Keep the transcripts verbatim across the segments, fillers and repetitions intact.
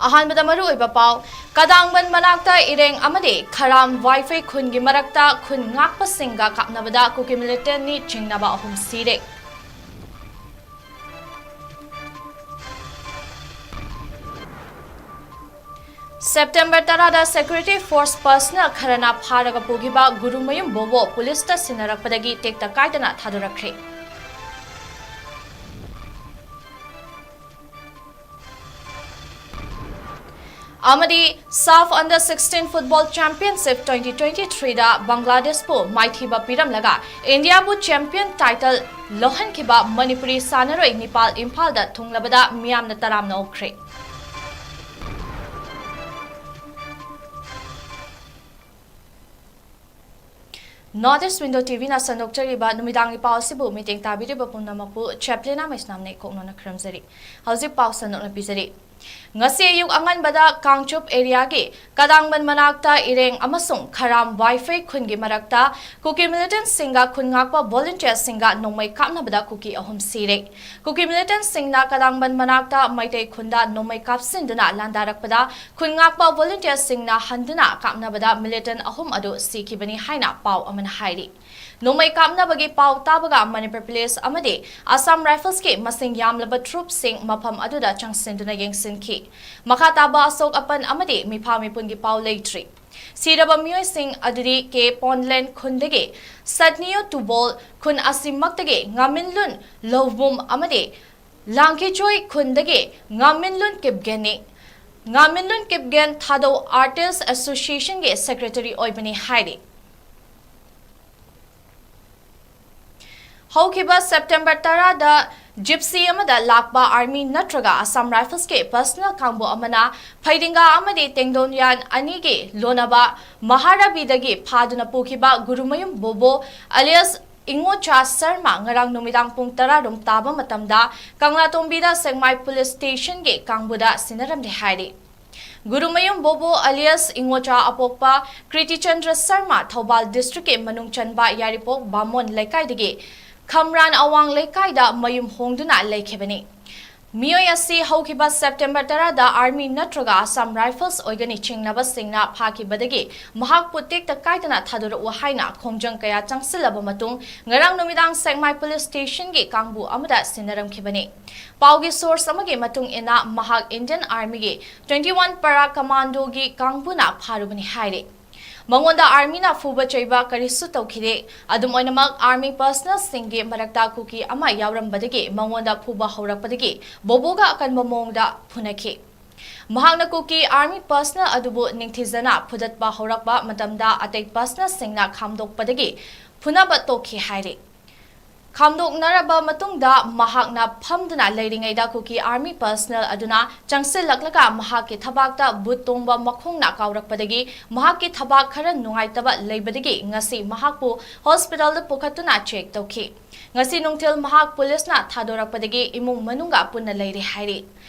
ꯑꯍꯥꯟꯕꯗ ꯃꯔꯨꯑꯣꯏꯕ ꯄꯥꯎ, ꯀꯗꯥꯡꯕꯟ ꯃꯅꯥꯛꯇ ꯏꯔꯦꯡ ꯑꯃꯗꯤ ꯈꯔꯥꯝ ꯋꯥꯏꯐꯩ ꯈꯨꯟꯒꯤ ꯃꯔꯛꯇ ꯈꯨꯟ ꯉꯥꯛꯄꯁꯤꯡꯒ ꯀꯥꯞꯅꯕꯗ ꯀꯨꯀꯤ ꯃꯤꯂꯤꯇꯦꯟꯅꯤ ꯆꯤꯡꯅꯕ ꯑꯍꯨꯝ ꯁꯤꯔꯦ꯫ ꯁꯦꯞꯇꯦꯝꯕꯔ ꯇꯔꯥꯗ ꯁꯦꯀ꯭ꯌꯨꯔꯤꯇꯤ ꯐꯣꯔꯁ ꯄꯔꯁꯅꯦꯜ ꯈꯔꯅ ꯐꯥꯔꯒ ꯄꯨꯈꯤꯕ ꯒꯨꯔꯨꯃꯌꯨꯝ ꯕꯣꯕꯣ ꯄꯨꯂꯤꯁꯇ ꯁꯤꯟꯅꯔꯛꯄꯗꯒꯤ ꯇꯦꯛꯇ ꯀꯥꯏꯗꯅ ꯊꯥꯗꯣꯔꯛꯈ꯭ꯔꯦ꯫ ꯑꯃꯗꯤ SAFF under sixteen football championship twenty twenty ꯊ꯭ꯔꯤꯗ ꯕꯪꯒ꯭ꯂꯥꯗꯦꯁꯄꯨ ꯃꯥꯏꯊꯤꯕ ꯄꯤꯔꯝꯂꯒ ꯏꯟꯗꯤꯌꯥꯕꯨ ꯆꯦꯝꯄꯤꯌꯟ ꯇꯥꯏꯇꯜ ꯂꯧꯍꯟꯈꯤꯕ ꯃꯅꯤꯄꯨꯔꯤ ꯁꯥꯟꯅꯔꯣꯏ ꯅꯤꯄꯥꯜ ꯏꯝꯐꯥꯜꯗ ꯊꯨꯡꯂꯕꯗ ꯃꯤꯌꯥꯝꯅ ꯇꯔꯥꯝꯅ ꯑꯣꯛꯈ꯭ꯔꯦ꯫ North East Window ꯇꯤ ꯚꯤꯅ ꯁꯟꯗꯣꯛꯆꯔꯤꯕ ꯅꯨꯃꯤꯗꯥꯡꯒꯤ ꯄꯥꯎ ꯑꯁꯤꯕꯨ ꯃꯤꯠꯌꯦꯡ ꯇꯥꯕꯤꯔꯤꯕ ꯄꯨꯝꯅꯃꯛꯄꯨ ꯆꯦꯄ꯭ꯂꯤꯅꯥ ꯃꯩꯁꯅꯥꯝꯅ ꯏꯀꯣꯛꯅꯅ ꯈꯨꯔꯨꯝꯖꯔꯤ꯫ ꯍꯧꯖꯤꯛ ꯄꯥꯎ ꯁꯟꯗꯣꯛꯅ ꯄꯤꯖꯔꯤ꯫ ꯉꯁꯤ ꯑꯌꯨꯛ ꯑꯉꯟꯕꯗ ꯀꯥꯡꯆꯨꯞ ꯑꯦꯔꯤꯌꯥꯒꯤ ꯀꯗꯥꯡꯕꯟ ꯃꯅꯥꯛꯇ ꯏꯔꯦꯡ ꯑꯃꯁꯨꯡ ꯈꯔꯥꯝ ꯋꯥꯏꯐꯩ ꯈꯨꯟꯒꯤ ꯃꯔꯛꯇ ꯀꯨꯀꯤ ꯃꯤꯂꯤꯇꯦꯟꯁꯤꯡꯒ ꯈꯨꯟ ꯉꯥꯛꯄ ꯚꯣꯂꯨꯟꯇꯤꯌꯔꯁꯤꯡꯒ ꯅꯣꯡꯃꯩ ꯀꯥꯞꯅꯕꯗ ꯀꯨꯀꯤ ꯑꯍꯨꯝ ꯁꯤꯔꯦ꯫ ꯀꯨꯀꯤ ꯃꯤꯂꯤꯇꯦꯟꯁꯤꯡꯅ ꯀꯗꯥꯡꯕꯟ ꯃꯅꯥꯛꯇ ꯃꯩꯇꯩ ꯈꯨꯟꯗ ꯅꯣꯡꯃꯩ ꯀꯥꯞꯁꯤꯟꯗꯨꯅ ꯂꯥꯟꯗꯥꯔꯛꯄꯗ ꯈꯨꯟ ꯉꯥꯛꯄ ꯚꯣꯂꯨꯟꯇꯤꯌꯔꯁꯤꯡꯅ ꯍꯟꯗꯨꯅ ꯀꯥꯞꯅꯕꯗ ꯃꯤꯂꯤꯇꯦꯟ ꯑꯍꯨꯝ ꯑꯗꯨ ꯁꯤꯈꯤꯕꯅꯤ ꯍꯥꯏꯅ ꯄꯥꯎ ꯑꯃꯅ ꯍꯥꯏꯔꯤ꯫ ꯅꯣꯡꯃꯩ ꯀꯥꯞꯅꯕꯒꯤ ꯄꯥꯎ ꯇꯥꯕꯒ ꯃꯅꯤꯄꯨꯔ ꯄꯨꯂꯤꯁ ꯑꯃꯗꯤ ꯑꯁꯥꯝ ꯔꯥꯏꯐꯜꯁꯀꯤ ꯃꯁꯤꯡ ꯌꯥꯝꯂꯕ ꯇ꯭ꯔꯨꯞꯁꯤꯡ ꯃꯐꯝ ꯑꯗꯨꯗ ꯆꯪꯁꯤꯟꯗꯨꯅ ꯌꯦꯡꯁꯤꯟꯈꯤ꯫ ꯃꯈꯥ ꯇꯥꯕ ꯑꯁꯣꯛ ꯑꯄꯟ ꯑꯃꯗꯤ ꯃꯤꯐꯥ ꯃꯤꯄꯨꯟꯒꯤ ꯄꯥꯎ ꯂꯩꯇ꯭ꯔꯤ꯫ ꯁꯤꯔꯕ ꯃꯤꯑꯣꯏꯁꯤꯡ ꯑꯗꯨꯗꯤ ꯀꯦ ꯄꯣꯟꯂꯦꯟ ꯈꯨꯟꯗꯒꯤ ꯁꯠꯅꯤꯌꯨ ꯇꯨꯕꯣꯜ ꯈꯨꯟ ꯑꯁꯤꯃꯛꯇꯒꯤ ꯉꯥꯃꯤꯟꯂꯨꯟ ꯂꯧꯕꯨꯝ ꯑꯃꯗꯤ ꯂꯥꯡꯈꯤꯆꯣꯏ ꯈꯨꯟꯗꯒꯤ ꯉꯥꯃꯤꯟꯂꯨꯟ ꯀꯤꯞꯒꯦꯟꯅꯤ꯫ ꯉꯥꯃꯤꯟꯂꯨꯟ ꯀꯤꯞꯒꯦꯟ ꯊꯥꯗꯧ ꯑꯥꯔꯇꯤꯁ ꯑꯦꯁꯣꯁꯤꯌꯦꯁꯟꯒꯤ ꯁꯦꯀ꯭ꯔꯦꯇꯔꯤ ꯑꯣꯏꯕꯅꯤ ꯍꯥꯏꯔꯤ꯫ ꯍꯧꯈꯤꯕ ꯁꯦꯞꯇꯦꯝꯕꯔ ꯇꯔꯥꯗ ꯖꯤꯞꯁꯤ ꯑꯃꯗ ꯂꯥꯛꯄ ꯑꯥꯔꯃꯤ ꯅꯠꯇ꯭ꯔꯒ ꯑꯁꯥꯝ ꯔꯥꯏꯐꯜꯁꯀꯤ ꯄꯔꯁꯅꯦꯜ ꯀꯥꯡꯕꯨ ꯑꯃꯅ ꯐꯩꯗꯤꯡꯒꯥ ꯑꯃꯗꯤ ꯇꯦꯡꯗꯣꯟꯌꯥꯟ ꯑꯅꯤꯒꯤ ꯂꯣꯟꯅꯕ ꯃꯍꯥꯔꯥꯕꯤꯗꯒꯤ ꯐꯥꯗꯨꯅ ꯄꯨꯈꯤꯕ ꯒꯨꯔꯨꯃꯌꯨꯝ ꯕꯣꯕꯣ ꯑꯂꯤꯌꯥꯁ ꯏꯉꯣꯆꯥ ꯁꯔꯃ ꯉꯔꯥꯡ ꯅꯨꯃꯤꯗꯥꯡ ꯄꯨꯡ ꯇꯔꯥ ꯔꯣꯝ ꯇꯥꯕ ꯃꯇꯝꯗ ꯀꯪꯂꯥꯇꯣꯡꯕꯤꯗ ꯁꯦꯛꯃꯥꯏ ꯄꯨꯂꯤꯁ ꯁ꯭ꯇꯦꯁꯟꯒꯤ ꯀꯥꯡꯕꯨꯗ ꯁꯤꯟꯅꯔꯝꯂꯦ ꯍꯥꯏꯔꯤ꯫ ꯒꯨꯔꯨꯃꯌꯨꯝ ꯕꯣꯕꯣ ꯑꯂꯤꯌꯥꯁ ꯏꯉꯣꯆꯥ ꯑꯄꯣꯛꯄ ꯀ꯭ꯔꯤꯇꯤꯆꯟꯗ꯭ꯔ ꯁꯔꯃ ꯊꯧꯕꯥꯜ ꯗꯤꯁꯇ꯭ꯔꯤꯛꯀꯤ ꯃꯅꯨꯡ ꯆꯟꯕ ꯌꯥꯏꯔꯤꯄꯣꯛ ꯕꯥꯃꯣꯟ ꯂꯩꯀꯥꯏꯗꯒꯤ ꯈꯝꯔꯥꯟ ꯑꯋꯥꯡ ꯂꯩꯀꯥꯏꯗ ꯃꯌꯨꯝ ꯍꯣꯡꯗꯨꯅ ꯂꯩꯈꯤꯕꯅꯤ꯫ ꯃꯤꯑꯣꯏ ꯑꯁꯤ ꯍꯧꯈꯤꯕ ꯁꯦꯞꯇꯦꯝꯕꯔ ꯇꯔꯥꯗ ꯑꯥꯔꯃꯤ ꯅꯠꯇ꯭ꯔꯒ ꯑꯁꯥꯝ ꯔꯥꯏꯐꯜꯁ ꯑꯣꯏꯒꯅꯤ ꯆꯤꯡꯅꯕꯁꯤꯡꯅ ꯐꯥꯈꯤꯕꯗꯒꯤ ꯃꯍꯥꯛꯄꯨ ꯇꯦꯛꯇ ꯀꯥꯏꯗꯅ ꯊꯥꯗꯣꯔꯛꯎ ꯍꯥꯏꯅ ꯈꯣꯡꯖꯪ ꯀꯌꯥ ꯆꯪꯁꯤꯜꯂꯕ ꯃꯇꯨꯡ ꯉꯔꯥꯡ ꯅꯨꯃꯤꯗꯥꯡ ꯁꯦꯛꯃꯥꯏ ꯄꯨꯂꯤꯁ ꯁ꯭ꯇꯦꯁꯟꯒꯤ ꯀꯥꯡꯕꯨ ꯑꯃꯗ ꯁꯤꯟꯅꯔꯝꯈꯤꯕꯅꯤ꯫ ꯄꯥꯎꯒꯤ ꯁꯣꯔꯁ ꯑꯃꯒꯤ ꯃꯇꯨꯡ ꯏꯟꯅ ꯃꯍꯥꯛ ꯏꯟꯗꯤꯌꯟ ꯑꯥꯔꯃꯤꯒꯤ twenty one Para Commandoꯒꯤ ꯀꯥꯡꯕꯨꯅ ꯐꯥꯔꯨꯕꯅꯤ ꯍꯥꯏꯔꯤ꯫ ꯃꯉꯣꯟꯗ ꯑꯥꯔꯃꯤꯅ ꯐꯨꯕ ꯆꯩꯕ ꯀꯔꯤꯁꯨ ꯇꯧꯈꯤꯗꯦ꯫ ꯑꯗꯨꯝ ꯑꯣꯏꯅꯃꯛ, ꯑꯥꯔꯃꯤ ꯄꯔꯁꯅꯦꯜꯁꯤꯡꯒꯤ ꯃꯔꯛꯇ ꯀꯨꯀꯤ ꯑꯃ ꯌꯥꯎꯔꯝꯕꯗꯒꯤ ꯃꯉꯣꯟꯗ ꯐꯨꯕ ꯍꯧꯔꯛꯄꯗꯒꯤ ꯕꯣꯕꯣꯒ ꯑꯀꯟꯕ ꯃꯑꯣꯡꯗ ꯐꯨꯅꯈꯤ꯫ ꯃꯍꯥꯛꯅ ꯀꯨꯀꯤ ꯑꯥꯔꯃꯤ ꯄꯔꯁꯅꯦꯜ ꯑꯗꯨꯕꯨ ꯅꯤꯡꯊꯤꯖꯅ ꯐꯨꯗꯠꯄ ꯍꯧꯔꯛꯄ ꯃꯇꯝꯗ ꯑꯇꯩ ꯄꯔꯁꯅꯦꯜꯁꯤꯡꯅ ꯈꯥꯝꯗꯣꯛꯄꯗꯒꯤ ꯐꯨꯅꯕ ꯇꯣꯛꯈꯤ ꯍꯥꯏꯔꯤ꯫ ꯈꯥꯝꯗꯣꯛꯅꯔꯕ ꯃꯇꯨꯡꯗ ꯃꯍꯥꯛꯅ ꯐꯝꯗꯨꯅ ꯂꯩꯔꯤꯉꯩꯗ ꯀꯨꯀꯤ ꯑꯥꯔꯃꯤ ꯄꯔꯁꯅꯦꯜ ꯑꯗꯨꯅ ꯆꯪꯁꯤꯜꯂꯛꯂꯒ ꯃꯍꯥꯛꯀꯤ ꯊꯕꯥꯛꯇ ꯕꯨꯠ ꯇꯣꯡꯕ ꯃꯈꯣꯡꯅ ꯀꯥꯎꯔꯛꯄꯗꯒꯤ ꯃꯍꯥꯛꯀꯤ ꯊꯕꯥꯛ ꯈꯔ ꯅꯨꯡꯉꯥꯏꯇꯕ ꯂꯩꯕꯗꯒꯤ ꯉꯁꯤ ꯃꯍꯥꯛꯄꯨ ꯍꯣꯁꯄꯤꯇꯥꯜꯗ ꯄꯨꯈꯠꯇꯨꯅ ꯆꯦꯛ ꯇꯧꯈꯤ꯫ ꯉꯁꯤ ꯅꯨꯡꯊꯤꯜ ꯃꯍꯥꯛ ꯄꯨꯂꯤꯁꯅ ꯊꯥꯗꯣꯔꯛꯄꯗꯒꯤ ꯏꯃꯨꯡ ꯃꯅꯨꯡꯒ ꯄꯨꯟꯅ ꯂꯩꯔꯦ ꯍꯥꯏꯔꯤ꯫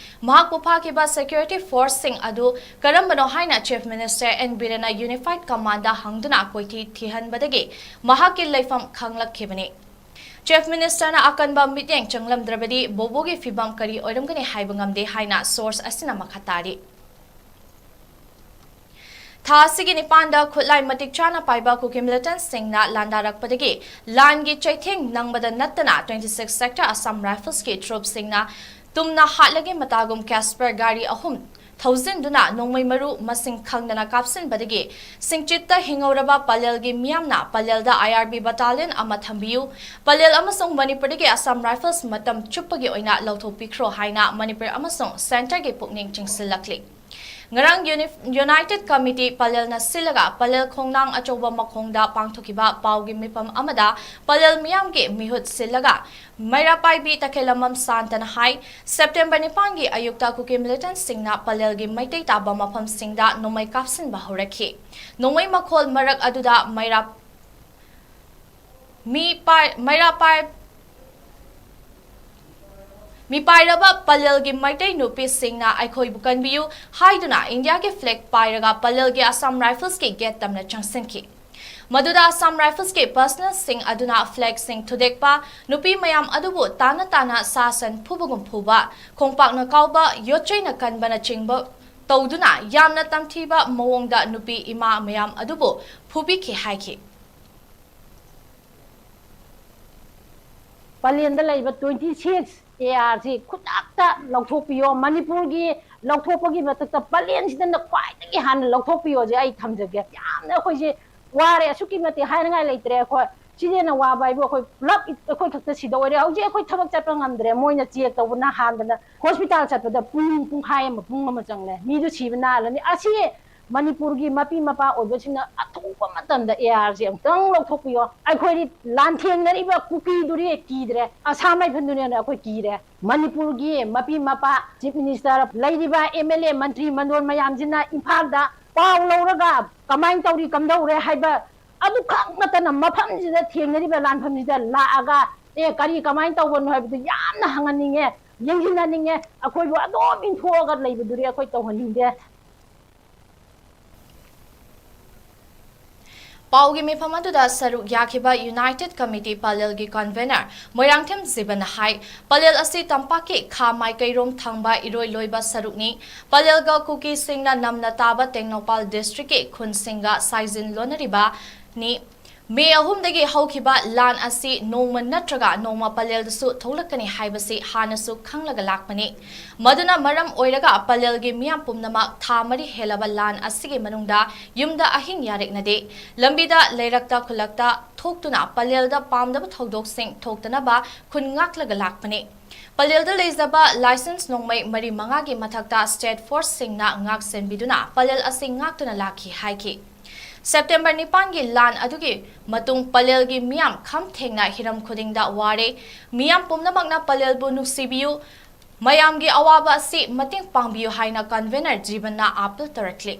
ꯃꯍꯥꯛꯄꯨ ꯐꯥꯈꯤꯕ ꯁꯦꯀ꯭ꯌꯨꯔꯤꯇꯤ ꯐꯣꯔꯁꯁꯤꯡ ꯑꯗꯨ ꯀꯔꯝꯕꯅꯣ ꯍꯥꯏꯅ ꯆꯤꯐ ꯃꯤꯅꯤꯁꯇꯔ ꯑꯦꯟ ꯕꯤꯔꯦꯟꯅ ꯌꯨꯅꯤꯐꯥꯏꯗ ꯀꯃꯥꯟꯗ ꯍꯪꯗꯨꯅ ꯀꯣꯏꯊꯤ ꯊꯤꯍꯟꯕꯗꯒꯤ ꯃꯍꯥꯛꯀꯤ ꯂꯩꯐꯝ ꯈꯪꯂꯛꯈꯤꯕꯅꯤ꯫ ꯆꯤꯐ ꯃꯤꯅꯤꯁꯇꯔꯅ ꯑꯀꯟꯕ ꯃꯤꯠꯌꯦꯡ ꯆꯪꯂꯝꯗ꯭ꯔꯕꯗꯤ ꯕꯣꯕꯣꯒꯤ ꯐꯤꯕꯝ ꯀꯔꯤ ꯑꯣꯏꯔꯝꯒꯅꯤ ꯍꯥꯏꯕ ꯉꯝꯗꯦ ꯍꯥꯏꯅ ꯁꯣꯔꯁ ꯑꯁꯤꯅ ꯃꯈꯥ ꯇꯥꯔꯤ꯫ ꯊꯥ ꯑꯁꯤꯒꯤ ꯅꯤꯄꯥꯟꯗ ꯈꯨꯠꯂꯥꯏ ꯃꯇꯤꯛ ꯆꯥꯅ ꯄꯥꯏꯕ ꯀꯨꯀꯤ ꯃꯤꯂꯤꯇꯦꯟꯠꯁꯤꯡꯅ ꯂꯥꯟꯗꯥꯔꯛꯄꯗꯒꯤ ꯂꯥꯟꯒꯤ ꯆꯩꯊꯦꯡ ꯅꯪꯕꯗ ꯅꯠꯇꯅ twenty six Sector Assam Riflesꯀꯤ ꯇ꯭ꯔꯨꯞꯁꯤꯡꯅ ꯇꯨꯝꯅ ꯍꯥꯠꯂꯒꯦ ꯃꯇꯥꯒꯨꯝ ꯀꯦꯁꯄꯔ ꯒꯥꯔꯤ ꯑꯍꯨꯝ ꯊꯧꯖꯤꯟꯗꯨꯅ ꯅꯣꯡꯃꯩ ꯃꯔꯨ ꯃꯁꯤꯡ ꯈꯪꯗꯅ ꯀꯥꯞꯁꯤꯟꯕꯗꯒꯤ ꯁꯤꯡꯆꯤꯠꯇ ꯍꯤꯡꯍꯧꯔꯕ ꯄꯂꯦꯜꯒꯤ ꯃꯤꯌꯥꯝꯅ ꯄꯂꯦꯜꯗ IRB battalion ꯑꯃ ꯊꯝꯕꯤꯌꯨ, ꯄꯂꯦꯜ ꯑꯃꯁꯨꯡ ꯃꯅꯤꯄꯨꯔꯗꯒꯤ Assam Rifles ꯃꯇꯝ ꯆꯨꯞꯄꯒꯤ ꯑꯣꯏꯅ ꯂꯧꯊꯣꯛꯄꯤꯈ꯭ꯔꯣ ꯍꯥꯏꯅ ꯃꯅꯤꯄꯨꯔ ꯑꯃꯁꯨꯡ ꯁꯦꯟꯇꯔꯒꯤ ꯄꯨꯛꯅꯤꯡ ꯆꯤꯡꯁꯤꯜꯂꯛꯂꯤ꯫ ꯉꯔꯥꯡ ꯌꯨꯅꯤ-, ꯌꯨꯅꯥꯏꯇꯦꯗ ꯀꯃꯤꯇꯤ ꯄꯂꯦꯜꯅ ꯁꯤꯜꯂꯒ ꯄꯂꯦꯜ ꯈꯣꯡꯅꯥꯡ ꯑꯆꯧꯕ ꯃꯈꯣꯡꯗ ꯄꯥꯡꯊꯣꯛꯈꯤꯕ ꯄꯥꯎꯒꯤ ꯃꯤꯐꯝ ꯑꯃꯗ ꯄꯂꯦꯜ ꯃꯤꯌꯥꯝꯒꯤ ꯃꯤꯍꯨꯠ ꯁꯤꯜꯂꯒ ꯃꯩꯔꯥ ꯄꯥꯏꯕꯤ ꯇꯈꯦꯂꯝꯕꯝ ꯁꯥꯟꯇꯅ ꯍꯥꯏ, ꯁꯦꯞꯇꯦꯝꯕꯔ ꯅꯤꯄꯥꯟꯒꯤ ꯑꯌꯨꯛꯇ ꯀꯨꯀꯤ ꯃꯤꯂꯤꯇꯦꯟꯠꯁꯤꯡꯅ ꯄꯂꯦꯜꯒꯤ ꯃꯩꯇꯩ ꯇꯥꯕ ꯃꯐꯝꯁꯤꯡꯗ ꯅꯣꯡꯃꯩ ꯀꯥꯞꯁꯤꯟꯕ ꯍꯧꯔꯛꯈꯤ꯫ ꯅꯣꯡꯃꯩ ꯃꯈꯣꯜ ꯃꯔꯛ ꯑꯗꯨꯗ ꯃꯩꯔꯥ ꯃꯤ ꯄꯥꯏ-, ꯃꯩꯔꯥ ꯄꯥꯏ-, ꯃꯤꯄꯥꯏꯔꯕ ꯄꯂꯦꯜꯒꯤ ꯃꯩꯇꯩ ꯅꯨꯄꯤꯁꯤꯡꯅ "ꯑꯩꯈꯣꯏꯕꯨ ꯀꯟꯕꯤꯌꯨ" ꯍꯥꯏꯗꯨꯅ ꯏꯟꯗꯤꯌꯥꯒꯤ ꯐ꯭ꯂꯦꯒ ꯄꯥꯏꯔꯒ ꯄꯂꯦꯜꯒꯤ ꯑꯁꯥꯝ ꯔꯥꯏꯐꯜꯁꯀꯤ ꯒꯦꯠ ꯇꯝꯅ ꯆꯪꯁꯤꯟꯈꯤ꯫ ꯃꯗꯨꯗ Assam Riflesꯀꯤ personnelꯁꯤꯡ ꯑꯗꯨꯅ flagꯁꯤꯡ ꯊꯨꯗꯦꯛꯄ, ꯅꯨꯄꯤ ꯃꯌꯥꯝ ꯑꯗꯨꯕꯨ ꯇꯥꯅ ꯇꯥꯅ ꯁꯥ ꯁꯟ ꯐꯨꯕꯒꯨꯝ ꯐꯨꯕ, ꯈꯣꯡꯄꯥꯛꯅ ꯀꯥꯎꯕ, ꯌꯣꯠꯆꯩꯅ ꯀꯟꯕꯅꯆꯤꯡꯕ ꯇꯧꯗꯨꯅ ꯌꯥꯝꯅ ꯇꯝꯊꯤꯕ ꯃꯑꯣꯡꯗ ꯅꯨꯄꯤ ꯏꯃꯥ ꯃꯌꯥꯝ ꯑꯗꯨꯕꯨ ꯐꯨꯕꯤꯈꯤ ꯍꯥꯏꯈꯤ꯫ ꯄꯂꯦꯟꯗ ꯂꯩꯕ twenty six AR ꯁꯤ ꯈꯨꯗꯛꯇ ꯂꯧꯊꯣꯛꯄꯤꯌꯣ꯫ ꯃꯅꯤꯄꯨꯔꯒꯤ ꯂꯧꯊꯣꯛꯄꯒꯤ ꯃꯊꯛꯇ ꯄꯂꯦꯟꯁꯤꯗꯅ ꯈ꯭ꯋꯥꯏꯗꯒꯤ ꯍꯥꯟꯅ ꯂꯧꯊꯣꯛꯄꯤꯌꯣꯁꯦ ꯑꯩ ꯊꯝꯖꯒꯦ꯫ ꯌꯥꯝꯅ ꯑꯩꯈꯣꯏꯁꯦ ꯋꯥꯔꯦ, ꯑꯁꯨꯛꯀꯤ ꯃꯇꯤꯛ ꯍꯥꯏꯅꯤꯡꯉꯥꯏ ꯂꯩꯇ꯭ꯔꯦ ꯑꯩꯈꯣꯏ꯫ ꯁꯤꯗꯩ ꯍꯦꯟꯅ ꯋꯥꯕ ꯍꯥꯏꯕꯨ ꯑꯩꯈꯣꯏ ꯄꯨꯂꯞ ꯑꯩꯈꯣꯏ ꯈꯛꯇ ꯁꯤꯗꯧꯔꯦ꯫ ꯍꯧꯖꯤꯛ ꯑꯩꯈꯣꯏ ꯊꯕꯛ ꯆꯠꯄ ꯉꯝꯗ꯭ꯔꯦ꯫ ꯃꯣꯏꯅ check ꯇꯧꯕꯅ ꯍꯥꯟꯕꯅ hospital ꯆꯠꯄꯗ ꯄꯨꯡ ꯄꯨꯡꯈꯥꯏ ꯑꯃ, ꯄꯨꯡ ꯑꯃ ꯆꯪꯂꯦ꯫ ꯃꯤꯗꯨ ꯁꯤꯕ ꯅꯥꯍꯜꯂꯅꯤ꯫ ꯑꯁꯤ ꯃꯅꯤꯄꯨꯔꯒꯤ ꯃꯄꯤ ꯃꯄꯥ ꯑꯣꯏꯕꯁꯤꯡꯅ ꯑꯊꯨꯕ ꯃꯇꯝꯗ AR ꯁꯦ ꯑꯃꯨꯛꯇꯪ ꯂꯧꯊꯣꯛꯄꯤꯌꯣ꯫ ꯑꯩꯈꯣꯏꯗꯤ ꯂꯥꯟꯊꯦꯡꯅꯔꯤꯕ ꯀꯨꯀꯤꯗꯨꯗꯤ ꯀꯤꯗ꯭ꯔꯦ, Assam Riflesꯗꯨꯅ ꯍꯦꯟꯅ ꯑꯩꯈꯣꯏ ꯀꯤꯔꯦ꯫ ꯃꯅꯤꯄꯨꯔꯒꯤ ꯃꯄꯤ ꯃꯄꯥ, chief minister, ꯂꯩꯔꯤꯕ MLA, ꯃꯟꯇ꯭ꯔꯤ ꯃꯟꯗꯣꯟ ꯃꯌꯥꯝꯁꯤꯅ ꯏꯝꯐꯥꯜꯗ ꯄꯥꯎ ꯂꯧꯔꯒ ꯀꯃꯥꯏꯅ ꯇꯧꯔꯤ ꯀꯝꯗꯧꯔꯦ ꯍꯥꯏꯕ ꯑꯗꯨꯈꯛ ꯅꯠꯇꯅ ꯃꯐꯝꯁꯤꯗ ꯊꯦꯡꯅꯔꯤꯕ ꯂꯥꯟꯐꯝꯁꯤꯗ ꯂꯥꯛꯑꯒ ꯑꯦ ꯀꯔꯤ ꯀꯃꯥꯏꯅ ꯇꯧꯕꯅꯣ ꯍꯥꯏꯕꯗꯨ ꯌꯥꯝꯅ ꯍꯪꯍꯟꯅꯤꯡꯉꯦ, ꯌꯦꯡꯁꯤꯟꯍꯟꯅꯤꯡꯉꯦ꯫ ꯑꯩꯈꯣꯏꯕꯨ ꯑꯗꯨꯝ ꯏꯟꯊꯣꯛꯑꯒ ꯂꯩꯕꯗꯨꯗꯤ ꯑꯩꯈꯣꯏ ꯇꯧꯍꯟꯅꯤꯡꯗꯦ꯫ ꯄꯥꯎꯒꯤ ꯃꯤꯐꯝ ꯑꯗꯨꯗ ꯁꯔꯨꯛ ꯌꯥꯈꯤꯕ United Committee ꯄꯂꯦꯜꯒꯤ convener ꯃꯣꯏꯔꯥꯡꯊꯦꯝ ꯖꯤꯕꯟꯅ ꯍꯥꯏ, ꯄꯂꯦꯜ ꯑꯁꯤ ꯇꯝꯄꯥꯛꯀꯤ ꯈꯥ ꯃꯥꯏꯀꯩꯔꯣꯝ ꯊꯪꯕ ꯏꯔꯣꯏ ꯂꯣꯏꯕ ꯁꯔꯨꯛꯅꯤ꯫ ꯄꯂꯦꯜꯒ ꯀꯨꯀꯤꯁꯤꯡꯅ ꯅꯝꯅ ꯇꯥꯕ ꯇꯦꯡꯅꯧꯄꯥꯜ districtꯀꯤ ꯈꯨꯟꯁꯤꯡꯒ ꯁꯥꯏꯖꯤꯟ ꯂꯣꯟꯅꯔꯤꯕꯅꯤ꯫ ꯃꯦ ꯑꯍꯨꯝꯗꯒꯤ ꯍꯧꯈꯤꯕ ꯂꯥꯟ ꯑꯁꯤ ꯅꯣꯡꯃ ꯅꯠꯇ꯭ꯔꯒ ꯅꯣꯡꯃ ꯄꯂꯦꯜꯗꯁꯨ ꯊꯣꯛꯂꯛꯀꯅꯤ ꯍꯥꯏꯕꯁꯤ ꯍꯥꯟꯅꯁꯨ ꯈꯪꯂꯒ ꯂꯥꯛꯄꯅꯤ꯫ ꯃꯗꯨꯅ ꯃꯔꯝ ꯑꯣꯏꯔꯒ ꯄꯂꯦꯜꯒꯤ ꯃꯤꯌꯥꯝ ꯄꯨꯝꯅꯃꯛ ꯊꯥ ꯃꯔꯤ ꯍꯦꯜꯂꯕ ꯂꯥꯟ ꯑꯁꯤꯒꯤ ꯃꯅꯨꯡꯗ ꯌꯨꯝꯗ ꯑꯍꯤꯡ ꯌꯥꯔꯦꯛꯅꯗꯦ꯫ ꯂꯝꯕꯤꯗ, ꯂꯩꯔꯛꯇ, ꯈꯨꯜꯂꯛꯇ ꯊꯣꯛꯇꯨꯅ ꯄꯂꯦꯜꯗ ꯄꯥꯝꯗꯕ ꯊꯧꯗꯣꯛꯁꯤꯡ ꯊꯣꯛꯇꯅꯕ ꯈꯨꯟ ꯉꯥꯛꯂꯒ ꯂꯥꯛꯄꯅꯤ꯫ ꯄꯂꯦꯜꯗ ꯂꯩꯖꯕ licensed ꯅꯣꯡꯃꯩ ꯃꯔꯤ ꯃꯉꯥꯒꯤ ꯃꯊꯛꯇ state forceꯁꯤꯡꯅ ꯉꯥꯛ ꯁꯦꯟꯕꯤꯗꯨꯅ ꯄꯂꯦꯜ ꯑꯁꯤ ꯉꯥꯛꯇꯨꯅ ꯂꯥꯛꯈꯤ ꯍꯥꯏꯈꯤ꯫ September ꯅꯤꯄꯥꯟꯒꯤ ꯂꯥꯟ ꯑꯗꯨꯒꯤ ꯃꯇꯨꯡ ꯄꯂꯦꯜꯒꯤ ꯃꯤꯌꯥꯝ ꯈꯝ ꯊꯦꯡꯅ ꯍꯤꯔꯝ ꯈꯨꯗꯤꯡꯗ ꯋꯥꯔꯦ꯫ ꯃꯤꯌꯥꯝ ꯄꯨꯝꯅꯃꯛꯅ ꯄꯂꯦꯜꯕꯨ ꯅꯨꯡꯁꯤꯕꯤꯌꯨ, ꯃꯌꯥꯝꯒꯤ ꯑꯋꯥꯕ ꯑꯁꯤ ꯃꯇꯦꯡ ꯄꯥꯡꯕꯤꯌꯨ ꯍꯥꯏꯅ convener ꯖꯤꯕꯟꯅ appeal ꯇꯧꯔꯛꯂꯤ꯫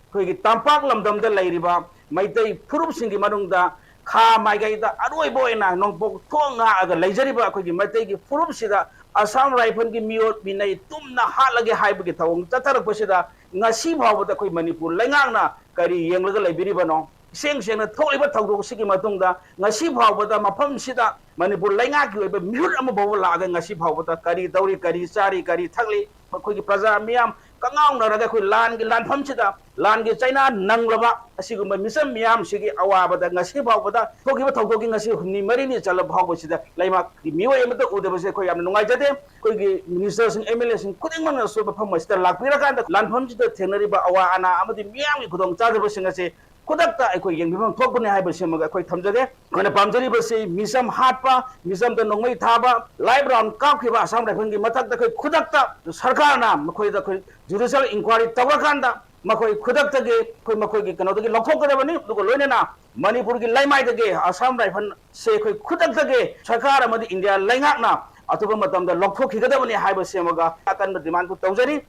ꯑꯩꯈꯣꯏꯒꯤ ꯇꯝꯄꯥꯛ ꯂꯝꯗꯝꯗ ꯂꯩꯔꯤꯕ ꯃꯩꯇꯩ ꯐꯨꯔꯨꯞꯁꯤꯡꯒꯤ ꯃꯅꯨꯡꯗ ꯈꯥ ꯃꯥꯏꯀꯩꯗ ꯑꯔꯣꯏꯕ ꯑꯣꯏꯅ ꯅꯣꯡꯄꯣꯛ ꯊꯣꯡ ꯉꯥꯛꯑꯒ ꯂꯩꯖꯔꯤꯕ ꯑꯩꯈꯣꯏꯒꯤ ꯃꯩꯇꯩꯒꯤ ꯐꯨꯔꯨꯞꯁꯤꯗ Assam Riflesꯀꯤ ꯃꯤꯑꯣꯠ ꯃꯤꯅꯩ ꯇꯨꯝꯅ ꯍꯥꯠꯂꯒꯦ ꯍꯥꯏꯕꯒꯤ ꯊꯧꯑꯣꯡ ꯆꯠꯊꯔꯛꯄꯁꯤꯗ ꯉꯁꯤ ꯐꯥꯎꯕꯗ ꯑꯩꯈꯣꯏ ꯃꯅꯤꯄꯨꯔ ꯂꯩꯉꯥꯛꯅ ꯀꯔꯤ ꯌꯦꯡꯂꯒ ꯂꯩꯕꯤꯔꯤꯕꯅꯣ? ꯏꯁꯦꯡ ꯁꯦꯡꯅ ꯊꯣꯛꯂꯤꯕ ꯊꯧꯗꯣꯛꯁꯤꯒꯤ ꯃꯇꯨꯡꯗ ꯉꯁꯤ ꯐꯥꯎꯕꯗ ꯃꯐꯝꯁꯤꯗ ꯃꯅꯤꯄꯨꯔ ꯂꯩꯉꯥꯛꯀꯤ ꯑꯣꯏꯕ ꯃꯤꯍꯨꯠ ꯑꯃ ꯐꯥꯎꯕ ꯂꯥꯛꯑꯒ ꯉꯁꯤ ꯐꯥꯎꯕꯗ ꯀꯔꯤ ꯇꯧꯔꯤ, ꯀꯔꯤ ꯆꯥꯔꯤ, ꯀꯔꯤ ꯊꯛꯂꯤ, ꯃꯈꯣꯏꯒꯤ ꯄ꯭ꯔꯖꯥ ꯃꯤꯌꯥꯝ ꯀꯉꯥꯎꯅꯔꯒ ꯑꯩꯈꯣꯏ ꯂꯥꯟꯒꯤ ꯂꯥꯟꯐꯝꯁꯤꯗ ꯂꯥꯟꯒꯤ ꯆꯩꯅꯥ ꯅꯪꯂꯕ ꯑꯁꯤꯒꯨꯝꯕ ꯃꯤꯆꯝ ꯃꯤꯌꯥꯝꯁꯤꯒꯤ ꯑꯋꯥꯕꯗ ꯉꯁꯤ ꯐꯥꯎꯕꯗ ꯊꯣꯛꯈꯤꯕ ꯊꯧꯗꯣꯛꯀꯤ ꯉꯁꯤ ꯍꯨꯝꯅꯤ ꯃꯔꯤꯅꯤ ꯆꯠꯂꯕ ꯐꯥꯎꯕꯁꯤꯗ ꯂꯩꯉꯥꯛꯀꯤ ꯃꯤꯑꯣꯏ ꯑꯃꯠꯇ ꯎꯗꯕꯁꯦ ꯑꯩꯈꯣꯏ ꯌꯥꯝꯅ ꯅꯨꯡꯉꯥꯏꯖꯗꯦ꯫ ꯑꯩꯈꯣꯏꯒꯤ ꯃꯤꯅꯤꯁꯇꯔꯁꯤꯡ, ꯑꯦꯝ ꯑꯦꯜ ꯑꯦꯁꯤꯡ ꯈꯨꯗꯤꯡꯃꯛꯅꯁꯨ ꯃꯐꯝ ꯑꯁꯤꯗ ꯂꯥꯛꯄꯤꯔꯀꯥꯟꯗ ꯂꯥꯟꯐꯝꯁꯤꯗ ꯊꯦꯡꯅꯔꯤꯕ ꯑꯋꯥ ꯑꯅꯥ ꯑꯃꯗꯤ ꯃꯤꯌꯥꯝꯒꯤ ꯈꯨꯗꯣꯡꯆꯥꯗꯕꯁꯤꯡ ꯑꯁꯤ ꯈꯨꯗꯛꯇ ꯑꯩꯈꯣꯏ ꯌꯦꯡꯕꯤꯐꯝ ꯊꯣꯛꯄꯅꯤ ꯍꯥꯏꯕꯁꯤꯃꯒ ꯑꯩꯈꯣꯏ ꯊꯝꯖꯒꯦ꯫ ꯑꯩꯈꯣꯏꯅ ꯄꯥꯝꯖꯔꯤꯕꯁꯤ ꯃꯤꯆꯝ ꯍꯥꯠꯄ, ꯃꯤꯆꯝꯗ ꯅꯣꯡꯃꯩ ꯊꯥꯕ, ꯂꯥꯏꯐ ꯔꯥꯎꯟ ꯀꯥꯞꯈꯤꯕ ꯑꯁꯥꯝ ꯔꯥꯏꯐꯜꯒꯤ ꯃꯊꯛꯇ ꯑꯩꯈꯣꯏ ꯈꯨꯗꯛꯇ ꯁꯔꯀꯥꯔꯅ ꯃꯈꯣꯏꯗ ꯑꯩꯈꯣꯏ ꯖꯨꯗꯤꯁꯤꯌꯦꯜ ꯏꯟꯀ꯭ꯋꯥꯏꯔꯤ ꯇꯧꯔꯀꯥꯟꯗ ꯃꯈꯣꯏ ꯈꯨꯗꯛꯇꯒꯤ ꯑꯩꯈꯣꯏ ꯃꯈꯣꯏꯒꯤ ꯀꯩꯅꯣꯗꯒꯤ ꯂꯧꯊꯣꯛꯀꯗꯕꯅꯤ꯫ ꯑꯗꯨꯒ ꯂꯣꯏꯅꯅ ꯃꯅꯤꯄꯨꯔꯒꯤ ꯂꯩꯃꯥꯏꯗꯒꯤ ꯑꯁꯥꯝ ꯔꯥꯏꯐꯜꯁꯦ ꯑꯩꯈꯣꯏ ꯈꯨꯗꯛꯇꯒꯤ ꯁꯔꯀꯥꯔ ꯑꯃꯗꯤ ꯏꯟꯗꯤꯌꯥ ꯂꯩꯉꯥꯛꯅ ꯑꯊꯨꯕ ꯃꯇꯝꯗ ꯂꯧꯊꯣꯛꯈꯤꯒꯗꯕꯅꯤ ꯍꯥꯏꯕꯁꯤꯃꯒ ꯑꯀꯟꯕ ꯗꯤꯃꯥꯟꯗꯨ ꯇꯧꯖꯔꯤ꯫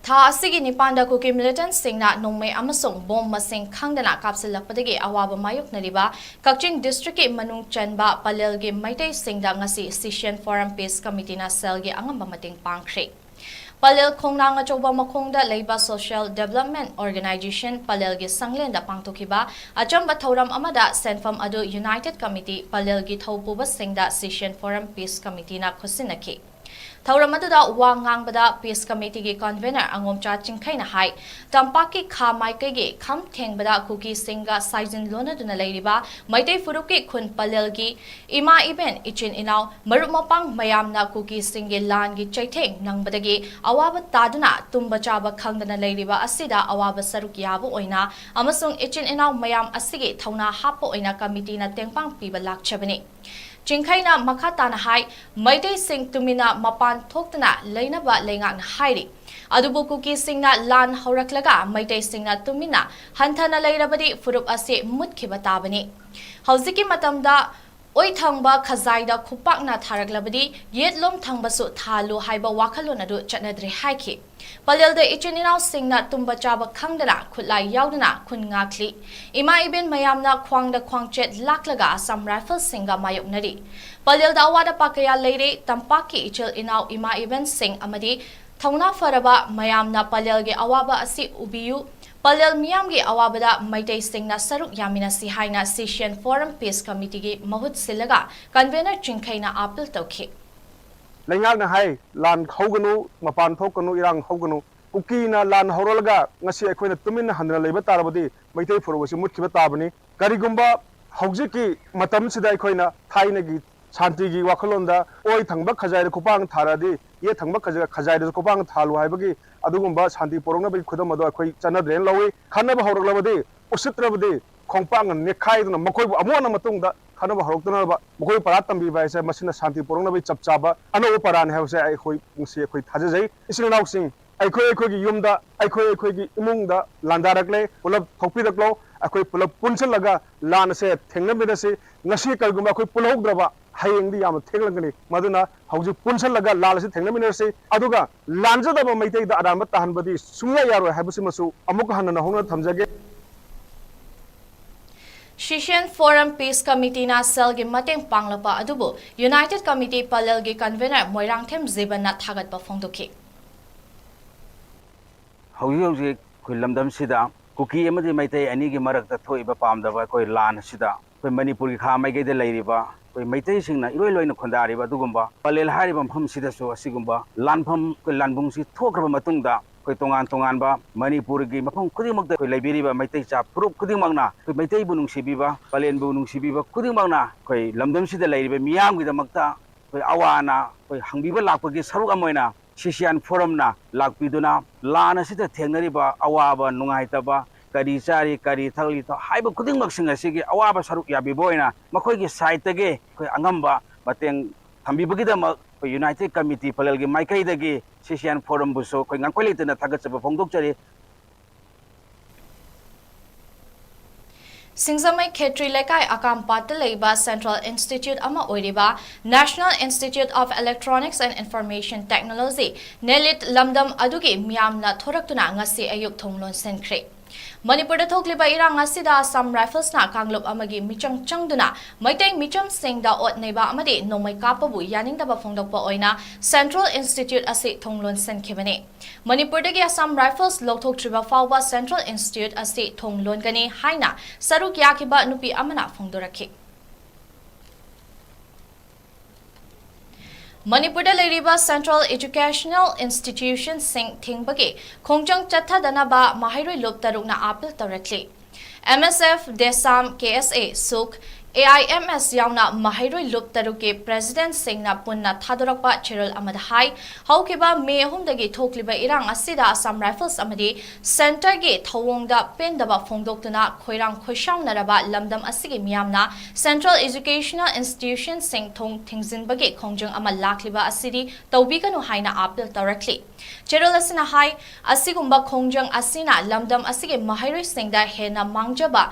ꯊꯥ ꯑꯁꯤꯒꯤ ꯅꯤꯄꯥꯟꯗ ꯀꯨꯀꯤ ꯃꯤꯂꯤꯇꯦꯟꯠꯁꯤꯡꯅ ꯅꯣꯡꯃꯩ ꯑꯃꯁꯨꯡ ꯕꯣꯝ ꯃꯁꯤꯡ ꯈꯪꯗꯅ ꯀꯥꯞꯁꯤꯜꯂꯛꯄꯗꯒꯤ ꯑꯋꯥꯕ ꯃꯥꯌꯣꯛꯅꯔꯤꯕ ꯀꯛꯆꯤꯡ ꯗꯤꯁꯇ꯭ꯔꯤꯛꯀꯤ ꯃꯅꯨꯡ ꯆꯟꯕ ꯄꯂꯦꯜꯒꯤ ꯃꯩꯇꯩꯁꯤꯡꯗ ꯉꯁꯤ ꯁꯤꯁꯤꯌꯟ ꯐꯣꯔꯝ ꯄꯤꯁ ꯀꯃꯤꯇꯤꯅ ꯁꯦꯜꯒꯤ ꯑꯉꯝꯕ ꯃꯇꯦꯡ ꯄꯥꯡꯈ꯭ꯔꯦ꯫ ꯄꯂꯦꯜ ꯈꯣꯡꯅꯥꯡ ꯑꯆꯧꯕ ꯃꯈꯣꯡꯗ ꯂꯩꯕ ꯁꯣꯁꯤꯌꯦꯜ ꯗꯦꯕꯂꯞꯃꯦꯟꯠ ꯑꯣꯔꯒꯅꯥꯏꯖꯦꯁꯟ ꯄꯂꯦꯜꯒꯤ ꯁꯪꯂꯦꯟꯗ ꯄꯥꯡꯊꯣꯛꯈꯤꯕ ꯑꯆꯝꯕ ꯊꯧꯔꯝ ꯑꯃꯗ ꯁꯦꯟꯐꯝ ꯑꯗꯨ ꯌꯨꯅꯥꯏꯇꯦꯗ ꯀꯃꯤꯇꯤ ꯄꯂꯦꯜꯒꯤ ꯊꯧꯄꯨꯕꯁꯤꯡꯗ ꯁꯤꯁꯤꯌꯟ ꯐꯣꯔꯝ ꯄꯤꯁ ꯀꯃꯤꯇꯤꯅ ꯈꯨꯠꯁꯤꯟꯅꯈꯤ꯫ ꯊꯧꯔꯝ ꯑꯗꯨꯗ ꯋꯥ ꯉꯥꯡꯕꯗ ꯄꯤꯁ ꯀꯃꯤꯇꯤꯒꯤ ꯀꯟꯚꯦꯅꯔ ꯑꯉꯣꯝꯆꯥ ꯆꯤꯡꯈꯩꯅ ꯍꯥꯏ, ꯇꯝꯄꯥꯛꯀꯤ ꯈꯥ ꯃꯥꯏꯀꯩꯒꯤ ꯈꯝ ꯊꯦꯡꯕꯗ ꯀꯨꯀꯤꯁꯤꯡꯒ ꯁꯥꯏꯖꯤꯟ ꯂꯣꯟꯅꯗꯨꯅ ꯂꯩꯔꯤꯕ ꯃꯩꯇꯩ ꯐꯨꯔꯨꯞꯀꯤ ꯈꯨꯟ ꯄꯂꯦꯜꯒꯤ ꯏꯃꯥ ꯏꯕꯦꯟ, ꯏꯆꯤꯟ ꯏꯅꯥꯎ, ꯃꯔꯨꯞ ꯃꯄꯥꯡ ꯃꯌꯥꯝꯅ ꯀꯨꯀꯤꯁꯤꯡꯒꯤ ꯂꯥꯟꯒꯤ ꯆꯩꯊꯦꯡ ꯅꯪꯕꯗꯒꯤ ꯑꯋꯥꯕ ꯇꯥꯗꯨꯅ ꯇꯨꯝꯕ ꯆꯥꯕ ꯈꯪꯗꯅ ꯂꯩꯔꯤꯕ ꯑꯁꯤꯗ ꯑꯋꯥꯕ ꯁꯔꯨꯛ ꯌꯥꯕ ꯑꯣꯏꯅ ꯑꯃꯁꯨꯡ ꯏꯆꯤꯟ ꯏꯅꯥꯎ ꯃꯌꯥꯝ ꯑꯁꯤꯒꯤ ꯊꯧꯅꯥ ꯍꯥꯞꯄ ꯑꯣꯏꯅ ꯀꯃꯤꯇꯤꯅ ꯇꯦꯡꯄꯥꯡ ꯄꯤꯕ ꯂꯥꯛꯆꯕꯅꯤ꯫ ꯆꯤꯡꯈꯩꯅ ꯃꯈꯥ ꯇꯥꯅ ꯍꯥꯏ, ꯃꯩꯇꯩꯁꯤꯡ ꯇꯨꯃꯤꯟꯅ ꯃꯄꯥꯟ ꯊꯣꯛꯇꯅ ꯂꯩꯅꯕ ꯂꯩꯉꯥꯛꯅ ꯍꯥꯏꯔꯤ꯫ ꯑꯗꯨꯕꯨ ꯀꯨꯀꯤꯁꯤꯡꯅ ꯂꯥꯟ ꯍꯧꯔꯛꯂꯒ ꯃꯩꯇꯩꯁꯤꯡꯅ ꯇꯨꯃꯤꯟꯅ ꯍꯟꯊꯅ ꯂꯩꯔꯕꯗꯤ ꯐꯨꯔꯨꯞ ꯑꯁꯤ ꯃꯨꯠꯈꯤꯕ ꯇꯥꯕꯅꯤ꯫ ꯍꯧꯖꯤꯛꯀꯤ ꯃꯇꯝꯗ ꯑꯣꯏ ꯊꯪꯕ ꯈꯖꯥꯏꯗ ꯈꯨꯄꯥꯛꯅ ꯊꯥꯔꯛꯂꯕꯗꯤ ꯌꯦꯠꯂꯣꯝ ꯊꯪꯕꯁꯨ ꯊꯥꯍꯜꯂꯨ ꯍꯥꯏꯕ ꯋꯥꯈꯜꯂꯣꯟ ꯑꯗꯨ ꯆꯠꯅꯗ꯭ꯔꯦ ꯍꯥꯏꯈꯤ꯫ ꯄꯂꯦꯜꯗ ꯏꯆꯤꯟ ꯏꯅꯥꯎꯁꯤꯡꯅ ꯇꯨꯝꯕ ꯆꯥꯕ ꯈꯪꯗꯅ ꯈꯨꯠꯂꯥꯏ ꯌꯥꯎꯗꯅ ꯈꯨꯟ ꯉꯥꯛꯂꯤ꯫ ꯏꯃꯥ ꯏꯕꯦꯟ ꯃꯌꯥꯝꯅ ꯈ꯭ꯋꯥꯡꯗ ꯈ꯭ꯋꯥꯡꯆꯦꯠ ꯂꯥꯛꯂꯒ ꯑꯁꯥꯝ ꯔꯥꯏꯐꯜꯁꯤꯡꯒ ꯃꯥꯌꯣꯛꯅꯔꯤ꯫ ꯄꯂꯦꯜꯗ ꯑꯋꯥꯠ ꯑꯄꯥ ꯀꯌꯥ ꯂꯩꯔꯦ꯫ ꯇꯝꯄꯥꯛꯀꯤ ꯏꯆꯤꯜ ꯏꯅꯥꯎ ꯏꯃꯥ ꯏꯕꯦꯟꯁꯤꯡ ꯑꯃꯗꯤ ꯊꯧꯅꯥ ꯐꯔꯕ ꯃꯌꯥꯝꯅ ꯄꯂꯦꯜꯒꯤ ꯑꯋꯥꯕ ꯑꯁꯤ ꯎꯕꯤꯌꯨ꯫ ꯄꯂꯦꯜ ꯃꯤꯌꯥꯝꯒꯤ ꯑꯋꯥꯕꯗ ꯃꯩꯇꯩꯁꯤꯡꯅ ꯁꯔꯨꯛ ꯌꯥꯃꯤꯟꯅꯁꯤ ꯍꯥꯏꯅ ꯁꯤꯁꯤꯌꯟ ꯐꯣꯔꯝ ꯄꯤꯁ ꯀꯃꯤꯇꯤꯒꯤ ꯃꯍꯨꯠ ꯁꯤꯜꯂꯒ ꯀꯟꯚꯦꯅꯔ ꯆꯤꯡꯈꯩꯅ ꯑꯥꯄꯤꯜ ꯇꯧꯈꯤ꯫ ꯂꯩꯉꯥꯛꯅ ꯍꯥꯏ, "ꯂꯥꯟ ꯍꯧꯒꯅꯨ, ꯃꯄꯥꯟ ꯊꯣꯛꯀꯅꯨ, ꯏꯔꯥꯡ ꯍꯧꯒꯅꯨ"꯫ ꯀꯨꯀꯤꯅ ꯂꯥꯟ ꯍꯧꯔꯛꯂꯒ ꯉꯁꯤ ꯑꯩꯈꯣꯏꯅ ꯇꯨꯃꯤꯟꯅ ꯍꯟꯗꯨꯅ ꯂꯩꯕ ꯇꯥꯔꯕꯗꯤ ꯃꯩꯇꯩ ꯐꯨꯔꯨꯞ ꯑꯁꯤ ꯃꯨꯠꯈꯤꯕ ꯇꯥꯕꯅꯤ꯫ ꯀꯔꯤꯒꯨꯝꯕ ꯍꯧꯖꯤꯛꯀꯤ ꯃꯇꯝꯁꯤꯗ ꯑꯩꯈꯣꯏꯅ ꯊꯥꯏꯅꯒꯤ ꯁꯥꯟꯇꯤꯒꯤ ꯋꯥꯈꯜꯂꯣꯟꯗ ꯑꯣꯏ ꯊꯪꯕ ꯈꯖꯥꯏꯗ ꯈꯨꯄꯥꯡ ꯊꯥꯔꯛꯑꯗꯤ ꯌꯦꯠ ꯊꯪꯕ ꯈꯖ-, ꯈꯖꯥꯏꯗꯁꯨ ꯈꯨꯄꯥꯡ ꯊꯥꯍꯜꯂꯨ ꯍꯥꯏꯕꯒꯤ ꯑꯗꯨꯒꯨꯝꯕ ꯁꯥꯟꯇꯤ ꯄꯣꯔꯛꯅꯕꯒꯤ ꯈꯨꯗꯝ ꯑꯗꯨ ꯑꯩꯈꯣꯏ ꯆꯠꯅꯗ꯭ꯔꯦꯅ ꯂꯧꯏ꯫ ꯈꯠꯅꯕ ꯍꯧꯔꯛꯂꯕꯗꯤ, ꯎꯁꯤꯠꯇ꯭ꯔꯕꯗꯤ ꯈꯣꯡꯄꯥꯛꯅ ꯅꯦꯠꯈꯥꯏꯗꯨꯅ ꯃꯈꯣꯏꯕꯨ ꯑꯃꯨꯛ ꯍꯟꯅ ꯃꯇꯨꯡꯗ ꯈꯠꯅꯕ ꯍꯧꯔꯛꯇꯅꯕ ꯃꯈꯣꯏ ꯄꯔꯥ ꯇꯝꯕꯤꯕ ꯍꯥꯏꯁꯦ ꯃꯁꯤꯅ ꯁꯥꯟꯇꯤ ꯄꯣꯔꯛꯅꯕꯒꯤ ꯆꯞ ꯆꯥꯕ ꯑꯅꯧꯕ ꯄꯔꯥꯅꯤ ꯍꯥꯏꯕꯁꯦ ꯑꯩꯈꯣꯏ ꯉꯁꯤ ꯑꯩꯈꯣꯏ ꯊꯥꯖꯖꯩ꯫ ꯏꯆꯤꯜ ꯏꯅꯥꯎꯁꯤꯡ, ꯑꯩꯈꯣꯏ ꯑꯩꯈꯣꯏꯒꯤ ꯌꯨꯝꯗ, ꯑꯩꯈꯣꯏ ꯑꯩꯈꯣꯏꯒꯤ ꯏꯃꯨꯡꯗ ꯂꯥꯟꯗꯥꯔꯛꯂꯦ, ꯄꯨꯂꯞ ꯊꯣꯛꯄꯤꯔꯛꯂꯣ꯫ ꯑꯩꯈꯣꯏ ꯄꯨꯂꯞ ꯄꯨꯟꯁꯤꯜꯂꯒ ꯂꯥꯟ ꯑꯁꯦ ꯊꯦꯡꯅꯃꯤꯟꯅꯁꯤ꯫ ꯉꯁꯤ ꯀꯔꯤꯒꯨꯝꯕ ꯑꯩꯈꯣꯏ ꯄꯨꯜꯍꯧꯗ꯭ꯔꯕ, ꯍꯌꯦꯡꯗꯤ ꯌꯥꯝꯅ ꯊꯦꯡꯂꯛꯀꯅꯤ꯫ ꯃꯗꯨꯅ ꯍꯧꯖꯤꯛ ꯄꯨꯟꯁꯤꯜꯂꯒ ꯂꯥꯟ ꯑꯁꯤ ꯊꯦꯡꯅꯃꯤꯟꯅꯔꯁꯤ꯫ ꯑꯗꯨꯒ ꯂꯥꯟꯖꯗꯕ ꯃꯩꯇꯩꯗ ꯑꯔꯥꯟꯕ ꯇꯥꯍꯟꯕꯗꯤ ꯁꯨꯡꯌꯥ ꯌꯥꯔꯣꯏ ꯍꯥꯏꯕꯁꯤꯃꯁꯨ ꯑꯃꯨꯛꯀ ꯍꯟꯅ ꯅꯧꯍꯧꯅ ꯊꯝꯖꯒꯦ꯫ ꯁꯤꯁꯤꯌꯟ ꯐꯣꯔꯝ ꯄꯤꯁ ꯀꯃꯤꯇꯤꯅ ꯁꯦꯜꯒꯤ ꯃꯇꯦꯡ ꯄꯥꯡꯂꯛꯄ ꯑꯗꯨꯕꯨ ꯌꯨꯅꯥꯏꯇꯦꯗ ꯀꯃꯤꯇꯤ ꯄꯂꯦꯜꯒꯤ ꯀꯟꯚꯦꯅꯔ ꯃꯣꯏꯔꯥꯡꯊꯦꯝ ꯖꯤꯕꯟꯅ ꯊꯥꯒꯠꯄ ꯐꯣꯡꯗꯣꯛꯈꯤ꯫ ꯍꯧꯖꯤꯛ ꯍꯧꯖꯤꯛ ꯑꯩꯈꯣꯏ ꯂꯝꯗꯝꯁꯤꯗ ꯀꯨꯀꯤ ꯑꯃꯗꯤ ꯃꯩꯇꯩ ꯑꯅꯤꯒꯤ ꯃꯔꯛꯇ ꯊꯣꯛꯏꯕ ꯄꯥꯝꯗꯕ ꯑꯩꯈꯣꯏ ꯂꯥꯟ ꯑꯁꯤꯗ ꯑꯩꯈꯣꯏ ꯃꯅꯤꯄꯨꯔꯒꯤ ꯈꯥ ꯃꯥꯏꯀꯩꯗ ꯂꯩꯔꯤꯕ ꯑꯩꯈꯣꯏ ꯃꯩꯇꯩꯁꯤꯡꯅ ꯏꯔꯣꯏ ꯂꯣꯏꯅ ꯈꯨꯟꯗꯥꯔꯤꯕ ꯑꯗꯨꯒꯨꯝꯕ ꯄꯂꯦꯜ ꯍꯥꯏꯔꯤꯕ ꯃꯐꯝꯁꯤꯗꯁꯨ ꯑꯁꯤꯒꯨꯝꯕ ꯂꯥꯟꯐꯝ, ꯑꯩꯈꯣꯏ ꯂꯥꯟꯕꯨꯡꯁꯤ ꯊꯣꯛꯈ꯭ꯔꯕ ꯃꯇꯨꯡꯗ ꯑꯩꯈꯣꯏ ꯇꯣꯉꯥꯟ ꯇꯣꯉꯥꯟꯕ ꯃꯅꯤꯄꯨꯔꯒꯤ ꯃꯐꯝ ꯈꯨꯗꯤꯡꯃꯛꯇ ꯑꯩꯈꯣꯏ ꯂꯩꯕꯤꯔꯤꯕ ꯃꯩꯇꯩ ꯆꯥ ꯐꯨꯔꯨꯞ ꯈꯨꯗꯤꯡꯃꯛꯅ ꯑꯩꯈꯣꯏ ꯃꯩꯇꯩꯕꯨ ꯅꯨꯡꯁꯤꯕꯤꯕ, ꯄꯂꯦꯟꯕꯨ ꯅꯨꯡꯁꯤꯕꯤꯕ ꯈꯨꯗꯤꯡꯃꯛꯅ ꯑꯩꯈꯣꯏ ꯂꯝꯗꯝꯁꯤꯗ ꯂꯩꯔꯤꯕ ꯃꯤꯌꯥꯝꯒꯤꯗꯃꯛꯇ ꯑꯩꯈꯣꯏ ꯑꯋꯥ ꯑꯅꯥ ꯑꯩꯈꯣꯏ ꯍꯪꯕꯤꯕ ꯂꯥꯛꯄꯒꯤ ꯁꯔꯨꯛ ꯑꯃ ꯑꯣꯏꯅ ꯁꯤꯁꯤꯌꯥꯟ ꯐꯣꯔꯝꯅ ꯂꯥꯛꯄꯤꯗꯨꯅ ꯂꯥꯟ ꯑꯁꯤꯗ ꯊꯦꯡꯅꯔꯤꯕ ꯑꯋꯥꯕ ꯅꯨꯡꯉꯥꯏꯇꯕ, ꯀꯔꯤ ꯆꯥꯔꯤ, ꯀꯔꯤ ꯊꯛꯂꯤ ꯍꯥꯏꯕ ꯈꯨꯗꯤꯡꯃꯛꯁꯤꯡ ꯑꯁꯤꯒꯤ ꯑꯋꯥꯕ ꯁꯔꯨꯛ ꯌꯥꯕꯤꯕ ꯑꯣꯏꯅ ꯃꯈꯣꯏꯒꯤ ꯁꯥꯏꯠꯇꯒꯤ ꯑꯩꯈꯣꯏ ꯑꯉꯝꯕ ꯃꯇꯦꯡ ꯊꯝꯕꯤꯕꯒꯤꯗꯃꯛ ꯑꯩꯈꯣꯏ ꯌꯨꯅꯥꯏꯇꯦꯗ ꯀꯃꯤꯇꯤ ꯄꯂꯦꯜꯒꯤ ꯃꯥꯏꯀꯩꯗꯒꯤ ꯁꯤꯁꯤꯌꯥꯟ ꯐꯣꯔꯝꯕꯨꯁꯨ ꯑꯩꯈꯣꯏ ꯉꯥꯡꯈꯣꯏ ꯂꯩꯇꯅ ꯊꯥꯒꯠꯆꯕ ꯐꯣꯡꯗꯣꯛꯆꯔꯤ꯫ ꯁꯤꯡꯖꯃꯩ ꯈꯦꯇ꯭ꯔꯤ ꯂꯩꯀꯥꯏ ꯑꯀꯥꯝꯄꯥꯠꯇ ꯂꯩꯕ ꯁꯦꯟꯇ꯭ꯔꯦꯜ ꯏꯟꯁꯇꯤꯇ꯭ꯌꯨꯠ ꯑꯃ ꯑꯣꯏꯔꯤꯕ National Institute of Electronics and Information Technology, ꯅꯦꯂꯤꯠ, ꯂꯝꯗꯝ ꯑꯗꯨꯒꯤ ꯃꯤꯌꯥꯝꯅ ꯊꯣꯔꯛꯇꯨꯅ ꯉꯁꯤ ꯑꯌꯨꯛ ꯊꯣꯡ ꯂꯣꯟꯁꯤꯟꯈ꯭ꯔꯦ꯫ ꯃꯅꯤꯄꯨꯔꯗ ꯊꯣꯛꯂꯤꯕ ꯏꯔꯥꯡ ꯑꯁꯤꯗ ꯑꯁꯥꯝ ꯔꯥꯏꯐꯜꯁꯅ ꯀꯥꯡꯂꯨꯞ ꯑꯃꯒꯤ ꯃꯤꯆꯪ ꯆꯪꯗꯨꯅ ꯃꯩꯇꯩ ꯃꯤꯆꯝꯁꯤꯡꯗ ꯑꯣꯠ ꯅꯩꯕ ꯑꯃꯗꯤ ꯅꯣꯡꯃꯩ ꯀꯥꯞꯄꯕꯨ ꯌꯥꯅꯤꯡꯗꯕ ꯐꯣꯡꯗꯣꯛꯄ ꯑꯣꯏꯅ ꯁꯦꯟꯇ꯭ꯔꯦꯜ ꯏꯟꯁꯇꯤꯇ꯭ꯌꯨꯠ ꯑꯁꯤ ꯊꯣꯡ ꯂꯣꯟꯁꯤꯟꯈꯤꯕꯅꯤ꯫ ꯃꯅꯤꯄꯨꯔꯗꯒꯤ ꯑꯁꯥꯝ ꯔꯥꯏꯐꯜꯁ ꯂꯧꯊꯣꯛꯇ꯭ꯔꯤꯕ ꯐꯥꯎꯕ ꯁꯦꯟꯇ꯭ꯔꯦꯜ ꯏꯟꯁꯇꯤꯇ꯭ꯌꯨꯠ ꯑꯁꯤ ꯊꯣꯡ ꯂꯣꯟꯒꯅꯤ ꯍꯥꯏꯅ ꯁꯔꯨꯛ ꯌꯥꯈꯤꯕ ꯅꯨꯄꯤ ꯑꯃꯅ ꯐꯣꯡꯗꯣꯔꯛꯈꯤ꯫ ꯃꯅꯤꯄꯨꯔꯗ ꯂꯩꯔꯤꯕ ꯁꯦꯟꯇ꯭ꯔꯦꯜ ꯏꯖꯨꯀꯦꯁꯅꯦꯜ ꯏꯟꯁꯇꯤꯇ꯭ꯌꯨꯁꯟꯁꯤꯡ ꯊꯤꯡꯕꯒꯤ ꯈꯣꯡꯖꯪ ꯆꯠꯊꯗꯅꯕ ꯃꯍꯩꯔꯣꯏ ꯂꯨꯞ ꯇꯔꯨꯛꯅ ꯑꯥꯄꯤꯜ ꯇꯧꯔꯛꯂꯤ꯫ ꯑꯦꯝ ꯑꯦꯁ ꯑꯦꯐ, ꯗꯦꯁꯥꯝ, ꯀꯦ ꯑꯦꯁ ꯑꯦ, ꯁꯨꯛ, ꯑꯦ ꯑꯥꯏ ꯑꯦꯝ ꯑꯦꯁ ꯌꯥꯎꯅ ꯃꯍꯩꯔꯣꯏ ꯂꯨꯞ ꯇꯔꯨꯛꯀꯤ ꯄ꯭ꯔꯦꯁꯤꯗꯦꯟꯠꯁꯤꯡꯅ ꯄꯨꯟꯅ ꯊꯥꯗꯣꯔꯛꯄ ꯆꯦꯔꯣꯜ ꯑꯃꯗ ꯍꯥꯏ, ꯍꯧꯈꯤꯕ ꯃꯦ ꯑꯍꯨꯝꯗꯒꯤ ꯊꯣꯛꯂꯤꯕ ꯏꯔꯥꯡ ꯑꯁꯤꯗ ꯑꯁꯥꯝ ꯔꯥꯏꯐꯜꯁ ꯑꯃꯗꯤ ꯁꯦꯟꯇꯔꯒꯤ ꯊꯧꯑꯣꯡꯗ ꯄꯦꯟꯗꯕ ꯐꯣꯡꯗꯣꯛꯇꯨꯅ ꯈꯣꯏꯔꯥꯡ ꯈꯣꯏꯁꯥꯎꯅꯔꯕ ꯂꯝꯗꯝ ꯑꯁꯤꯒꯤ ꯃꯤꯌꯥꯝꯅ ꯁꯦꯟꯇ꯭ꯔꯦꯜ ꯏꯖꯨꯀꯦꯁꯅꯦꯜ ꯏꯟꯁꯇꯤꯇ꯭ꯌꯨꯁꯟꯁꯤꯡ ꯊꯣꯡ ꯊꯤꯡꯖꯤꯟꯕꯒꯤ ꯈꯣꯡꯖꯪ ꯑꯃ ꯂꯥꯛꯂꯤꯕ ꯑꯁꯤꯗꯤ ꯇꯧꯕꯤꯒꯅꯨ ꯍꯥꯏꯅ ꯑꯥꯄꯤꯜ ꯇꯧꯔꯛꯂꯤ꯫ ꯆꯦꯔꯣꯜ ꯑꯁꯤꯅ ꯍꯥꯏ, ꯑꯁꯤꯒꯨꯝꯕ ꯈꯣꯡꯖꯪ ꯑꯁꯤꯅ ꯂꯝꯗꯝ ꯑꯁꯤꯒꯤ ꯃꯍꯩꯔꯣꯏꯁꯤꯡꯗ ꯍꯦꯟꯅ ꯃꯥꯡꯖꯕ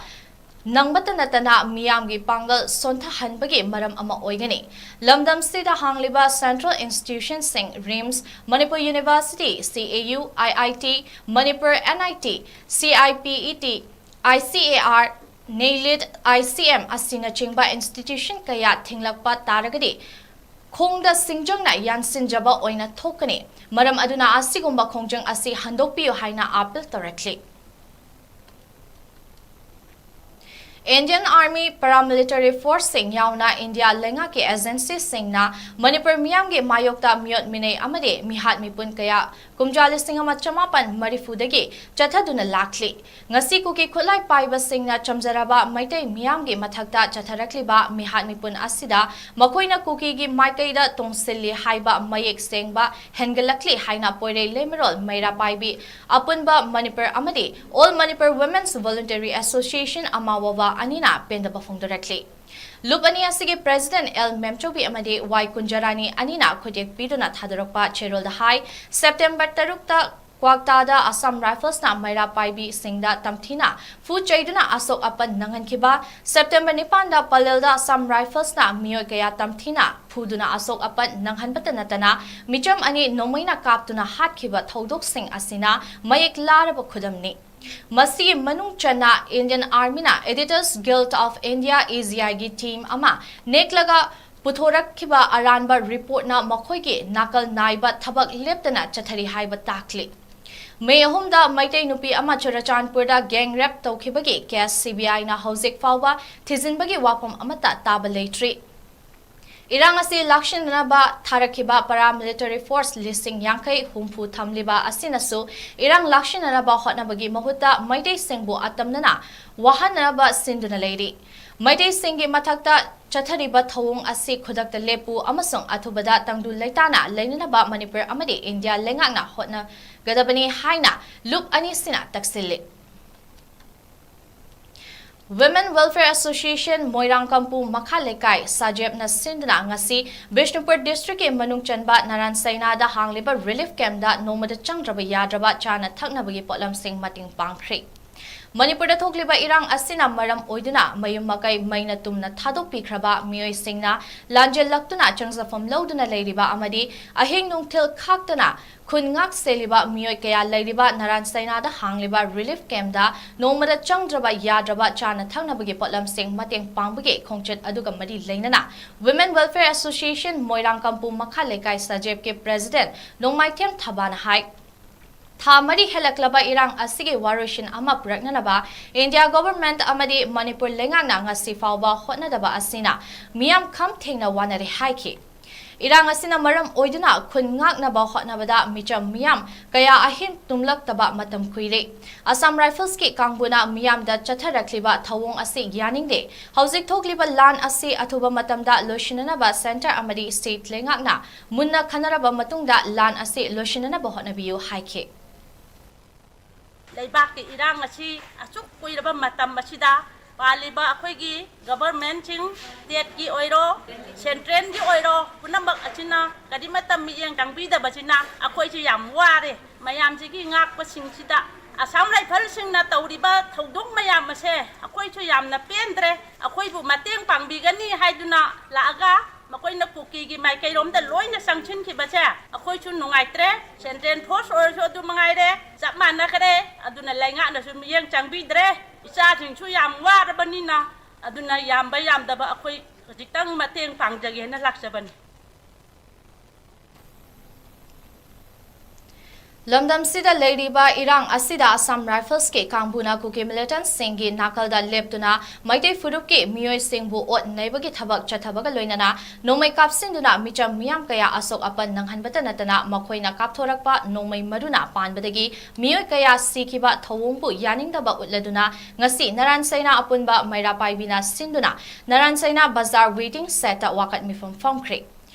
ꯅꯪꯕꯇ ꯅꯠꯇꯅ ꯃꯤꯌꯥꯝꯒꯤ ꯄꯥꯡꯒꯜ ꯁꯣꯟꯊꯍꯟꯕꯒꯤ ꯃꯔꯝ ꯑꯃ ꯑꯣꯏꯒꯅꯤ꯫ ꯂꯝꯗꯝꯁꯤꯗ ꯍꯥꯡꯂꯤꯕ ꯁꯦꯟꯇ꯭ꯔꯦꯜ ꯏꯟꯁꯇꯤꯇ꯭ꯌꯨꯁꯟꯁꯤꯡ RIMS, Manipur university, C A U, I I T, Manipur N I T, C I P E T, I C A R, ꯅꯦꯂꯤꯠ, I C M ꯑꯁꯤꯅꯆꯤꯡꯕ ꯏꯟꯁꯇꯤꯇ꯭ꯌꯨꯁꯟ ꯀꯌꯥ ꯊꯤꯡꯂꯛꯄ ꯇꯥꯔꯒꯗꯤ ꯈꯣꯡꯗ ꯁꯤꯡꯖꯪꯅ ꯌꯥꯟꯁꯤꯟꯖꯕ ꯑꯣꯏꯅ ꯊꯣꯛꯀꯅꯤ꯫ ꯃꯔꯝ ꯑꯗꯨꯅ ꯑꯁꯤꯒꯨꯝꯕ ꯈꯣꯡꯖꯪ ꯑꯁꯤ ꯍꯟꯗꯣꯛꯄꯤꯌꯨ ꯍꯥꯏꯅ ꯑꯥꯄꯤꯜ ꯇꯧꯔꯛꯂꯤ꯫ ꯏꯟꯗꯤꯌꯟ ꯑꯥꯔꯃꯤ, ꯄꯦꯔꯥꯃꯤꯂꯤꯇꯔꯤ ꯐꯣꯔꯁꯁꯤꯡ ꯌꯥꯎꯅ ꯏꯟꯗꯤꯌꯥ ꯂꯩꯉꯥꯛꯀꯤ ꯑꯦꯖꯦꯟꯁꯤꯁꯤꯡꯅ ꯃꯅꯤꯄꯨꯔ ꯃꯤꯌꯥꯝꯒꯤ ꯃꯥꯌꯣꯛꯇ ꯃꯤꯑꯣꯠ ꯃꯤꯅꯩ ꯑꯃꯗꯤ ꯃꯤꯍꯥꯠ ꯃꯤꯄꯨꯟ ꯀꯌꯥ ꯀꯨꯝꯖꯥ ꯂꯤꯁꯤꯡ ꯑꯃ ꯆꯃꯥꯄꯟ ꯃꯔꯤꯐꯨꯗꯒꯤ ꯆꯠꯊꯗꯨꯅ ꯂꯥꯛꯂꯤ꯫ ꯉꯁꯤ ꯀꯨꯀꯤ ꯈꯨꯠꯂꯥꯏ ꯄꯥꯏꯕꯁꯤꯡꯅ ꯆꯝꯖꯔꯕ ꯃꯩꯇꯩ ꯃꯤꯌꯥꯝꯒꯤ ꯃꯊꯛꯇ ꯆꯠꯊꯔꯛꯂꯤꯕ ꯃꯤꯍꯥꯠ ꯃꯤꯄꯨꯟ ꯑꯁꯤꯗ ꯃꯈꯣꯏꯅ ꯀꯨꯀꯤꯒꯤ ꯃꯥꯏꯀꯩꯗ ꯇꯣꯡꯁꯤꯜꯂꯤ ꯍꯥꯏꯕ ꯃꯌꯦꯛ ꯁꯦꯡꯕ ꯍꯦꯟꯒꯠꯂꯛꯂꯤ ꯍꯥꯏꯅ ꯄꯣꯏꯔꯩ ꯂꯩꯃꯔꯣꯜ ꯃꯩꯔꯥ ꯄꯥꯏꯕꯤ ꯑꯄꯨꯟꯕ ꯃꯅꯤꯄꯨꯔ ꯑꯃꯗꯤ All Manipur Women's Voluntary Association, ꯑꯃꯥꯋꯥꯋꯥ, ꯑꯅꯤꯅ ꯄꯦꯟꯗꯕ ꯐꯣꯡꯗꯣꯔꯛꯂꯤ꯫ ꯂꯨꯞ ꯑꯅꯤ ꯑꯁꯤꯒꯤ ꯄ꯭ꯔꯦꯁꯤꯗꯦꯟꯠ ꯑꯦꯜ ꯃꯦꯝꯆꯧꯕꯤ ꯑꯃꯗꯤ ꯋꯥꯏ ꯀꯨꯟꯖꯔꯥꯅꯤ ꯑꯅꯤꯅ ꯈꯨꯠꯌꯦꯛ ꯄꯤꯗꯨꯅ ꯊꯥꯗꯣꯔꯛꯄ ꯆꯦꯔꯣꯜꯗ ꯍꯥꯏ, ꯁꯦꯞꯇꯦꯝꯕꯔ ꯇꯔꯨꯛꯇ ꯀ꯭ꯋꯥꯛꯇꯥꯗ ꯑꯁꯥꯝ ꯔꯥꯏꯐꯜꯁꯅ ꯃꯩꯔꯥ ꯄꯥꯏꯕꯤꯁꯤꯡꯗ ꯇꯝꯊꯤꯅ ꯐꯨ ꯆꯩꯗꯨꯅ ꯑꯁꯣꯛ ꯑꯄꯟ ꯅꯪꯍꯟꯈꯤꯕ, ꯁꯦꯞꯇꯦꯝꯕꯔ ꯅꯤꯄꯥꯟꯗ ꯄꯂꯦꯜꯗ ꯑꯁꯥꯝ ꯔꯥꯏꯐꯜꯁꯅ ꯃꯤꯑꯣꯏ ꯀꯌꯥ ꯇꯝꯊꯤꯅ ꯐꯨꯗꯨꯅ ꯑꯁꯣꯛ ꯑꯄꯟ ꯅꯪꯍꯟꯕꯇ ꯅꯠꯇꯅ ꯃꯤꯆꯝ ꯑꯅꯤ ꯅꯣꯡꯃꯩꯅ ꯀꯥꯞꯇꯨꯅ ꯍꯥꯠꯈꯤꯕ ꯊꯧꯗꯣꯛꯁꯤꯡ ꯑꯁꯤꯅ ꯃꯌꯦꯛ ꯂꯥꯔꯕ ꯈꯨꯗꯝꯅꯤ꯫ ꯃꯁꯤꯒꯤ ꯃꯅꯨꯡ ꯆꯟꯅ Indian Armyꯅ Editors Guild of India, AGIꯒꯤ team ꯑꯃ ꯅꯦꯛꯂꯒ ꯄꯨꯊꯣꯔꯛꯈꯤꯕ ꯑꯔꯥꯟꯕ reportꯅ ꯃꯈꯣꯏꯒꯤ ꯅꯥꯀꯜ ꯅꯥꯏꯕ ꯊꯕꯛ ꯂꯦꯞꯇꯅ ꯆꯠꯊꯔꯤ ꯍꯥꯏꯕ ꯇꯥꯛꯂꯤ꯫ ꯃꯦ ꯑꯍꯨꯝꯗ ꯃꯩꯇꯩ ꯅꯨꯄꯤ ꯑꯃ ꯆꯨꯔꯆꯥꯟꯄꯨꯔꯗ gang rape ꯇꯧꯈꯤꯕꯒꯤ case CBIꯅ ꯍꯧꯖꯤꯛ ꯐꯥꯎꯕ ꯊꯤꯖꯤꯟꯕꯒꯤ ꯋꯥꯐꯝ ꯑꯃꯠꯇ ꯇꯥꯕ ꯂꯩꯇ꯭ꯔꯤ꯫ ꯏꯔꯥꯡ ꯑꯁꯤ ꯂꯥꯛꯁꯤꯟꯅꯅꯕ ꯊꯥꯔꯛꯈꯤꯕ paramilitary force ꯂꯤꯁꯤꯡ ꯌꯥꯡꯈꯩ ꯍꯨꯝꯐꯨ ꯊꯝꯂꯤꯕ ꯑꯁꯤꯅꯁꯨ ꯏꯔꯥꯡ ꯂꯥꯛꯁꯤꯟꯅꯅꯕ ꯍꯣꯠꯅꯕꯒꯤ ꯃꯍꯨꯠꯇ ꯃꯩꯇꯩꯁꯤꯡꯕꯨ ꯑꯇꯝꯅꯅ ꯋꯥꯍꯟꯅꯅꯕ ꯁꯤꯟꯗꯨꯅ ꯂꯩꯔꯤ꯫ ꯃꯩꯇꯩꯁꯤꯡꯒꯤ ꯃꯊꯛꯇ ꯆꯠꯊꯔꯤꯕ ꯊꯧꯑꯣꯡ ꯑꯁꯤ ꯈꯨꯗꯛꯇ ꯂꯦꯞꯄꯨ ꯑꯃꯁꯨꯡ ꯑꯊꯨꯕꯗ ꯇꯪꯗꯨ ꯂꯩꯇꯥꯅ ꯂꯩꯅꯅꯕ ꯃꯅꯤꯄꯨꯔ ꯑꯃꯗꯤ ꯏꯟꯗꯤꯌꯥ ꯂꯩꯉꯥꯛꯅ ꯍꯣꯠꯅꯒꯗꯕꯅꯤ ꯍꯥꯏꯅ ꯂꯨꯞ ꯑꯅꯤꯁꯤꯅ ꯇꯛꯁꯤꯜꯂꯤ꯫ Women Welfare Association ꯃꯣꯏꯔꯥꯡ ꯀꯝꯄꯨ ꯃꯈꯥ ꯂꯩꯀꯥꯏ ꯁꯥꯖꯦꯞꯅ ꯁꯤꯟꯗꯨꯅ ꯉꯁꯤ ꯕꯤꯁꯅꯨꯄꯨꯔ districtꯀꯤ ꯃꯅꯨꯡ ꯆꯟꯕ ꯅꯥꯔꯥꯟ ꯁꯩꯅꯥꯗ ꯍꯥꯡꯂꯤꯕ relief campꯇ ꯅꯣꯡꯃꯗ ꯆꯪꯗ꯭ꯔꯕ ꯌꯥꯗ꯭ꯔꯕ ꯆꯥꯅ ꯊꯛꯅꯕꯒꯤ ꯄꯣꯠꯂꯝꯁꯤꯡ ꯃꯇꯦꯡ ꯄꯥꯡꯈ꯭ꯔꯦ꯫ ꯃꯅꯤꯄꯨꯔꯗ ꯊꯣꯛꯂꯤꯕ ꯏꯔꯥꯡ ꯑꯁꯤꯅ ꯃꯔꯝ ꯑꯣꯏꯗꯨꯅ ꯃꯌꯨꯝ ꯃꯀꯩ ꯃꯩꯅ ꯇꯨꯝꯅ ꯊꯥꯗꯣꯛꯄꯤꯈ꯭ꯔꯕ ꯃꯤꯑꯣꯏꯁꯤꯡꯅ ꯂꯥꯟꯖꯦꯜꯂꯛꯇꯨꯅ ꯆꯪꯖꯐꯝ ꯂꯧꯗꯨꯅ ꯂꯩꯔꯤꯕ ꯑꯃꯗꯤ ꯑꯍꯤꯡ ꯅꯨꯡꯊꯤꯜ ꯈꯥꯛꯇꯅ ꯈꯨꯟ ꯉꯥꯛ ꯁꯦꯜꯂꯤꯕ ꯃꯤꯑꯣꯏ ꯀꯌꯥ ꯂꯩꯔꯤꯕ ꯅꯥꯔꯥꯟ ꯁꯩꯅꯥꯗ ꯍꯥꯡꯂꯤꯕ relief campꯇ ꯅꯣꯡꯃꯗ ꯆꯪꯗ꯭ꯔꯕ ꯌꯥꯗ꯭ꯔꯕ ꯆꯥꯅ ꯊꯛꯅꯕꯒꯤ ꯄꯣꯠꯂꯝꯁꯤꯡ ꯃꯇꯦꯡ ꯄꯥꯡꯕꯒꯤ ꯈꯣꯡꯆꯠ ꯑꯗꯨꯒ ꯃꯔꯤ ꯂꯩꯅꯅ Women Welfare Association ꯃꯣꯏꯔꯥꯡ ꯀꯝꯄꯨ ꯃꯈꯥ ꯂꯩꯀꯥꯏ ꯁꯥꯖꯦꯞꯀꯤ president ꯅꯣꯡꯃꯥꯏꯊꯦꯝ ꯊꯕꯥꯅ ꯍꯥꯏ, ꯊꯥ ꯃꯔꯤ ꯍꯦꯜꯂꯛꯂꯕ ꯏꯔꯥꯡ ꯑꯁꯤꯒꯤ ꯋꯥꯔꯣꯏꯁꯤꯟ ꯑꯃ ꯄꯨꯔꯛꯅꯅꯕ ꯏꯟꯗꯤꯌꯥ government ꯑꯃꯗꯤ ꯃꯅꯤꯄꯨꯔ ꯂꯩꯉꯥꯛꯅ ꯉꯁꯤ ꯐꯥꯎꯕ ꯍꯣꯠꯅꯗꯕ ꯑꯁꯤꯅ ꯃꯤꯌꯥꯝ ꯈꯝ ꯊꯦꯡꯅ ꯋꯥꯅꯔꯦ ꯍꯥꯏꯈꯤ꯫ ꯏꯔꯥꯡ ꯑꯁꯤꯅ ꯃꯔꯝ ꯑꯣꯏꯗꯨꯅ ꯈꯨꯟ ꯉꯥꯛꯅꯕ ꯍꯣꯠꯅꯕꯗ ꯃꯤꯆꯝ ꯃꯤꯌꯥꯝ ꯀꯌꯥ ꯑꯍꯤꯡ ꯇꯨꯝꯂꯛꯇꯕ ꯃꯇꯝ ꯀꯨꯏꯔꯦ꯫ Assam Riflesꯀꯤ ꯀꯥꯡꯕꯨꯅ ꯃꯤꯌꯥꯝꯗ ꯆꯠꯊꯔꯛꯂꯤꯕ ꯊꯧꯑꯣꯡ ꯑꯁꯤ ꯌꯥꯅꯤꯡꯗꯦ꯫ ꯍꯧꯖꯤꯛ ꯊꯣꯛꯂꯤꯕ ꯂꯥꯟ ꯑꯁꯤ ꯑꯊꯨꯕ ꯃꯇꯝꯗ ꯂꯣꯏꯁꯤꯟꯅꯅꯕ centre ꯑꯃꯗꯤ state ꯂꯩꯉꯥꯛꯅ ꯃꯨꯟꯅ ꯈꯟꯅꯔꯕ ꯃꯇꯨꯡꯗ ꯂꯥꯟ ꯑꯁꯤ ꯂꯣꯏꯁꯤꯟꯅꯅꯕ ꯍꯣꯠꯅꯕꯤꯌꯨ ꯍꯥꯏꯈꯤ꯫ ꯂꯩꯕꯥꯛꯀꯤ ꯏꯔꯥꯡ ꯑꯁꯤ ꯑꯁꯨꯛ ꯀꯨꯏꯔꯕ ꯃꯇꯝ ꯑꯁꯤꯗ ꯄꯥꯜꯂꯤꯕ ꯑꯩꯈꯣꯏꯒꯤ governmentꯁꯤꯡ, stateꯀꯤ ꯑꯣꯏꯔꯣ, centralꯒꯤ ꯑꯣꯏꯔꯣ, ꯄꯨꯝꯅꯃꯛ ꯑꯁꯤꯅ ꯀꯔꯤꯃꯠꯇ ꯃꯤꯠꯌꯦꯡ ꯆꯪꯕꯤꯗꯕꯁꯤꯅ ꯑꯩꯈꯣꯏꯁꯨ ꯌꯥꯝ ꯋꯥꯔꯦ꯫ ꯃꯌꯥꯝꯁꯤꯒꯤ ꯉꯥꯛꯄꯁꯤꯡꯁꯤꯗ Assam Riflesꯁꯤꯡꯅ ꯇꯧꯔꯤꯕ ꯊꯧꯗꯣꯛ ꯃꯌꯥꯝ ꯑꯁꯦ ꯑꯩꯈꯣꯏꯁꯨ ꯌꯥꯝꯅ ꯄꯦꯟꯗ꯭ꯔꯦ꯫ ꯑꯩꯈꯣꯏꯕꯨ ꯃꯇꯦꯡ ꯄꯥꯡꯕꯤꯒꯅꯤ ꯍꯥꯏꯗꯨꯅ ꯂꯥꯛꯑꯒ ꯃꯈꯣꯏꯅ ꯀꯨꯀꯤꯒꯤ ꯃꯥꯏꯀꯩꯔꯣꯝꯗ ꯂꯣꯏꯅ ꯆꯪꯁꯤꯟꯈꯤꯕꯁꯦ ꯑꯩꯈꯣꯏꯁꯨ ꯅꯨꯡꯉꯥꯏꯇ꯭ꯔꯦ꯫ Central force ꯑꯣꯏꯔꯁꯨ ꯑꯗꯨ ꯃꯉꯥꯏꯔꯦ, ꯆꯞ ꯃꯥꯟꯅꯈ꯭ꯔꯦ꯫ ꯑꯗꯨꯅ ꯂꯩꯉꯥꯛꯅꯁꯨ ꯃꯤꯠꯌꯦꯡ ꯆꯪꯕꯤꯗ꯭ꯔꯦ꯫ ꯏꯆꯥꯁꯤꯡꯁꯨ ꯌꯥꯝ ꯋꯥꯔꯕꯅꯤꯅ, ꯑꯗꯨꯅ ꯌꯥꯝꯕ ꯌꯥꯝꯗꯕ ꯑꯩꯈꯣꯏ ꯈꯖꯤꯛꯇꯪ ꯃꯇꯦꯡ ꯄꯥꯡꯖꯒꯦꯅ ꯂꯥꯛꯆꯕꯅꯤ꯫ ꯂꯝꯗꯝꯁꯤꯗ ꯂꯩꯔꯤꯕ ꯏꯔꯥꯡ ꯑꯁꯤꯗ ꯑꯁꯥꯝ ꯔꯥꯏꯐꯜꯁꯀꯤ ꯀꯥꯡꯕꯨꯅ ꯀꯨꯀꯤ ꯃꯤꯂꯤꯇꯦꯟꯠꯁꯤꯡꯒꯤ ꯅꯥꯀꯜꯗ ꯂꯦꯞꯇꯨꯅ ꯃꯩꯇꯩ ꯐꯨꯔꯨꯞꯀꯤ ꯃꯤꯑꯣꯏꯁꯤꯡꯕꯨ ꯑꯣꯠ ꯅꯩꯕꯒꯤ ꯊꯕꯛ ꯆꯠꯊꯕꯒ ꯂꯣꯏꯅꯅ ꯅꯣꯡꯃꯩ ꯀꯥꯞꯁꯤꯟꯗꯨꯅ ꯃꯤꯆꯝ ꯃꯤꯌꯥꯝ ꯀꯌꯥ ꯑꯁꯣꯛ ꯑꯄꯟ ꯅꯪꯍꯟꯕꯇ ꯅꯠꯇꯅ ꯃꯈꯣꯏꯅ ꯀꯥꯞꯊꯣꯔꯛꯄ ꯅꯣꯡꯃꯩ ꯃꯔꯨꯅ ꯄꯥꯟꯕꯗꯒꯤ ꯃꯤꯑꯣꯏ ꯀꯌꯥ ꯁꯤꯈꯤꯕ ꯊꯧꯑꯣꯡꯕꯨ ꯌꯥꯅꯤꯡꯗꯕ ꯎꯠꯂꯗꯨꯅ ꯉꯁꯤ ꯅꯔꯥꯟ ꯁꯩꯅꯥ ꯑꯄꯨꯟꯕ ꯃꯩꯔꯥ ꯄꯥꯏꯕꯤꯅ ꯁꯤꯟꯗꯨꯅ ꯅꯔꯥꯟ ꯁꯩꯅꯥ ꯕꯖꯥꯔ ꯋꯦꯇꯤꯡ ꯁꯦꯗꯇ ꯋꯥꯀꯠ ꯃꯤꯐꯝ ꯐꯝꯈ꯭ꯔꯦ꯫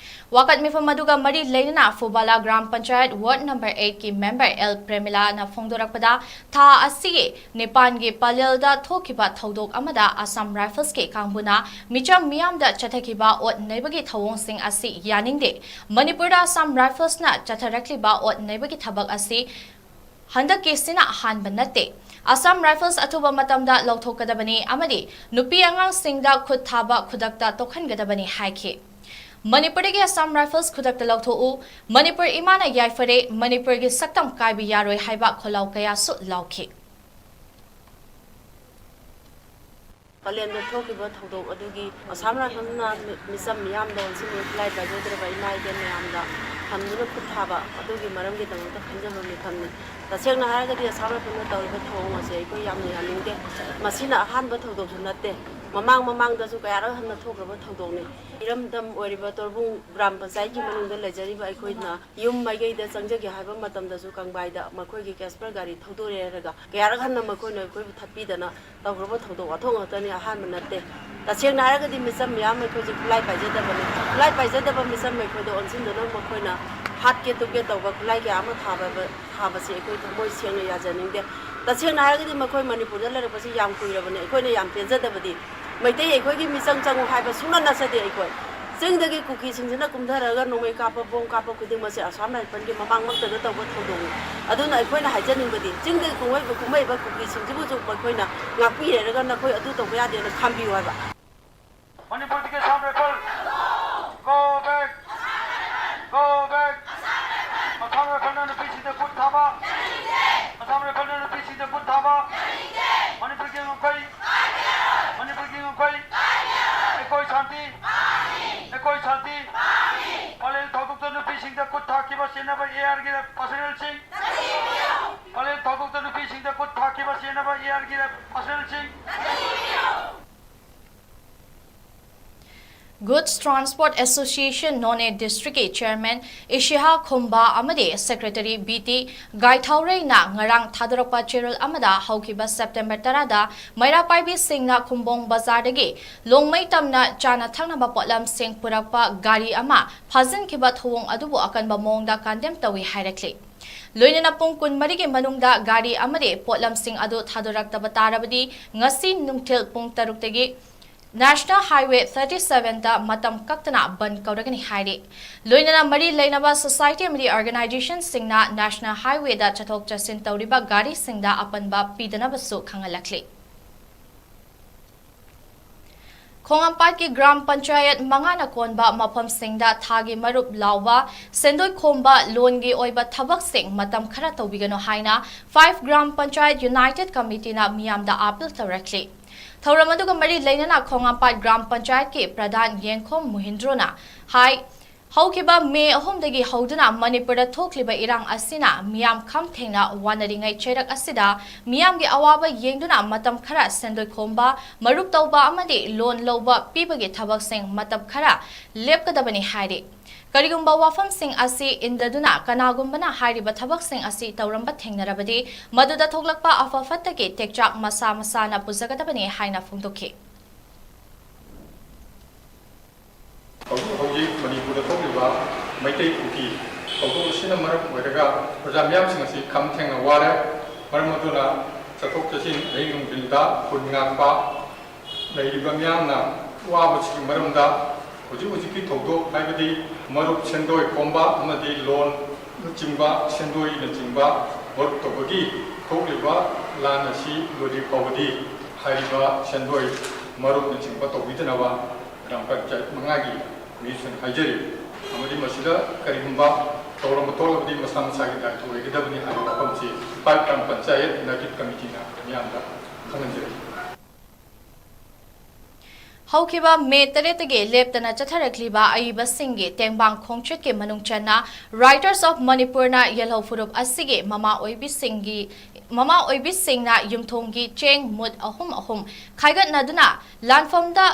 ꯋꯥꯀꯠ ꯃꯤꯐꯝ ꯑꯗꯨꯒ ꯃꯔꯤ ꯂꯩꯅꯅ ꯐꯨꯕꯥꯂꯥ ꯒ꯭ꯔꯥꯝ ꯄꯟꯆꯥꯌꯠ ꯋꯥꯔꯗ ꯅꯝꯕꯔ ꯑꯩꯠꯀꯤ ꯃꯦꯝꯕꯔ ꯑꯦꯜ ꯄ꯭ꯔꯦꯃꯤꯂꯥꯅ ꯐꯣꯡꯗꯣꯔꯛꯄꯗ, ꯊꯥ ꯑꯁꯤꯒꯤ ꯅꯤꯄꯥꯟꯒꯤ ꯄꯂꯦꯜꯗ ꯊꯣꯛꯈꯤꯕ ꯊꯧꯗꯣꯛ ꯑꯃꯗ ꯑꯁꯥꯝ ꯔꯥꯏꯐꯜꯁꯀꯤ ꯀꯥꯡꯕꯨꯅ ꯃꯤꯆꯝ ꯃꯤꯌꯥꯝꯗ ꯆꯠꯊꯈꯤꯕ ꯑꯣꯠ ꯅꯩꯕꯒꯤ ꯊꯧꯑꯣꯡꯁꯤꯡ ꯑꯁꯤ ꯌꯥꯅꯤꯡꯗꯦ꯫ ꯃꯅꯤꯄꯨꯔꯗ ꯑꯁꯥꯝ ꯔꯥꯏꯐꯜꯁꯅ ꯆꯠꯊꯔꯛꯂꯤꯕ ꯑꯣꯠ ꯅꯩꯕꯒꯤ ꯊꯕꯛ ꯑꯁꯤ ꯍꯟꯗꯛꯀꯤꯁꯤꯅ ꯑꯍꯥꯟꯕ ꯅꯠꯇꯦ꯫ ꯑꯁꯥꯝ ꯔꯥꯏꯐꯜꯁ ꯑꯊꯨꯕ ꯃꯇꯝꯗ ꯂꯧꯊꯣꯛꯀꯗꯕꯅꯤ ꯑꯃꯗꯤ ꯅꯨꯄꯤ ꯑꯉꯥꯡꯁꯤꯡꯗ ꯈꯨꯠ ꯊꯥꯕ ꯈꯨꯗꯛꯇ ꯇꯣꯛꯍꯟꯒꯗꯕꯅꯤ ꯍꯥꯏꯈꯤ꯫ ꯃꯅꯤꯄꯨꯔꯗꯒꯤ ꯑꯁꯥꯝ ꯔꯥꯏꯐꯜꯁ ꯈꯨꯗꯛꯇ ꯂꯧꯊꯣꯛꯎ, ꯃꯅꯤꯄꯨꯔ ꯏꯃꯥꯅ ꯌꯥꯏꯐꯔꯦ, ꯃꯅꯤꯄꯨꯔꯒꯤ ꯁꯛꯇꯝ ꯀꯥꯏꯕ ꯌꯥꯔꯣꯏ ꯍꯥꯏꯕ ꯈꯣꯜꯂꯥꯎ ꯀꯌꯥꯁꯨ ꯂꯥꯎꯈꯤ꯫ ꯄꯂꯦꯟꯗ ꯊꯣꯛꯈꯤꯕ ꯊꯧꯗꯣꯛ ꯑꯗꯨꯒꯤ ꯑꯁꯥꯝ ꯔꯥꯏꯐꯜꯅ ꯃꯤ-, ꯃꯤꯆꯝ ꯃꯤꯌꯥꯝꯗ ꯑꯣꯟꯁꯤꯟꯗꯨꯅ ꯈꯨꯠꯂꯥꯏ ꯄꯥꯏꯖꯗ꯭ꯔꯕ ꯏꯃꯥ ꯏꯕꯦꯟ ꯃꯌꯥꯝꯗ ꯊꯝꯗꯨꯅ ꯈꯨꯠ ꯊꯥꯕ ꯑꯗꯨꯒꯤ ꯃꯔꯝꯒꯤꯗꯃꯛꯇ ꯈꯟꯖꯕ ꯃꯤꯐꯝꯅꯤ꯫ ꯇꯁꯦꯡꯅ ꯍꯥꯏꯔꯒꯗꯤ ꯑꯁꯥꯝ ꯔꯥꯏꯐꯜꯅ ꯇꯧꯔꯤꯕ ꯊꯧꯑꯣꯡ ꯑꯁꯦ ꯑꯩꯈꯣꯏ ꯌꯥꯝꯅ ꯌꯥꯅꯤꯡꯗꯦ꯫ ꯃꯁꯤꯅ ꯑꯍꯥꯟꯕ ꯊꯧꯗꯣꯛꯁꯨ ꯅꯠꯇꯦ꯫ ꯃꯃꯥꯡ ꯃꯃꯥꯡꯗꯁꯨ ꯀꯌꯥꯔꯛ ꯍꯟꯅ ꯊꯣꯛꯈ꯭ꯔꯕ ꯊꯧꯗꯣꯛꯅꯤ꯫ ꯏꯔꯝꯗꯝ ꯑꯣꯏꯔꯤꯕ ꯇꯣꯔꯕꯨꯡ ꯒ꯭ꯔꯥꯝ ꯄꯟꯆꯥꯌꯠꯀꯤ ꯃꯅꯨꯡꯗ ꯂꯩꯖꯔꯤꯕ ꯑꯩꯈꯣꯏꯅ ꯌꯨꯝ ꯃꯥꯏꯀꯩꯗ ꯆꯪꯖꯒꯦ ꯍꯥꯏꯕ ꯃꯇꯝꯗꯁꯨ ꯀꯪꯕꯥꯏꯗ ꯃꯈꯣꯏꯒꯤ ꯀꯦꯁꯄꯔ ꯒꯥꯔꯤ ꯊꯧꯗꯣꯔꯦ ꯍꯥꯏꯔꯒ ꯀꯌꯥꯔꯛ ꯍꯟꯅ ꯃꯈꯣꯏꯅ ꯑꯩꯈꯣꯏꯕꯨ ꯊꯠꯄꯤꯗꯅ ꯇꯧꯈ꯭ꯔꯕ ꯊꯧꯗꯣꯛ ꯋꯥꯊꯣꯛ ꯉꯥꯛꯇꯅꯤ, ꯑꯍꯥꯟꯕ ꯅꯠꯇꯦ꯫ ꯇꯁꯦꯡꯅ ꯍꯥꯏꯔꯒꯗꯤ ꯃꯤꯆꯝ ꯃꯤꯌꯥꯝ ꯑꯩꯈꯣꯏꯁꯦ ꯈꯨꯠꯂꯥꯏ ꯄꯥꯏꯖꯗꯕꯅꯤ꯫ ꯈꯨꯠꯂꯥꯏ ꯄꯥꯏꯖꯗꯕ ꯃꯤꯆꯝ ꯑꯩꯈꯣꯏꯗ ꯑꯣꯟꯁꯤꯟꯗꯨꯅ ꯃꯈꯣꯏꯅ ꯍꯥꯠꯀꯦ ꯇꯨꯞꯀꯦ ꯇꯧꯕ ꯈꯨꯠꯂꯥꯏ ꯀꯌꯥ ꯑꯃ ꯊꯥꯕ, ꯊꯥꯕꯁꯤ ꯑꯩꯈꯣꯏ ꯊꯃꯣꯏ ꯁꯦꯡꯅ ꯌꯥꯖꯅꯤꯡꯗꯦ꯫ ꯇꯁꯦꯡꯅ ꯍꯥꯏꯔꯒꯗꯤ ꯃꯈꯣꯏ ꯃꯅꯤꯄꯨꯔꯗ ꯂꯩꯔꯛꯄꯁꯤ ꯌꯥꯝ ꯀꯨꯏꯔꯕꯅꯤ꯫ ꯑꯩꯈꯣꯏꯅ ꯌꯥꯝ ꯄꯦꯟꯖꯗꯕꯗꯤ ꯃꯩꯇꯩ ꯑꯩꯈꯣꯏꯒꯤ ꯃꯤꯆꯪ ꯆꯪꯉꯨ ꯍꯥꯏꯕ ꯁꯨꯡꯅ ꯅꯠꯆꯗꯦ꯫ ꯑꯩꯈꯣꯏ ꯆꯤꯡꯗꯒꯤ ꯀꯨꯀꯤꯁꯤꯡꯁꯤꯅ ꯀꯨꯝꯊꯔꯒ ꯅꯣꯡꯃꯩ ꯀꯥꯞꯄ, ꯕꯣꯝ ꯀꯥꯞꯄ ꯈꯨꯗꯤꯡꯃꯛꯁꯦ ꯑꯁꯥꯝ ꯔꯥꯏꯐꯜꯒꯤ ꯃꯃꯥꯡꯃꯛꯇꯗ ꯇꯧꯕ ꯊꯧꯗꯣꯛꯅꯤ꯫ ꯑꯗꯨꯅ ꯑꯩꯈꯣꯏꯅ ꯍꯥꯏꯖꯅꯤꯡꯕꯗꯤ ꯆꯤꯡꯗꯒꯤ ꯀꯨꯝꯃꯛꯏꯕ, ꯀꯨꯝꯃꯛꯏꯕ ꯀꯨꯀꯤꯁꯤꯡꯁꯤꯕꯨꯁꯨ ꯃꯈꯣꯏꯅ ꯉꯥꯛꯄꯤꯔꯦꯔꯒ ꯅꯈꯣꯏ ꯑꯗꯨ ꯇꯧꯕ ꯌꯥꯗꯦꯅ ꯈꯥꯝꯕꯤꯌꯨ ꯍꯥꯏꯕ꯫ ꯃꯅꯤꯄꯨꯔꯗꯒꯤ Assam rifle! Go back! Go back! Assam ꯔꯥꯏꯐꯜꯅ ꯅꯨꯄꯤꯁꯤꯡꯗ ꯈꯨꯠ ꯊꯥꯕ! ꯑꯁꯥꯝ ꯔꯥꯏꯐꯜꯅ ꯅꯨꯄꯤ ꯁꯤꯡꯗ ꯈꯨꯠ ꯊꯥꯈꯤꯕ ꯆꯦꯟꯅꯕ ꯑꯦ ꯑꯥꯔꯒꯤ ꯄꯥꯔꯁꯅꯦꯜꯁꯤꯡ, ꯄꯂꯦꯜ ꯊꯧꯗꯣꯛꯇ ꯅꯨꯄꯤꯁꯤꯡꯗ ꯈꯨꯠ ꯊꯥꯈꯤꯕ ꯆꯦꯟꯅꯕ ꯑꯦ ꯑꯥꯔꯒꯤ ꯄꯥꯔꯁꯅꯦꯜꯁꯤꯡ꯫ Goods Transport Association Noney District ꯀꯤ Chairman ꯏꯁꯤꯍꯥ ꯈꯨꯝꯕꯥ ꯑꯃꯗꯤ Secretary ꯕꯤ ꯇꯤ ꯒꯥꯏꯊꯥꯎꯔꯩꯅ ꯉꯔꯥꯡ ꯊꯥꯗꯣꯔꯛꯄ ꯆꯦꯔꯣꯜ ꯑꯃꯗ ꯍꯧꯈꯤꯕ ꯁꯦꯞꯇꯦꯝꯕꯔ ꯇꯔꯥꯗ ꯃꯩꯔꯥ ꯄꯥꯏꯕꯤꯁꯤꯡꯅ ꯈꯨꯝꯕꯣꯡ ꯕꯖꯥꯔꯗꯒꯤ ꯂꯣꯡꯃꯩ ꯇꯝꯅ ꯆꯥꯅ ꯊꯛꯅꯕ ꯄꯣꯠꯂꯝꯁꯤꯡ ꯄꯨꯔꯛꯄ ꯒꯥꯔꯤ ꯑꯃ ꯐꯥꯖꯤꯟꯈꯤꯕ ꯊꯧꯑꯣꯡ ꯑꯗꯨꯕꯨ ꯑꯀꯟꯕ ꯃꯑꯣꯡꯗ condemn ꯇꯧꯏ ꯍꯥꯏꯔꯛꯂꯤ꯫ ꯂꯣꯏꯅꯅ ꯄꯨꯡ ꯀꯨꯟꯃꯔꯤꯒꯤ ꯃꯅꯨꯡꯗ ꯒꯥꯔꯤ ꯑꯃꯗꯤ ꯄꯣꯠꯂꯝꯁꯤꯡ ꯑꯗꯨ ꯊꯥꯗꯣꯔꯛꯇꯕ ꯇꯥꯔꯕꯗꯤ ꯉꯁꯤ ꯅꯨꯡꯊꯤꯜ ꯄꯨꯡ ꯇꯔꯨꯛꯇꯒꯤ National Highway thirty seven ꯗ ꯃꯇꯝ ꯀꯛꯇꯅ ꯕꯟꯗ ꯀꯧꯔꯒꯅꯤ ꯍꯥꯏꯔꯤ꯫ ꯂꯣꯏꯅꯅ ꯃꯔꯤ ꯂꯩꯅꯕ society ꯑꯃꯗꯤ organization ꯁꯤꯡꯅ National Highway ꯗ ꯆꯠꯊꯣꯛ ꯆꯠꯁꯤꯟ ꯇꯧꯔꯤꯕ ꯒꯥꯔꯤꯁꯤꯡꯗ ꯑꯄꯟꯕ ꯄꯤꯗꯅꯕꯁꯨ ꯈꯪꯍꯜꯂꯛꯂꯤ꯫ ꯈꯣꯡꯉꯥꯝꯄꯥꯠꯀꯤ ꯒ꯭ꯔꯥꯝ ꯄꯟꯆꯥꯌꯠ ꯃꯉꯥꯅ ꯀꯣꯟꯕ ꯃꯐꯝꯁꯤꯡꯗ ꯊꯥꯒꯤ ꯃꯔꯨꯞ ꯂꯥꯎꯕ, ꯁꯦꯟꯗꯣꯏ ꯈꯣꯝꯕ, ꯂꯣꯟꯒꯤ ꯑꯣꯏꯕ ꯊꯕꯛꯁꯤꯡ ꯃꯇꯝ ꯈꯔ ꯇꯧꯕꯤꯒꯅꯨ ꯍꯥꯏꯅ Five gram panchayat United Committee ꯅ ꯃꯤꯌꯥꯝꯗ appeal ꯇꯧꯔꯛꯂꯤ꯫ ꯊꯧꯔꯝ ꯑꯗꯨꯒ ꯃꯔꯤ ꯂꯩꯅꯅ ꯈꯣꯡꯉꯥꯝꯄꯥꯠ ꯒ꯭ꯔꯥꯝ ꯄꯟꯆꯥꯌꯠꯀꯤ ꯄ꯭ꯔꯙꯥꯟ ꯌꯦꯡꯈꯣꯝ ꯃꯨꯍꯤꯟꯗ꯭ꯔꯣꯅ ꯍꯥꯏ, ꯍꯧꯈꯤꯕ ꯃꯦ ꯑꯍꯨꯝꯗꯒꯤ ꯍꯧꯗꯨꯅ ꯃꯅꯤꯄꯨꯔꯗ ꯊꯣꯛꯂꯤꯕ ꯏꯔꯥꯡ ꯑꯁꯤꯅ ꯃꯤꯌꯥꯝ ꯈꯝ ꯊꯦꯡꯅ ꯋꯥꯅꯔꯤꯉꯩ ꯆꯩꯔꯛ ꯑꯁꯤꯗ ꯃꯤꯌꯥꯝꯒꯤ ꯑꯋꯥꯕ ꯌꯦꯡꯗꯨꯅ ꯃꯇꯝ ꯈꯔ ꯁꯦꯟꯗꯣꯏ ꯈꯣꯝꯕ, ꯃꯔꯨꯞ ꯇꯧꯕ ꯑꯃꯗꯤ ꯂꯣꯟ ꯂꯧꯕ ꯄꯤꯕꯒꯤ ꯊꯕꯛꯁꯤꯡ ꯃꯇꯝ ꯈꯔ ꯂꯦꯞꯀꯗꯕꯅꯤ ꯍꯥꯏꯔꯤ꯫ ꯀꯔꯤꯒꯨꯝꯕ ꯋꯥꯐꯝꯁꯤꯡ ꯑꯁꯤ ꯏꯟꯗꯗꯨꯅ ꯀꯅꯥꯒꯨꯝꯕꯅ ꯍꯥꯏꯔꯤꯕ ꯊꯕꯛꯁꯤꯡ ꯑꯁꯤ ꯇꯧꯔꯝꯕ ꯊꯦꯡꯅꯔꯕꯗꯤ, ꯃꯗꯨꯗ ꯊꯣꯛꯂꯛꯄ ꯑꯐ ꯐꯠꯇꯒꯤ ꯇꯦꯛꯆꯥꯛ ꯃꯁꯥ ꯃꯁꯥꯅ ꯄꯨꯖꯒꯗꯕꯅꯤ ꯍꯥꯏꯅ ꯐꯣꯡꯗꯣꯛꯈꯤ꯫ ꯍꯧꯖꯤꯛ ꯍꯧꯖꯤꯛ ꯃꯅꯤꯄꯨꯔꯗ ꯊꯣꯛꯂꯤꯕ ꯃꯩꯇꯩ ꯀꯨꯀꯤ ꯊꯧꯗꯣꯛ ꯑꯁꯤꯅ ꯃꯔꯝ ꯑꯣꯏꯔꯒ ꯄ꯭ꯔꯖꯥ ꯃꯤꯌꯥꯝꯁꯤꯡ ꯑꯁꯤ ꯈꯝ ꯊꯦꯡꯅ ꯋꯥꯔꯦ꯫ ꯃꯔꯝ ꯑꯗꯨꯅ ꯆꯠꯊꯣꯛ ꯆꯠꯁꯤꯟ, ꯑꯍꯤꯡ ꯅꯨꯡꯊꯤꯜꯗ ꯈꯨꯟ ꯉꯥꯛꯄ ꯂꯩꯔꯤꯕ ꯃꯤꯌꯥꯝꯅ ꯋꯥꯕꯁꯤꯒꯤ ꯃꯔꯝꯗ ꯍꯧꯖꯤꯛ ꯍꯧꯖꯤꯛꯀꯤ ꯊꯧꯗꯣꯛ, ꯍꯥꯏꯕꯗꯤ ꯃꯔꯨꯞ ꯁꯦꯟꯗꯣꯏ ꯈꯣꯝꯕ ꯑꯃꯗꯤ ꯂꯣꯟꯅꯆꯤꯡꯕ, ꯁꯦꯟꯗꯣꯏꯅꯆꯤꯡꯕ ꯃꯔꯨꯞ ꯇꯧꯕꯒꯤ ꯊꯣꯛꯂꯤꯕ ꯂꯥꯟ ꯑꯁꯤ ꯂꯣꯏꯗ꯭ꯔꯤ ꯐꯥꯎꯕꯗꯤ ꯍꯥꯏꯔꯤꯕ ꯁꯦꯟꯗꯣꯏ ꯃꯔꯨꯞꯅꯆꯤꯡꯕ ꯇꯧꯕꯤꯗꯅꯕ ꯒ꯭ꯔꯥꯝ ꯄꯟꯆꯥꯌꯠ ꯃꯉꯥꯒꯤ ꯃꯤꯁꯤꯡ ꯍꯥꯏꯖꯔꯤ꯫ ꯑꯃꯗꯤ ꯃꯁꯤꯗ ꯀꯔꯤꯒꯨꯝꯕ ꯇꯧꯔꯝꯕ ꯊꯣꯛꯂꯕꯗꯤ ꯃꯁꯥ ꯃꯁꯥꯒꯤ ꯗꯥꯏꯇ ꯑꯣꯏꯒꯗꯕꯅꯤ ꯍꯥꯏꯕ ꯋꯥꯐꯝꯁꯤ ꯏꯝꯐꯥꯜ ꯒ꯭ꯔꯥꯝ ꯄꯟꯆꯥꯌꯠ United Committee ꯅ ꯃꯤꯌꯥꯝꯗ ꯈꯪꯍꯟꯖꯔꯤ꯫ ꯍꯧꯈꯤꯕ ꯃꯦ ꯇꯔꯦꯠꯇꯒꯤ ꯂꯦꯞꯇꯅ ꯆꯠꯊꯔꯛꯂꯤꯕ ꯑꯏꯕꯁꯤꯡꯒꯤ ꯇꯦꯡꯕꯥꯡ ꯈꯣꯡꯆꯠꯀꯤ ꯃꯅꯨꯡ ꯆꯟꯅ Writers of Manipurꯅ ꯌꯦꯜꯍꯧ ꯐꯨꯔꯨꯞ ꯑꯁꯤꯒꯤ ꯃꯃꯥ ꯑꯣꯏꯕꯤꯁꯤꯡꯒꯤ, ꯃꯃꯥ ꯑꯣꯏꯕꯤꯁꯤꯡꯅ ꯌꯨꯝꯊꯣꯡꯒꯤ ꯆꯦꯡ ꯃꯨꯠ ꯑꯍꯨꯝ ꯑꯍꯨꯝ ꯈꯥꯏꯒꯠꯅꯗꯨꯅ ꯂꯥꯟꯐꯝꯗ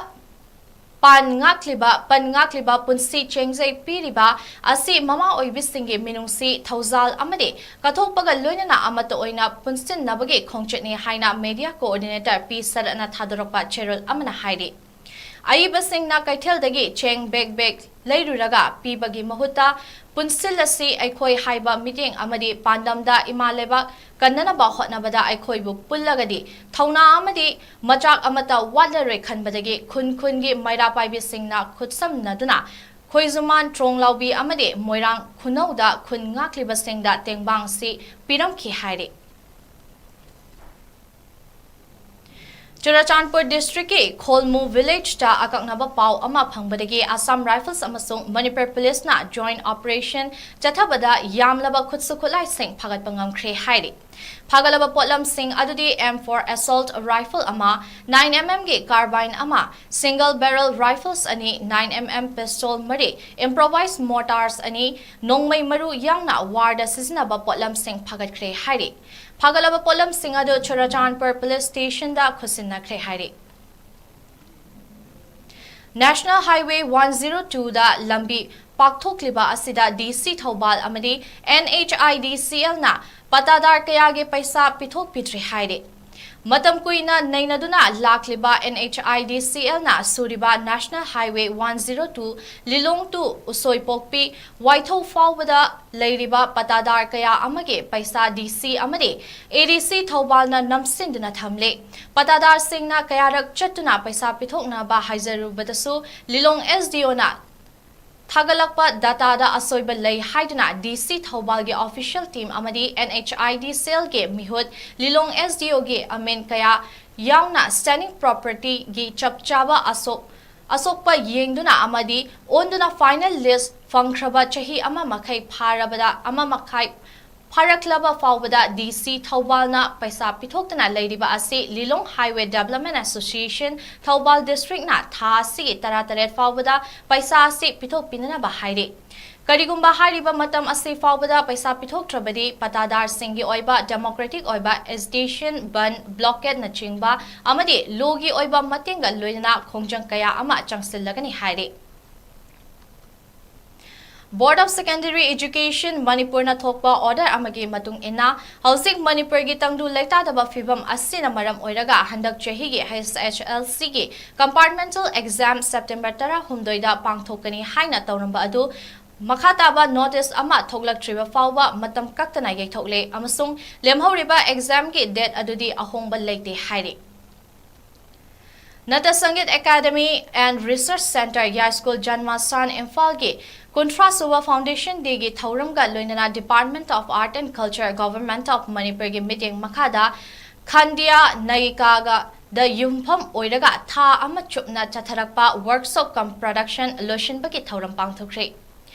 ꯄꯥꯟ ꯉꯥꯛꯂꯤꯕ, ꯄꯟ ꯉꯥꯛꯂꯤꯕ ꯄꯨꯟꯁꯤ ꯆꯦꯡꯖꯩ ꯄꯤꯔꯤꯕ ꯑꯁꯤ ꯃꯃꯥ ꯑꯣꯏꯕꯤꯁꯤꯡꯒꯤ ꯃꯤꯅꯨꯡꯁꯤ, ꯊꯧꯖꯥꯜ ꯑꯃꯗꯤ ꯀꯠꯊꯣꯛꯄꯒ ꯂꯣꯏꯅꯅ ꯑꯃꯠꯇ ꯑꯣꯏꯅ ꯄꯨꯟꯁꯤꯟꯅꯕꯒꯤ ꯈꯣꯡꯆꯠꯅꯤ ꯍꯥꯏꯅ Media Coordinator ꯄꯤ ꯁꯔꯠꯅ ꯊꯥꯗꯣꯔꯛꯄ ꯆꯦꯔꯣꯜ ꯑꯃꯅ ꯍꯥꯏꯔꯤ꯫ ꯑꯏꯕꯁꯤꯡꯅ ꯀꯩꯊꯦꯜꯗꯒꯤ ꯆꯦꯡ ꯕꯦꯛ ꯕꯦꯛ ꯂꯩꯔꯨꯔꯒ ꯄꯤꯕꯒꯤ ꯃꯍꯨꯠꯇ ꯄꯨꯟꯁꯤꯜꯂꯁꯤ ꯑꯩꯈꯣꯏ ꯍꯥꯏꯕ ꯃꯤꯠꯌꯦꯡ ꯑꯃꯗꯤ ꯄꯥꯟꯗꯝꯗ ꯏꯃꯥ ꯂꯩꯕꯥꯛ ꯀꯟꯅꯅꯕ ꯍꯣꯠꯅꯕꯗ ꯑꯩꯈꯣꯏꯕꯨ ꯄꯨꯜꯂꯒꯗꯤ ꯊꯧꯅꯥ ꯑꯃꯗꯤ ꯃꯆꯥꯛ ꯑꯃꯠꯇ ꯋꯥꯠꯂꯔꯣꯏ ꯈꯟꯕꯗꯒꯤ ꯈꯨꯟ ꯈꯨꯟꯒꯤ ꯃꯩꯔꯥ ꯄꯥꯏꯕꯤꯁꯤꯡꯅ ꯈꯨꯠꯁꯝꯅꯗꯨꯅ ꯈꯣꯏꯖꯨꯃꯥꯟ, ꯇ꯭ꯔꯣꯡꯂꯥꯎꯕꯤ ꯑꯃꯗꯤ ꯃꯣꯏꯔꯥꯡ ꯈꯨꯅꯧꯗ ꯈꯨꯟ ꯉꯥꯛꯂꯤꯕꯁꯤꯡꯗ ꯇꯦꯡꯕꯥꯡꯁꯤ ꯄꯤꯔꯝꯈꯤ ꯍꯥꯏꯔꯤ꯫ ꯆꯨꯔꯥꯆꯥꯟꯄꯨꯔ districtꯀꯤ ꯈꯣꯜꯃꯨ villageꯇ ꯑꯀꯛꯅꯕ ꯄꯥꯎ ꯑꯃ ꯐꯪꯕꯗꯒꯤ Assam Rifles ꯑꯃꯁꯨꯡ ꯃꯅꯤꯄꯨꯔ Policeꯅ joint operation ꯆꯠꯊꯕꯗ ꯌꯥꯝꯂꯕ ꯈꯨꯠꯁꯨ ꯈꯨꯠꯂꯥꯏꯁꯤꯡ ꯐꯥꯒꯠꯄ ꯉꯝꯈ꯭ꯔꯦ ꯍꯥꯏꯔꯤ꯫ ꯐꯥꯒꯠꯂꯕ ꯄꯣꯠꯂꯝꯁꯤꯡ ꯑꯗꯨꯗꯤ M four assault rifle ꯑꯃ, nine MM ꯒꯤ carbine ꯑꯃ, single barrel rifles ꯑꯅꯤ, nine MM pistol ꯃꯔꯤ, improvised mortars ꯑꯅꯤ, ꯅꯣꯡꯃꯩ ꯃꯔꯨ ꯌꯥꯎꯅ warꯗ ꯁꯤꯖꯤꯟꯅꯕ ꯄꯣꯠꯂꯝꯁꯤꯡ ꯐꯥꯒꯠꯈ꯭ꯔꯦ ꯍꯥꯏꯔꯤ꯫ ꯐꯥꯒꯠꯂꯕ ꯄꯣꯠꯂꯝꯁꯤꯡ ꯑꯗꯨ ꯆꯨꯔꯥꯆꯥꯟꯄꯨꯔ Police Stationꯗ ꯈꯨꯠꯁꯤꯟꯅꯈ꯭ꯔꯦ ꯍꯥꯏꯔꯤ꯫ National Highway one zero twoꯗ ꯂꯝꯕꯤ ꯄꯥꯛꯊꯣꯛꯂꯤꯕ ꯑꯁꯤꯗ DC ꯊꯧꯕꯥꯜ ꯑꯃꯗꯤ NHIDCLꯅ ꯄꯇꯥꯗꯥꯔ ꯀꯌꯥꯒꯤ ꯄꯩꯁꯥ ꯄꯤꯊꯣꯛꯄꯤꯗ꯭ꯔꯤ ꯍꯥꯏꯔꯤ꯫ ꯃꯇꯝ ꯀꯨꯏꯅ ꯅꯩꯅꯗꯨꯅ ꯂꯥꯛꯂꯤꯕ NHIDCLꯅ ꯁꯨꯔꯤꯕ National Highway one zero two Lilong to ꯎꯁꯣꯏꯄꯣꯛꯄꯤ ꯋꯥꯏꯊꯧ ꯐꯥꯎꯕꯗ ꯂꯩꯔꯤꯕ ꯄꯇꯥꯗꯥꯔ ꯀꯌꯥ ꯑꯃꯒꯤ ꯄꯩꯁꯥ DC ꯑꯃꯗꯤ ADC ꯊꯧꯕꯥꯜꯅ ꯅꯝꯁꯤꯟꯗꯨꯅ ꯊꯝꯂꯦ꯫ ꯄꯇꯥꯗꯥꯔꯁꯤꯡꯅ ꯀꯌꯥꯔꯛ ꯆꯠꯇꯨꯅ ꯄꯩꯁꯥ ꯄꯤꯊꯣꯛꯅꯕ ꯍꯥꯏꯖꯔꯨꯕꯗꯁꯨ ꯂꯤꯂꯣꯡ SDOꯅ ꯊꯥꯒꯠꯂꯛꯄ dataꯗ ꯑꯁꯣꯏꯕ ꯂꯩ ꯍꯥꯏꯗꯨꯅ DC ꯊꯧꯕꯥꯜꯒꯤ official team ꯑꯃꯗꯤ NHIDCLꯒꯤ ꯃꯤꯍꯨꯠ ꯂꯤꯂꯣꯡ SDOꯒꯤ ꯑꯃꯤꯟ ꯀꯌꯥ ꯌꯥꯎꯅ standing propertyꯒꯤ ꯆꯞ ꯆꯥꯕ ꯑꯁꯣꯛ-, ꯑꯁꯣꯛꯄ ꯌꯦꯡꯗꯨꯅ ꯑꯃꯗꯤ ꯑꯣꯟꯗꯨꯅ final list ꯐꯪꯈ꯭ꯔꯕ ꯆꯍꯤ ꯑꯃ ꯃꯈꯥꯏ ꯐꯥꯔꯕꯗ, ꯑꯃ ꯃꯈꯥꯏ ꯐꯥꯔꯛꯂꯕ ꯐꯥꯎꯕꯗ ꯗꯤ ꯁꯤ ꯊꯧꯕꯥꯜꯅ ꯄꯩꯁꯥ ꯄꯤꯊꯣꯛꯇꯅ ꯂꯩꯔꯤꯕ ꯑꯁꯤ ꯂꯤꯂꯣꯡ Highway Development Association ꯊꯧꯕꯥꯜ districtꯅ ꯊꯥ ꯑꯁꯤꯒꯤ ꯇꯔꯥꯇꯔꯦꯠ ꯐꯥꯎꯕꯗ ꯄꯩꯁꯥ ꯑꯁꯤ ꯄꯤꯊꯣꯛꯄꯤꯅꯅꯕ ꯍꯥꯏꯔꯤ꯫ ꯀꯔꯤꯒꯨꯝꯕ ꯍꯥꯏꯔꯤꯕ ꯃꯇꯝ ꯑꯁꯤ ꯐꯥꯎꯕꯗ ꯄꯩꯁꯥ ꯄꯤꯊꯣꯛꯇ꯭ꯔꯕꯗꯤ ꯄꯇꯥꯗꯥꯔꯁꯤꯡꯒꯤ ꯑꯣꯏꯕ democratic ꯑꯣꯏꯕ agitation, ꯕꯟ, blockadeꯅꯆꯤꯡꯕ ꯑꯃꯗꯤ lawꯒꯤ ꯑꯣꯏꯕ ꯃꯇꯦꯡꯒ ꯂꯣꯏꯅꯅ ꯈꯣꯡꯖꯪ ꯀꯌꯥ ꯑꯃ ꯆꯪꯁꯤꯜꯂꯒꯅꯤ ꯍꯥꯏꯔꯤ꯫ Board of Secondary Education ꯃꯅꯤꯄꯨꯔꯅ ꯊꯣꯛꯄ order ꯑꯃꯒꯤ ꯃꯇꯨꯡ ꯏꯟꯅ, ꯍꯧꯖꯤꯛ ꯃꯅꯤꯄꯨꯔꯒꯤ ꯇꯪꯗꯨ ꯂꯩꯇꯥꯗꯕ ꯐꯤꯕꯝ ꯑꯁꯤꯅ ꯃꯔꯝ ꯑꯣꯏꯔꯒ ꯍꯟꯗꯛ ꯆꯍꯤꯒꯤ H S L Cꯒꯤ compartmental exam September ꯇꯔꯥꯍꯨꯝꯗꯣꯏꯗ ꯄꯥꯡꯊꯣꯛꯀꯅꯤ ꯍꯥꯏꯅ ꯇꯧꯔꯝꯕ ꯑꯗꯨ ꯃꯈꯥ ꯇꯥꯕ notice ꯑꯃ ꯊꯣꯛꯂꯛꯇ꯭ꯔꯤꯕ ꯐꯥꯎꯕ ꯃꯇꯝ ꯀꯛꯇꯅ ꯌꯩꯊꯣꯛꯂꯦ ꯑꯃꯁꯨꯡ ꯂꯦꯝꯍꯧꯔꯤꯕ examꯒꯤ date ꯑꯗꯨꯗꯤ ꯑꯍꯣꯡꯕ ꯂꯩꯇꯦ ꯍꯥꯏꯔꯤ꯫ Nata Sangeet Academy and Research Centre, ꯌꯥꯏꯁ꯭ꯀꯨꯜ ꯖꯟꯃꯁꯊꯥꯟ, ꯏꯝꯐꯥꯜꯒꯤ ꯀꯨꯟꯊ꯭ꯔꯥ ꯁꯨꯕ Foundation Dayꯒꯤ ꯊꯧꯔꯝꯒ ꯂꯣꯏꯅꯅ Department of Art and Culture, Government of Manipurꯒꯤ ꯃꯤꯠꯌꯦꯡ ꯃꯈꯥꯗ ꯈꯟꯗꯤꯌꯥ ꯅꯥꯌꯤꯀꯥꯒ ꯗ ꯌꯨꯝꯐꯝ ꯑꯣꯏꯔꯒ ꯊꯥ ꯑꯃ ꯆꯨꯞꯅ ꯆꯠꯊꯔꯛꯄ workshop cum production ꯂꯣꯏꯁꯤꯟꯕꯒꯤ ꯊꯧꯔꯝ ꯄꯥꯡꯊꯣꯛꯈ꯭ꯔꯦ꯫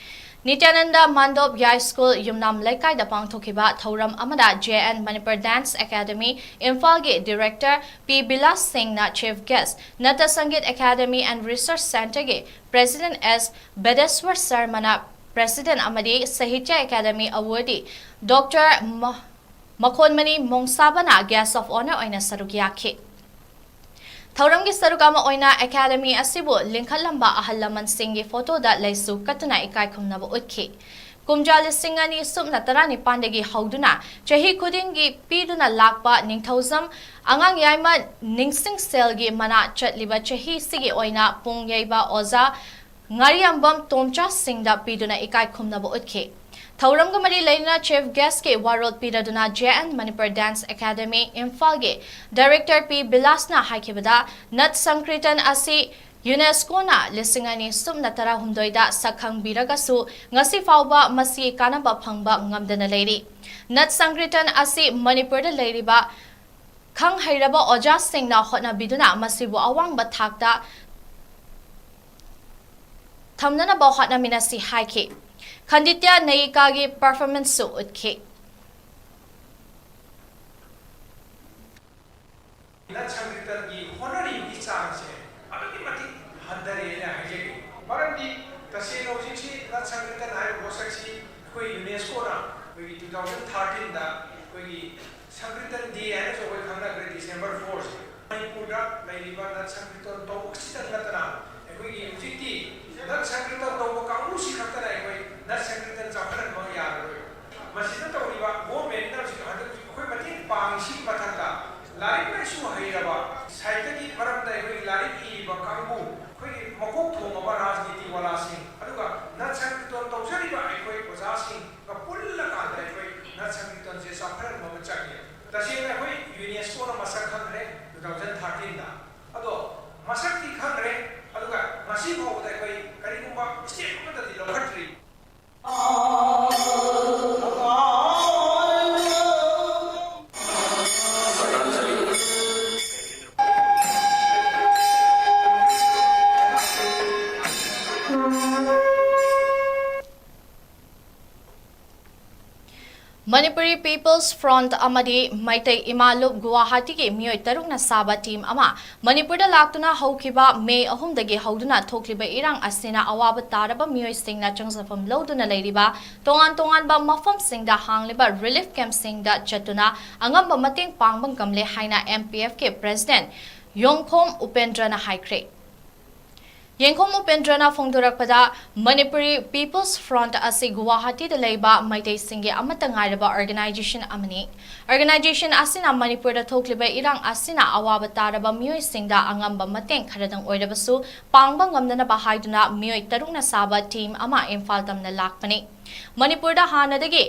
ꯅꯤꯇ꯭ꯌꯥꯅꯟꯗ ꯃꯥꯟꯗꯣꯞ ꯌꯥꯏꯁ꯭ꯀꯨꯜ ꯌꯨꯝꯅꯥꯝ ꯂꯩꯀꯥꯏꯗ ꯄꯥꯡꯊꯣꯛꯈꯤꯕ ꯊꯧꯔꯝ ꯑꯃꯗ J N Manipur Dance Academy ꯏꯝꯐꯥꯜꯒꯤ Director P ꯕꯤꯂꯥꯁ ꯁꯤꯡꯅ Chief Guest, Nata Sangeet Academy and Research Centreꯒꯤ President S ꯕꯦꯗꯦꯁ꯭ꯋꯔ ꯁꯔꯃꯅ President ꯑꯃꯗꯤ Sahitya Academy Awardee Doctor ꯃ-, ꯃꯈꯣꯟꯃꯅꯤ ꯃꯣꯡꯁꯥꯕꯅ Guest of Honour ꯑꯣꯏꯅ ꯁꯔꯨꯛ ꯌꯥꯈꯤ꯫ ꯊꯧꯔꯝꯒꯤ ꯁꯔꯨꯛ ꯑꯃ ꯑꯣꯏꯅ Academy ꯑꯁꯤꯕꯨ ꯂꯤꯡꯈꯠꯂꯝꯕ ꯑꯍꯜ ꯂꯃꯟꯁꯤꯡꯒꯤ photoꯗ ꯂꯩꯁꯨ ꯀꯠꯇꯨꯅ ꯏꯀꯥꯏ ꯈꯨꯝꯅꯕ ꯎꯠꯈꯤ꯫ ꯀꯨꯝꯖꯥ ꯂꯤꯁꯤꯡ ꯑꯅꯤ ꯁꯨꯞꯅ ꯇꯔꯥꯅꯤꯄꯥꯟꯗꯒꯤ ꯍꯧꯗꯨꯅ ꯆꯍꯤ ꯈꯨꯗꯤꯡꯒꯤ ꯄꯤꯗꯨꯅ ꯂꯥꯛꯄ ꯅꯤꯡꯊꯧꯖꯝ ꯑꯉꯥꯡ ꯌꯥꯏꯃ ꯅꯤꯡꯁꯤꯡ ꯁꯦꯜꯒꯤ ꯃꯅꯥ ꯆꯠꯂꯤꯕ ꯆꯍꯤꯁꯤꯒꯤ ꯑꯣꯏꯅ ꯄꯨꯡ ꯌꯩꯕ ꯑꯣꯖꯥ ꯉꯥꯔꯤꯌꯥꯝꯕꯝ ꯇꯣꯝꯆꯥ ꯁꯤꯡꯗ ꯄꯤꯗꯨꯅ ꯏꯀꯥꯏ ꯈꯨꯝꯅꯕ ꯎꯠꯈꯤ꯫ ꯊꯧꯔꯝꯒ ꯃꯔꯤ ꯂꯩꯅꯅ Chief Guestꯀꯤ ꯋꯥꯔꯣꯜ ꯄꯤꯔꯗꯨꯅ J N Manipur Dance Academy ꯏꯝꯐꯥꯜꯒꯤ Director P ꯕꯤꯂꯥꯁꯅ ꯍꯥꯏꯈꯤꯕꯗ, ꯅꯠ ꯁꯪꯀ꯭ꯔꯤꯇꯟ ꯑꯁꯤ UNESCOꯅ ꯂꯤꯁꯤꯡ ꯑꯅꯤ ꯁꯨꯞꯅ ꯇꯔꯥꯍꯨꯝꯗꯣꯏꯗ ꯁꯛꯈꯪꯕꯤꯔꯒꯁꯨ ꯉꯁꯤ ꯐꯥꯎꯕ ꯃꯁꯤ ꯀꯥꯟꯅꯕ ꯐꯪꯕ ꯉꯝꯗꯅ ꯂꯩꯔꯤ꯫ ꯅꯠ ꯁꯪꯀ꯭ꯔꯤꯇꯟ ꯑꯁꯤ ꯃꯅꯤꯄꯨꯔꯗ ꯂꯩꯔꯤꯕ ꯈꯪ ꯍꯩꯔꯕ ꯑꯣꯖꯥꯁꯤꯡꯅ ꯍꯣꯠꯅꯕꯤꯗꯨꯅ ꯃꯁꯤꯕꯨ ꯑꯋꯥꯡꯕ ꯊꯥꯛꯇ ꯊꯝꯅꯅꯕ ꯍꯣꯠꯅꯃꯤꯟꯅꯁꯤ ꯍꯥꯏꯈꯤ꯫ ꯈꯟꯗꯤꯇ꯭ꯌ ꯅꯥꯌꯤꯀꯥꯒꯤ performanceꯁꯨ ꯎꯠꯈꯤ꯫ ꯅꯠ ꯁꯪꯀ꯭ꯔꯤꯇꯟꯒꯤ ꯍꯣꯠꯅꯔꯤꯕꯒꯤ ꯆꯥꯡꯁꯦ ꯑꯗꯨꯛꯀꯤ ꯃꯇꯤꯛ ꯍꯟꯊꯔꯦꯅ ꯍꯥꯏꯖꯒꯦ꯫ ꯃꯔꯝꯗꯤ ꯇꯁꯦꯡꯅ ꯍꯧꯖꯤꯛꯁꯤ ꯅꯠ ꯁꯪꯀ꯭ꯔꯤꯇꯟ ꯍꯥꯏꯔꯤꯕ ꯄꯣꯠꯁꯛꯁꯤ ꯑꯩꯈꯣꯏ ꯌꯨꯅꯦꯁꯀꯣꯅ ꯑꯩꯈꯣꯏꯒꯤ two thousand thirteenꯗ ꯑꯩꯈꯣꯏꯒꯤ ꯁꯪꯀ꯭ꯔꯤꯇꯟ ꯗꯦ ꯍꯥꯏꯅꯁꯨ ꯑꯩꯈꯣꯏ ꯈꯪꯅꯈ꯭ꯔꯦ, ꯗꯤꯁꯦꯝꯕꯔ fourꯁꯦ꯫ ꯃꯅꯤꯄꯨꯔꯗ ꯂꯩꯔꯤꯕ ꯅꯠ ꯁꯪꯀ꯭ꯔꯤꯇꯟ ꯇꯧꯕ ꯈꯛꯇꯪ ꯅꯠꯇꯅ ꯑꯩꯈꯣꯏꯒꯤ ꯍꯧꯖꯤꯛꯇꯤ ꯅꯠ ꯁꯪꯀ꯭ꯔꯤꯇꯟ ꯇꯧꯕ ꯀꯥꯡꯕꯨꯁꯤ ꯈꯛꯇꯅ ꯑꯩꯈꯣꯏ ꯅꯠ ꯁꯪꯀ꯭ꯔꯤꯇꯟ ꯆꯥꯎꯈꯠꯍꯟꯕ ꯌꯥꯔꯔꯣꯏ꯫ ꯃꯁꯤꯗ ꯇꯧꯔꯤꯕ ꯒꯣꯔꯃꯦꯟꯅ ꯍꯧꯖꯤꯛ ꯍꯟꯗꯛ ꯑꯩꯈꯣꯏ ꯃꯇꯦꯡ ꯄꯥꯡꯉꯤꯁꯤꯒꯤ ꯃꯊꯛꯇ ꯂꯥꯏꯔꯤꯛ ꯂꯥꯏꯁꯨ ꯍꯩꯔꯕ, ꯁꯥꯍꯤꯇ꯭ꯌꯒꯤ ꯃꯔꯝꯗ ꯑꯩꯈꯣꯏ ꯂꯥꯏꯔꯤꯛ ꯏꯔꯤꯕ ꯀꯥꯡꯕꯨ, ꯑꯩꯈꯣꯏꯒꯤ ꯃꯀꯣꯛ ꯊꯣꯡꯉꯕ ꯔꯥꯖꯅꯤꯇꯤ ꯋꯥꯂꯥꯁꯤꯡ, ꯑꯗꯨꯒ ꯅꯠ ꯁꯪꯀ꯭ꯔꯤꯇꯟ ꯇꯧꯖꯔꯤꯕ ꯑꯩꯈꯣꯏ ꯑꯣꯖꯥꯁꯤꯡꯒ ꯄꯨꯜꯂꯀꯥꯟꯗ ꯑꯩꯈꯣꯏ ꯅꯠ ꯁꯪꯀ꯭ꯔꯤꯇꯟꯁꯦ ꯆꯥꯎꯈꯠꯍꯟꯕ ꯑꯃ ꯆꯪꯉꯦ꯫ ꯇꯁꯦꯡꯅ ꯑꯩꯈꯣꯏ ꯌꯨꯅꯦꯁꯀꯣꯅ ꯃꯁꯛ ꯈꯪꯈ꯭ꯔꯦ two thousand thirteenꯗ꯫ ꯑꯗꯣ ꯃꯁꯛꯇꯤ ꯈꯪꯈ꯭ꯔꯦ, ꯑꯗꯨꯒ ꯉꯁꯤ ꯐꯥꯎꯕꯗ ꯑꯩꯈꯣꯏ ꯀꯔꯤꯒꯨꯝꯕ step ꯑꯃꯠꯇꯗꯤ ꯂꯧꯈꯠꯇ꯭ꯔꯤ꯫ Manipuri People's Front ꯑꯃꯗꯤ ꯃꯩꯇꯩ ꯏꯃꯥ ꯂꯨꯞ ꯒꯨꯋꯥꯍꯥꯇꯤꯒꯤ ꯃꯤꯑꯣꯏ ꯇꯔꯨꯛꯅ ꯁꯥꯕ team ꯑꯃ ꯃꯅꯤꯄꯨꯔꯗ ꯂꯥꯛꯇꯨꯅ ꯍꯧꯈꯤꯕ ꯃꯦ ꯑꯍꯨꯝꯗꯒꯤ ꯍꯧꯗꯨꯅ ꯊꯣꯛꯂꯤꯕ ꯏꯔꯥꯡ ꯑꯁꯤꯅ ꯑꯋꯥꯕ ꯇꯥꯔꯕ ꯃꯤꯑꯣꯏꯁꯤꯡꯅ ꯆꯪꯖꯐꯝ ꯂꯧꯗꯨꯅ ꯂꯩꯔꯤꯕ ꯇꯣꯉꯥꯟ ꯇꯣꯉꯥꯟꯕ ꯃꯐꯝꯁꯤꯡꯗ ꯍꯥꯡꯂꯤꯕ relief campꯁꯤꯡꯗ ꯆꯠꯇꯨꯅ ꯑꯉꯝꯕ ꯃꯇꯦꯡ ꯄꯥꯡꯕ ꯉꯝꯂꯦ ꯍꯥꯏꯅ MPFꯀꯤ president ꯌꯦꯡꯈꯣꯝ ꯎꯄꯦꯟꯗ꯭ꯔꯅ ꯍꯥꯏꯈ꯭ꯔꯦ꯫ ꯌꯦꯡꯈꯣꯝ ꯎꯄꯦꯟꯗ꯭ꯔꯅ ꯐꯣꯡꯗꯣꯔꯛꯄꯗ, Manipuri People's Front ꯑꯁꯤ ꯒꯨꯋꯥꯍꯥꯇꯤꯗ ꯂꯩꯕ ꯃꯩꯇꯩꯁꯤꯡꯒꯤ ꯑꯃꯠꯇ ꯉꯥꯏꯔꯕ organization ꯑꯃꯅꯤ꯫ Organization ꯑꯁꯤꯅ ꯃꯅꯤꯄꯨꯔꯗ ꯊꯣꯛꯂꯤꯕ ꯏꯔꯥꯡ ꯑꯁꯤꯅ ꯑꯋꯥꯕ ꯇꯥꯔꯕ ꯃꯤꯑꯣꯏꯁꯤꯡꯗ ꯑꯉꯝꯕ ꯃꯇꯦꯡ ꯈꯔꯗꯪ ꯑꯣꯏꯔꯕꯁꯨ ꯄꯥꯡꯕ ꯉꯝꯅꯅꯕ ꯍꯥꯏꯗꯨꯅ ꯃꯤꯑꯣꯏ ꯇꯔꯨꯛꯅ ꯁꯥꯕ team ꯑꯃ ꯏꯝꯐꯥꯜ ꯇꯝꯅ ꯂꯥꯛꯄꯅꯤ꯫ ꯃꯅꯤꯄꯨꯔꯗ ꯍꯥꯟꯅꯗꯒꯤ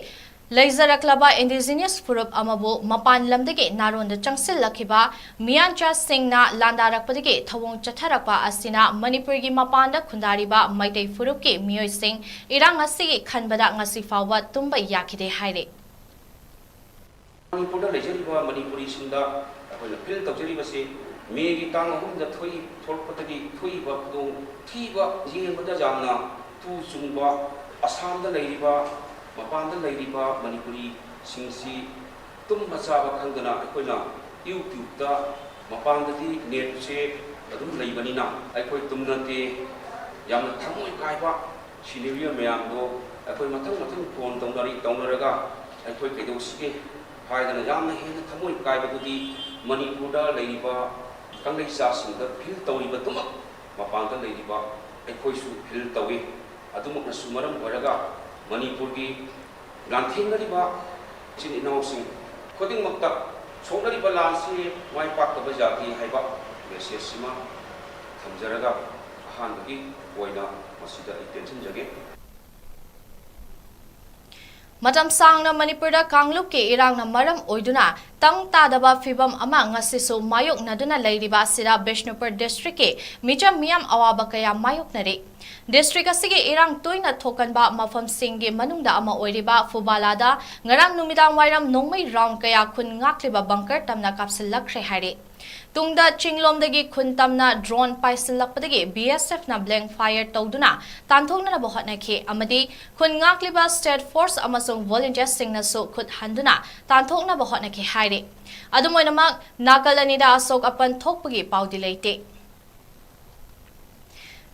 ꯂꯩꯖꯔꯛꯂꯕ indigenous ꯐꯨꯔꯨꯞ ꯑꯃꯕꯨ ꯃꯄꯥꯟ ꯂꯝꯗꯒꯤ ꯅꯥꯔꯣꯟꯗ ꯆꯪꯁꯤꯜꯂꯛꯈꯤꯕ ꯃꯤꯌꯥꯟꯆꯥꯁꯤꯡꯅ ꯂꯥꯟꯗꯥꯔꯛꯄꯗꯒꯤ ꯊꯧꯑꯣꯡ ꯆꯠꯊꯔꯛꯄ ꯑꯁꯤꯅ ꯃꯅꯤꯄꯨꯔꯒꯤ ꯃꯄꯥꯟꯗ ꯈꯨꯟꯗꯥꯔꯤꯕ ꯃꯩꯇꯩ ꯐꯨꯔꯨꯞꯀꯤ ꯃꯤꯑꯣꯏꯁꯤꯡ ꯏꯔꯥꯡ ꯑꯁꯤꯒꯤ ꯈꯟꯕꯗ ꯉꯁꯤ ꯐꯥꯎꯕ ꯇꯨꯝꯕ ꯌꯥꯈꯤꯗꯦ ꯍꯥꯏꯔꯤ꯫ ꯃꯅꯤꯄꯨꯔꯗ ꯂꯩꯖꯔꯤꯕ ꯃꯅꯤꯄꯨꯔꯤꯁꯤꯡꯗ ꯑꯩꯈꯣꯏꯅ appeal ꯇꯧꯖꯔꯤꯕꯁꯤ, ꯃꯦꯒꯤ ꯇꯥꯡ ꯑꯍꯨꯝꯗ ꯊꯣꯛꯏ-, ꯊꯣꯛꯂꯛꯄꯗꯒꯤ ꯊꯣꯛꯏꯕ ꯈꯨꯗꯣꯡ ꯊꯤꯕ ꯌꯦꯡꯕꯗ ꯌꯥꯝꯅ ꯇꯨ ꯆꯨꯡꯕ, ꯑꯁꯥꯝꯗ ꯂꯩꯔꯤꯕ, ꯃꯄꯥꯟꯗ ꯂꯩꯔꯤꯕ ꯃꯅꯤꯄꯨꯔꯤꯁꯤꯡꯁꯤ ꯇꯨꯝꯕ ꯆꯥꯕ ꯈꯪꯗꯅ ꯑꯩꯈꯣꯏꯅ YouTubeꯇ ꯃꯄꯥꯟꯗꯗꯤ ꯅꯦꯠꯁꯦ ꯑꯗꯨꯝ ꯂꯩꯕꯅꯤꯅ ꯑꯩꯈꯣꯏ ꯇꯨꯝꯅꯗꯦ꯫ ꯌꯥꯝꯅ ꯊꯃꯣꯏ ꯀꯥꯏꯕ ꯁꯤꯅꯦꯔꯤꯑꯣ ꯃꯌꯥꯝꯗꯣ ꯑꯩꯈꯣꯏ ꯃꯊꯪ ꯃꯊꯪ ꯐꯣꯟ ꯇꯧꯅꯔꯤ ꯇꯧꯅꯔꯒ ꯑꯩꯈꯣꯏ ꯀꯩꯗꯧꯁꯤꯒꯦ ꯍꯥꯏꯗꯅ ꯌꯥꯝꯅ ꯍꯦꯟꯅ ꯊꯃꯣꯏ ꯀꯥꯏꯕꯗꯨꯗꯤ ꯃꯅꯤꯄꯨꯔꯗ ꯂꯩꯔꯤꯕ ꯀꯪꯂꯩꯆꯥꯁꯤꯡꯗ ꯐꯤꯜ ꯇꯧꯔꯤꯕꯗꯨꯃꯛ ꯃꯄꯥꯟꯗ ꯂꯩꯔꯤꯕ ꯑꯩꯈꯣꯏꯁꯨ ꯐꯤꯜ ꯇꯧꯏ꯫ ꯑꯗꯨꯃꯛꯅꯁꯨ ꯃꯔꯝ ꯑꯣꯏꯔꯒ ꯃꯅꯤꯄꯨꯔꯒꯤ ꯂꯥꯟꯊꯦꯡꯅꯔꯤꯕ ꯏꯆꯤꯟ ꯏꯅꯥꯎꯁꯤꯡ ꯈꯨꯗꯤꯡꯃꯛꯇ ꯁꯣꯛꯅꯔꯤꯕ ꯂꯥꯟꯁꯤ ꯃꯥꯏ ꯄꯥꯛꯇꯕ ꯌꯥꯗꯦ ꯍꯥꯏꯕ ꯃꯦꯁꯦꯖꯁꯤꯃ ꯊꯝꯖꯔꯒ ꯑꯍꯥꯟꯕꯒꯤ ꯑꯣꯏꯅ ꯃꯁꯤꯗ ꯑꯩ ꯇꯦꯟꯁꯤꯟꯖꯒꯦ꯫ ꯃꯇꯝ ꯁꯥꯡꯅ ꯃꯅꯤꯄꯨꯔꯗ ꯀꯥꯡꯂꯨꯞꯀꯤ ꯏꯔꯥꯡꯅ ꯃꯔꯝ ꯑꯣꯏꯗꯨꯅ ꯇꯪ ꯇꯥꯗꯕ ꯐꯤꯚꯝ ꯑꯃ ꯉꯁꯤꯁꯨ ꯃꯥꯌꯣꯛꯅꯗꯨꯅ ꯂꯩꯔꯤꯕ ꯑꯁꯤꯗ ꯕꯤꯁꯅꯨꯄꯨꯔ ꯗꯤꯁꯇ꯭ꯔꯤꯛꯀꯤ ꯃꯤꯆꯝ ꯃꯤꯌꯥꯝ ꯑꯋꯥꯕ ꯀꯌꯥ ꯃꯥꯌꯣꯛꯅꯔꯤ꯫ ꯗꯤꯁꯇ꯭ꯔꯤꯛ ꯑꯁꯤꯒꯤ ꯏꯔꯥꯡ ꯇꯣꯏꯅ ꯊꯣꯛꯀꯟꯕ ꯃꯐꯝꯁꯤꯡꯒꯤ ꯃꯅꯨꯡꯗ ꯑꯃ ꯑꯣꯏꯔꯤꯕ ꯐꯨꯕꯥꯂꯥꯗ ꯉꯔꯥꯡ ꯅꯨꯃꯤꯗꯥꯡ ꯋꯥꯏꯔꯝ ꯅꯣꯡꯃꯩ ꯔꯥꯎꯟ ꯀꯌꯥ ꯈꯨꯟ ꯉꯥꯛꯂꯤꯕ ꯕꯪꯀꯔ ꯇꯝꯅ ꯀꯥꯞꯁꯤꯜꯂꯛꯈ꯭ꯔꯦ ꯍꯥꯏꯔꯤ꯫ ꯇꯨꯡꯗ ꯆꯤꯡꯂꯣꯝꯗꯒꯤ ꯈꯨꯟ ꯇꯝꯅ ꯗ꯭ꯔꯣꯟ ꯄꯥꯏꯁꯤꯜꯂꯛꯄꯗꯒꯤ ꯕꯤ ꯑꯦꯁ ꯑꯦꯐꯅ ꯕ꯭ꯂꯦꯡ ꯐꯥꯌꯔ ꯇꯧꯗꯨꯅ ꯇꯥꯟꯊꯣꯛꯅꯅꯕ ꯍꯣꯠꯅꯈꯤ ꯑꯃꯗꯤ ꯈꯨꯟ ꯉꯥꯛꯂꯤꯕ ꯁ꯭ꯇꯦꯠ ꯐꯣꯔꯁ ꯑꯃꯁꯨꯡ ꯚꯣꯂꯨꯟꯇꯤꯌꯔꯁꯤꯡꯅꯁꯨ ꯈꯨꯠ ꯍꯟꯗꯨꯅ ꯇꯥꯟꯊꯣꯛꯅꯕ ꯍꯣꯠꯅꯈꯤ ꯍꯥꯏꯔꯤ꯫ ꯑꯗꯨꯝ ꯑꯣꯏꯅꯃꯛ, ꯅꯥꯀꯜ ꯑꯅꯤꯗ ꯑꯁꯣꯛ ꯑꯄꯟ ꯊꯣꯛꯄꯒꯤ ꯄꯥꯎꯗꯤ ꯂꯩꯇꯦ꯫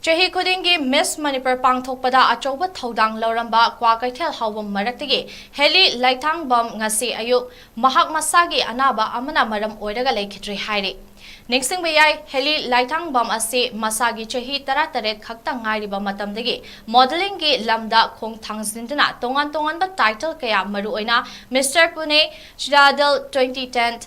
ꯆꯍꯤ ꯈꯨꯗꯤꯡꯒꯤ ꯃꯤꯁ ꯃꯅꯤꯄꯨꯔ ꯄꯥꯡꯊꯣꯛꯄꯗ ꯑꯆꯧꯕ ꯊꯧꯗꯥꯡ ꯂꯧꯔꯝꯕ ꯀ꯭ꯋꯥꯀꯩꯊꯦꯜ ꯍꯥꯎꯕꯝ ꯃꯔꯛꯇꯒꯤ ꯍꯦꯂꯤ ꯂꯥꯏꯊꯥꯡꯕꯝ ꯉꯁꯤ ꯑꯌꯨꯛ ꯃꯍꯥꯛ ꯃꯁꯥꯒꯤ ꯑꯅꯥꯕ ꯑꯃꯅ ꯃꯔꯝ ꯑꯣꯏꯔꯒ ꯂꯩꯈꯤꯗ꯭ꯔꯦ ꯍꯥꯏꯔꯤ꯫ ꯅꯤꯡꯁꯤꯡꯕ ꯌꯥꯏ, ꯍꯦꯂꯤ ꯂꯥꯏꯊꯥꯡꯕꯝ ꯑꯁꯤ ꯃꯁꯥꯒꯤ ꯆꯍꯤ ꯇꯔꯥꯇꯔꯦꯠ ꯈꯛꯇ ꯉꯥꯏꯔꯤꯕ ꯃꯇꯝꯗꯒꯤ ꯃꯣꯗꯦꯂꯤꯡꯒꯤ ꯂꯝꯗ ꯈꯣꯡ ꯊꯥꯡꯖꯤꯟꯗꯨꯅ ꯇꯣꯉꯥꯟ ꯇꯣꯉꯥꯟꯕ ꯇꯥꯏꯇꯜ ꯀꯌꯥ, ꯃꯔꯨꯑꯣꯏꯅ ꯃꯤꯁꯇꯔ ꯄꯨꯅꯦ, ꯆꯤꯇꯥꯗꯦꯜ twenty ten,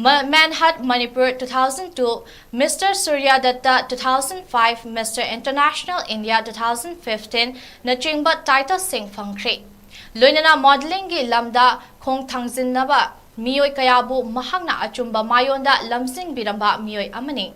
ꯃ-, ꯃꯦꯟꯍꯠ Manipur two thousand two, mister Suryadatta two thousand five, mister international India two thousand fifteen ꯅꯆꯤꯡꯕ ꯇꯥꯏꯇꯜꯁꯤꯡ ꯐꯪꯈ꯭ꯔꯦ꯫ ꯂꯣꯏꯅꯅ ꯃꯣꯗꯦꯂꯤꯡꯒꯤ ꯂꯝꯗ ꯈꯣꯡ ꯊꯥꯡꯖꯤꯟꯅꯕ ꯃꯤꯑꯣꯏ ꯀꯌꯥꯕꯨ ꯃꯍꯥꯛꯅ ꯑꯆꯨꯝꯕ ꯃꯥꯏꯑꯣꯟꯗ ꯂꯝꯖꯤꯡꯕꯤꯔꯝꯕ ꯃꯤꯑꯣꯏ ꯑꯃꯅꯤ꯫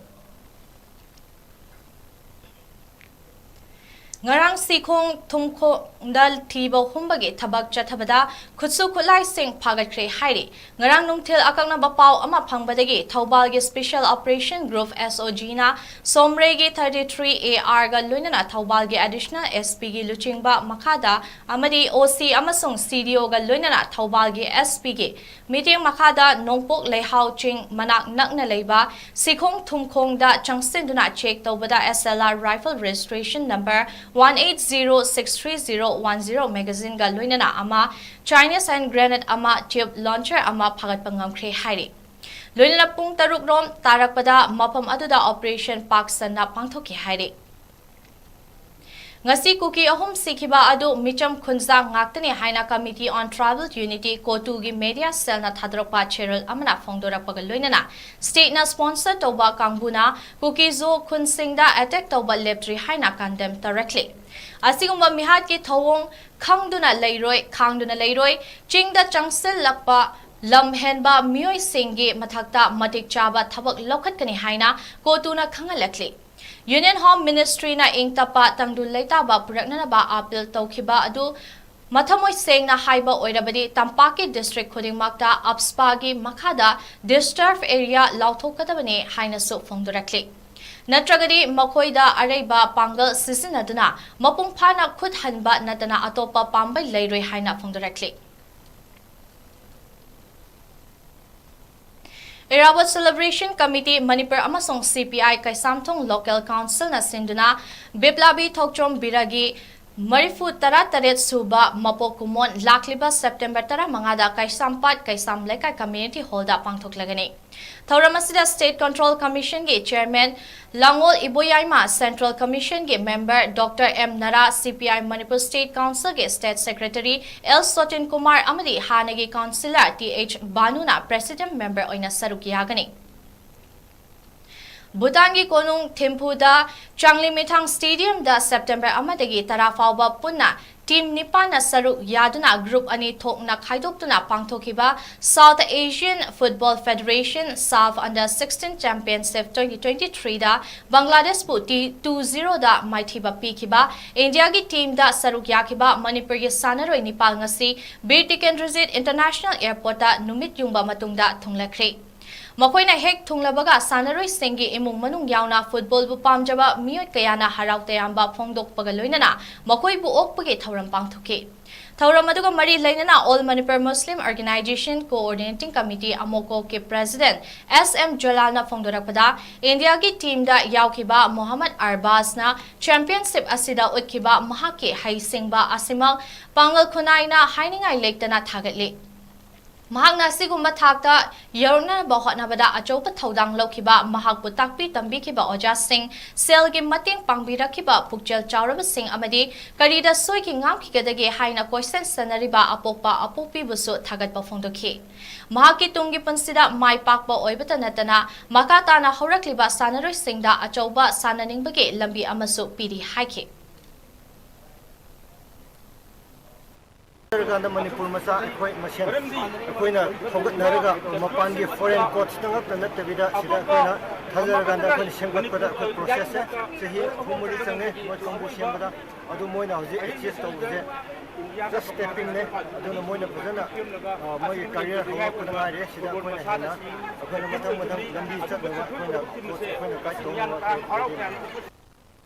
ꯉꯔꯥꯡ ꯁꯤꯈꯣꯡ ꯊꯨꯝꯈꯣꯡꯗ ꯊꯤꯕ ꯍꯨꯝꯕꯒꯤ ꯊꯕꯛ ꯆꯠꯊꯕꯗ ꯈꯨꯠꯁꯨ ꯈꯨꯠꯂꯥꯏꯁꯤꯡ ꯐꯥꯒꯠꯈ꯭ꯔꯦ ꯍꯥꯏꯔꯤ꯫ ꯉꯔꯥꯡ ꯅꯨꯡꯊꯤꯜ ꯑꯀꯛꯅꯕ ꯄꯥꯎ ꯑꯃ ꯐꯪꯕꯗꯒꯤ ꯊꯧꯕꯥꯜꯒꯤ Special Operation Group, S O G, ꯅ ꯁꯣꯝꯔꯩꯒꯤ thirty three A R ꯒ ꯂꯣꯏꯅꯅ ꯊꯧꯕꯥꯜꯒꯤ Additional S P ꯒꯤ ꯂꯨꯆꯤꯡꯕ ꯃꯈꯥꯗ ꯑꯃꯗꯤ O C ꯑꯃꯁꯨꯡ C D O ꯒ ꯂꯣꯏꯅꯅ ꯊꯧꯕꯥꯜꯒꯤ S P ꯒꯤ ꯃꯤꯠꯌꯦꯡ ꯃꯈꯥꯗ ꯅꯣꯡꯄꯣꯛ ꯂꯩꯍꯥꯎ ꯆꯤꯡ ꯃꯅꯥꯛ ꯅꯛꯅ ꯂꯩꯕ ꯁꯤꯈꯣꯡ ꯊꯨꯝꯈꯣꯡꯗ ꯆꯪꯁꯤꯟꯗꯨꯅ check ꯇꯧꯕꯗ S L R rifle registration number one eight zero six three zero one zero magazine ꯒ ꯂꯣꯏꯅꯅ ꯑꯃ, Chinese hand grenade ꯑꯃ, tube launcher ꯑꯃ ꯐꯥꯒꯠꯄ ꯉꯝꯈ꯭ꯔꯦ ꯍꯥꯏꯔꯤ꯫ ꯂꯣꯏꯅꯅ ꯄꯨꯡ ꯇꯔꯨꯛ ꯔꯣꯝ ꯇꯥꯔꯛꯄꯗ ꯃꯐꯝ ꯑꯗꯨꯗ operation ꯄꯥꯛ ꯁꯟꯅ ꯄꯥꯡꯊꯣꯛꯈꯤ ꯍꯥꯏꯔꯤ꯫ ꯉꯁꯤ ꯀꯨꯀꯤ ꯑꯍꯨꯝ ꯁꯤꯈꯤꯕ ꯑꯗꯨ ꯃꯤꯆꯝ ꯈꯨꯟꯖꯥ ꯉꯥꯛꯇꯅꯤ ꯍꯥꯏꯅ Committee on Tribal Unity, COTU ꯒꯤ media cell ꯅ ꯊꯥꯗꯣꯔꯛꯄ ꯆꯦꯔꯣꯜ ꯑꯃꯅ ꯐꯣꯡꯗꯣꯔꯛꯄꯒ ꯂꯣꯏꯅꯅ state ꯅ sponsor ꯇꯧꯕ ꯀꯥꯡꯕꯨꯅ ꯀꯨꯀꯤ ꯖꯣ ꯈꯨꯟꯁꯤꯡꯗ attack ꯇꯧꯕ ꯂꯦꯞꯇ꯭ꯔꯤ ꯍꯥꯏꯅ condemn ꯇꯧꯔꯛꯂꯤ꯫ ꯑꯁꯤꯒꯨꯝꯕ ꯃꯤꯍꯥꯠꯀꯤ ꯊꯧꯑꯣꯡ ꯈꯪꯗꯨꯅ ꯂꯩꯔꯣꯏ, ꯈꯥꯡꯗꯨꯅ ꯂꯩꯔꯣꯏ, ꯆꯤꯡꯗ ꯆꯪꯁꯤꯜꯂꯛꯄ ꯂꯝ ꯍꯦꯟꯕ ꯃꯤꯑꯣꯏꯁꯤꯡꯒꯤ ꯃꯊꯛꯇ ꯃꯇꯤꯛ ꯆꯥꯕ ꯊꯕꯛ ꯂꯧꯈꯠꯀꯅꯤ ꯍꯥꯏꯅ COTU ꯅ ꯈꯪꯍꯜꯂꯛꯂꯤ꯫ Union Home Ministry ꯅ ꯏꯪ ꯇꯞꯄ ꯇꯪꯗꯨ ꯂꯩꯇꯥꯕ ꯄꯨꯔꯛꯅꯅꯕ appeal ꯇꯧꯈꯤꯕ ꯑꯗꯨ ꯃꯊꯃꯣꯏ ꯁꯦꯡꯅ ꯍꯥꯏꯕ ꯑꯣꯏꯔꯕꯗꯤ ꯇꯝꯄꯥꯛꯀꯤ district ꯈꯨꯗꯤꯡꯃꯛꯇ AFSPA ꯒꯤ ꯃꯈꯥꯗ disturb area ꯂꯥꯎꯊꯣꯛꯀꯗꯕꯅꯤ ꯍꯥꯏꯅꯁꯨ ꯐꯣꯡꯗꯣꯔꯛꯂꯤ꯫ ꯅꯠꯇ꯭ꯔꯒꯗꯤ ꯃꯈꯣꯏꯗ ꯑꯔꯩꯕ ꯄꯥꯡꯒꯜ ꯁꯤꯖꯤꯟꯅꯗꯨꯅ ꯃꯄꯨꯡ ꯐꯥꯅ ꯈꯨꯠ ꯍꯟꯕ ꯅꯠꯇꯅ ꯑꯇꯣꯞꯄ ꯄꯥꯝꯕꯩ ꯂꯩꯔꯣꯏ ꯍꯥꯏꯅ ꯐꯣꯡꯗꯣꯔꯛꯂꯤ꯫ Irrawaddy Celebration Committee ꯃꯅꯤꯄꯨꯔ ꯑꯃꯁꯨꯡ C P I Keishamthong Local Council ꯅ ꯁꯤꯟꯗꯨꯅ ꯕꯤꯄ꯭ꯂꯕꯤ ꯊꯣꯛꯆꯣꯝ ꯕꯤꯔꯒꯤ ꯃꯔꯤꯐꯨ ꯇꯔꯥ ꯇꯔꯦꯠ ꯁꯨꯕ ꯃꯄꯣꯛ ꯀꯨꯝꯑꯣꯟ ꯂꯥꯛꯂꯤꯕ September ꯇꯔꯥꯃꯉꯥꯗ ꯀꯩꯁꯥꯝꯄꯥꯠ ꯀꯩꯁꯥꯝ ꯂꯩꯀꯥꯏ Community Hall ꯗ ꯄꯥꯡꯊꯣꯛꯂꯒꯅꯤ꯫ ꯊꯧꯔꯝ ꯑꯁꯤꯗ State Control Commission ꯒꯤ Chairman ꯂꯥꯡꯑꯣꯜ ꯏꯕꯣꯌꯥꯏꯃ, Central Commission ꯒꯤ Member Doctor M ꯅꯔꯥ, C P I Manipur State Council ꯒꯤ State Secretary L ꯁꯣꯇꯤꯟ ꯀꯨꯃꯥꯔ ꯑꯃꯗꯤ ꯍꯥꯟꯅꯒꯤ Councillor T H ꯕꯥꯅꯨꯅ President Member ꯑꯣꯏꯅ ꯁꯔꯨꯛ ꯌꯥꯒꯅꯤ꯫ ꯚꯨꯇꯥꯟꯒꯤ ꯀꯣꯅꯨꯡ ꯊꯤꯝꯐꯨꯗ ꯆꯥꯡꯂꯤꯃꯤꯊꯥꯡ Stadium ꯗ September ꯑꯃꯗꯒꯤ ꯇꯔꯥ ꯐꯥꯎꯕ ꯄꯨꯟꯅ ꯇꯤꯝ ꯅꯤꯄꯥꯟꯅ ꯁꯔꯨꯛ ꯌꯥꯗꯨꯅ ꯒ꯭ꯔꯨꯞ ꯑꯅꯤ ꯊꯣꯛꯅ ꯈꯥꯏꯗꯣꯛꯇꯨꯅ ꯄꯥꯡꯊꯣꯛꯈꯤꯕ South Asian Football Federation SAFF Under sixteen Championship twenty twenty-threeꯗ ꯕꯪꯒ꯭ꯂꯥꯗꯦꯁꯄꯨ ꯇꯤ two zeroꯗ ꯃꯥꯏꯊꯤꯕ ꯄꯤꯈꯤꯕ ꯏꯟꯗꯤꯌꯥꯒꯤ ꯇꯤꯝꯗ ꯁꯔꯨꯛ ꯌꯥꯈꯤꯕ ꯃꯅꯤꯄꯨꯔꯒꯤ ꯁꯥꯟꯅꯔꯣꯏ ꯅꯤꯄꯥꯜ ꯉꯁꯤ ꯕꯤꯔ ꯇꯤꯀꯦꯟꯗ꯭ꯔꯖꯤꯠ International Airportꯇ ꯅꯨꯃꯤꯠ ꯌꯨꯡꯕ ꯃꯇꯨꯡꯗ ꯊꯨꯡꯂꯈ꯭ꯔꯦ꯫ ꯃꯈꯣꯏꯅ ꯍꯦꯛ ꯊꯨꯡꯂꯕꯒ ꯁꯥꯟꯅꯔꯣꯏꯁꯤꯡꯒꯤ ꯏꯃꯨꯡ ꯃꯅꯨꯡ ꯌꯥꯎꯅ ꯐꯨꯠꯕꯣꯜꯕꯨ ꯄꯥꯝꯖꯕ ꯃꯤꯑꯣꯏ ꯀꯌꯥꯅ ꯍꯔꯥꯎ ꯇꯌꯥꯝꯕ ꯐꯣꯡꯗꯣꯛꯄꯒ ꯂꯣꯏꯅꯅ ꯃꯈꯣꯏꯕꯨ ꯑꯣꯛꯄꯒꯤ ꯊꯧꯔꯝ ꯄꯥꯡꯊꯣꯛꯈꯤ꯫ ꯊꯧꯔꯝ ꯑꯗꯨꯒ ꯃꯔꯤ ꯂꯩꯅꯅ All Manipur Muslim Organisation Coordinating Committee ꯑꯃꯣꯀꯣꯛꯀꯤ President S M ꯖꯂꯥꯜꯅ ꯐꯣꯡꯗꯣꯔꯛꯄꯗ, ꯏꯟꯗꯤꯌꯥꯒꯤ ꯇꯤꯝꯗ ꯌꯥꯎꯈꯤꯕ ꯃꯣꯍꯝꯃꯗ ꯑꯔꯕꯥꯖꯅ ꯆꯦꯝꯄꯤꯌꯟꯁꯤꯞ ꯑꯁꯤꯗ ꯎꯠꯈꯤꯕ ꯃꯍꯥꯛꯀꯤ ꯍꯩꯁꯤꯡꯕ ꯑꯁꯤꯃꯛ ꯄꯥꯡꯒꯜ ꯈꯨꯅꯥꯏꯅ ꯍꯥꯏꯅꯤꯡꯉꯥꯏ ꯂꯩꯇꯅ ꯊꯥꯒꯠꯂꯤ꯫ ꯃꯍꯥꯛꯅ ꯑꯁꯤꯒꯨꯝꯕ ꯊꯥꯛꯇ ꯌꯧꯔꯛꯅꯕ ꯍꯣꯠꯅꯕꯗ ꯑꯆꯧꯕ ꯊꯧꯗꯥꯡ ꯂꯧꯈꯤꯕ, ꯃꯍꯥꯛꯄꯨ ꯇꯥꯛꯄꯤ ꯇꯝꯕꯤꯈꯤꯕ ꯑꯣꯖꯥꯁꯤꯡ, ꯁꯦꯜꯒꯤ ꯃꯇꯦꯡ ꯄꯥꯡꯕꯤꯔꯛꯈꯤꯕ ꯄꯨꯛꯆꯦꯜ ꯆꯥꯎꯔꯕꯁꯤꯡ ꯑꯃꯗꯤ ꯀꯔꯤꯗ ꯁꯣꯏꯈꯤ ꯉꯥꯝꯈꯤꯒꯗꯒꯦ ꯍꯥꯏꯅ ꯀꯣꯏꯁꯟ ꯁꯦꯟꯅꯔꯤꯕ ꯑꯄꯣꯛꯄ ꯑꯄꯣꯛꯄꯤꯕꯨꯁꯨ ꯊꯥꯒꯠꯄ ꯐꯣꯡꯗꯣꯛꯈꯤ꯫ ꯃꯍꯥꯛꯀꯤ ꯇꯨꯡꯒꯤ ꯄꯨꯟꯁꯤꯗ ꯃꯥꯏ ꯄꯥꯛꯄ ꯑꯣꯏꯕꯇ ꯅꯠꯇꯅ ꯃꯈꯥ ꯇꯥꯅ ꯍꯧꯔꯛꯂꯤꯕ ꯁꯥꯟꯅꯔꯣꯏꯁꯤꯡꯗ ꯑꯆꯧꯕ ꯁꯥꯟꯅꯅꯤꯡꯕꯒꯤ ꯂꯝꯕꯤ ꯑꯃꯁꯨ ꯄꯤꯔꯤ ꯍꯥꯏꯈꯤ꯫ ꯍꯥꯏꯔꯀꯥꯟꯗ ꯃꯅꯤꯄꯨꯔ ꯃꯆꯥ ꯑꯩꯈꯣꯏ ꯃꯁꯦꯟ ꯑꯩꯈꯣꯏꯅ ꯍꯧꯒꯠꯅꯔꯒ ꯃꯄꯥꯟꯒꯤ ꯐꯣꯔꯦꯟ ꯀꯣꯆꯇ ꯉꯛꯇ ꯅꯠꯇꯕꯤꯗ ꯁꯤꯗ ꯑꯩꯈꯣꯏꯅ ꯊꯥꯖꯔꯀꯥꯟꯗ ꯑꯩꯈꯣꯏꯅ ꯁꯦꯝꯒꯠꯄꯗ ꯑꯩꯈꯣꯏ ꯄ꯭ꯔꯣꯁꯦꯁꯁꯦ ꯆꯍꯤ ꯑꯍꯨꯝ ꯃꯔꯤ ꯆꯪꯉꯦ ꯃꯣꯏ ꯀꯥꯡꯕꯨ ꯁꯦꯝꯕꯗ꯫ ꯑꯗꯨ ꯃꯣꯏꯅ ꯍꯧꯖꯤꯛ ꯑꯦꯆꯤꯞ ꯇꯧꯕꯁꯦ ꯖꯁ ꯁ꯭ꯇꯦꯄꯤꯡꯅꯦ꯫ ꯑꯗꯨꯅ ꯃꯣꯏꯅ ꯐꯖꯅ, ꯑ, ꯃꯣꯏꯒꯤ ꯀꯔꯤꯌꯔ ꯍꯧꯔꯛꯄꯗ ꯉꯥꯏꯔꯤ꯫ ꯁꯤꯗ ꯑꯩꯈꯣꯏꯅ ꯍꯦꯟꯅ ꯑꯩꯈꯣꯏꯅ ꯃꯊꯪ ꯃꯊꯪ ꯂꯝꯕꯤ ꯆꯠꯅꯕ ꯑꯩꯈꯣꯏꯅ ꯀꯣꯆ ꯑꯩꯈꯣꯏꯅ ꯒꯥꯏꯗ ꯇꯧꯅꯕ ꯑꯩꯈꯣꯏ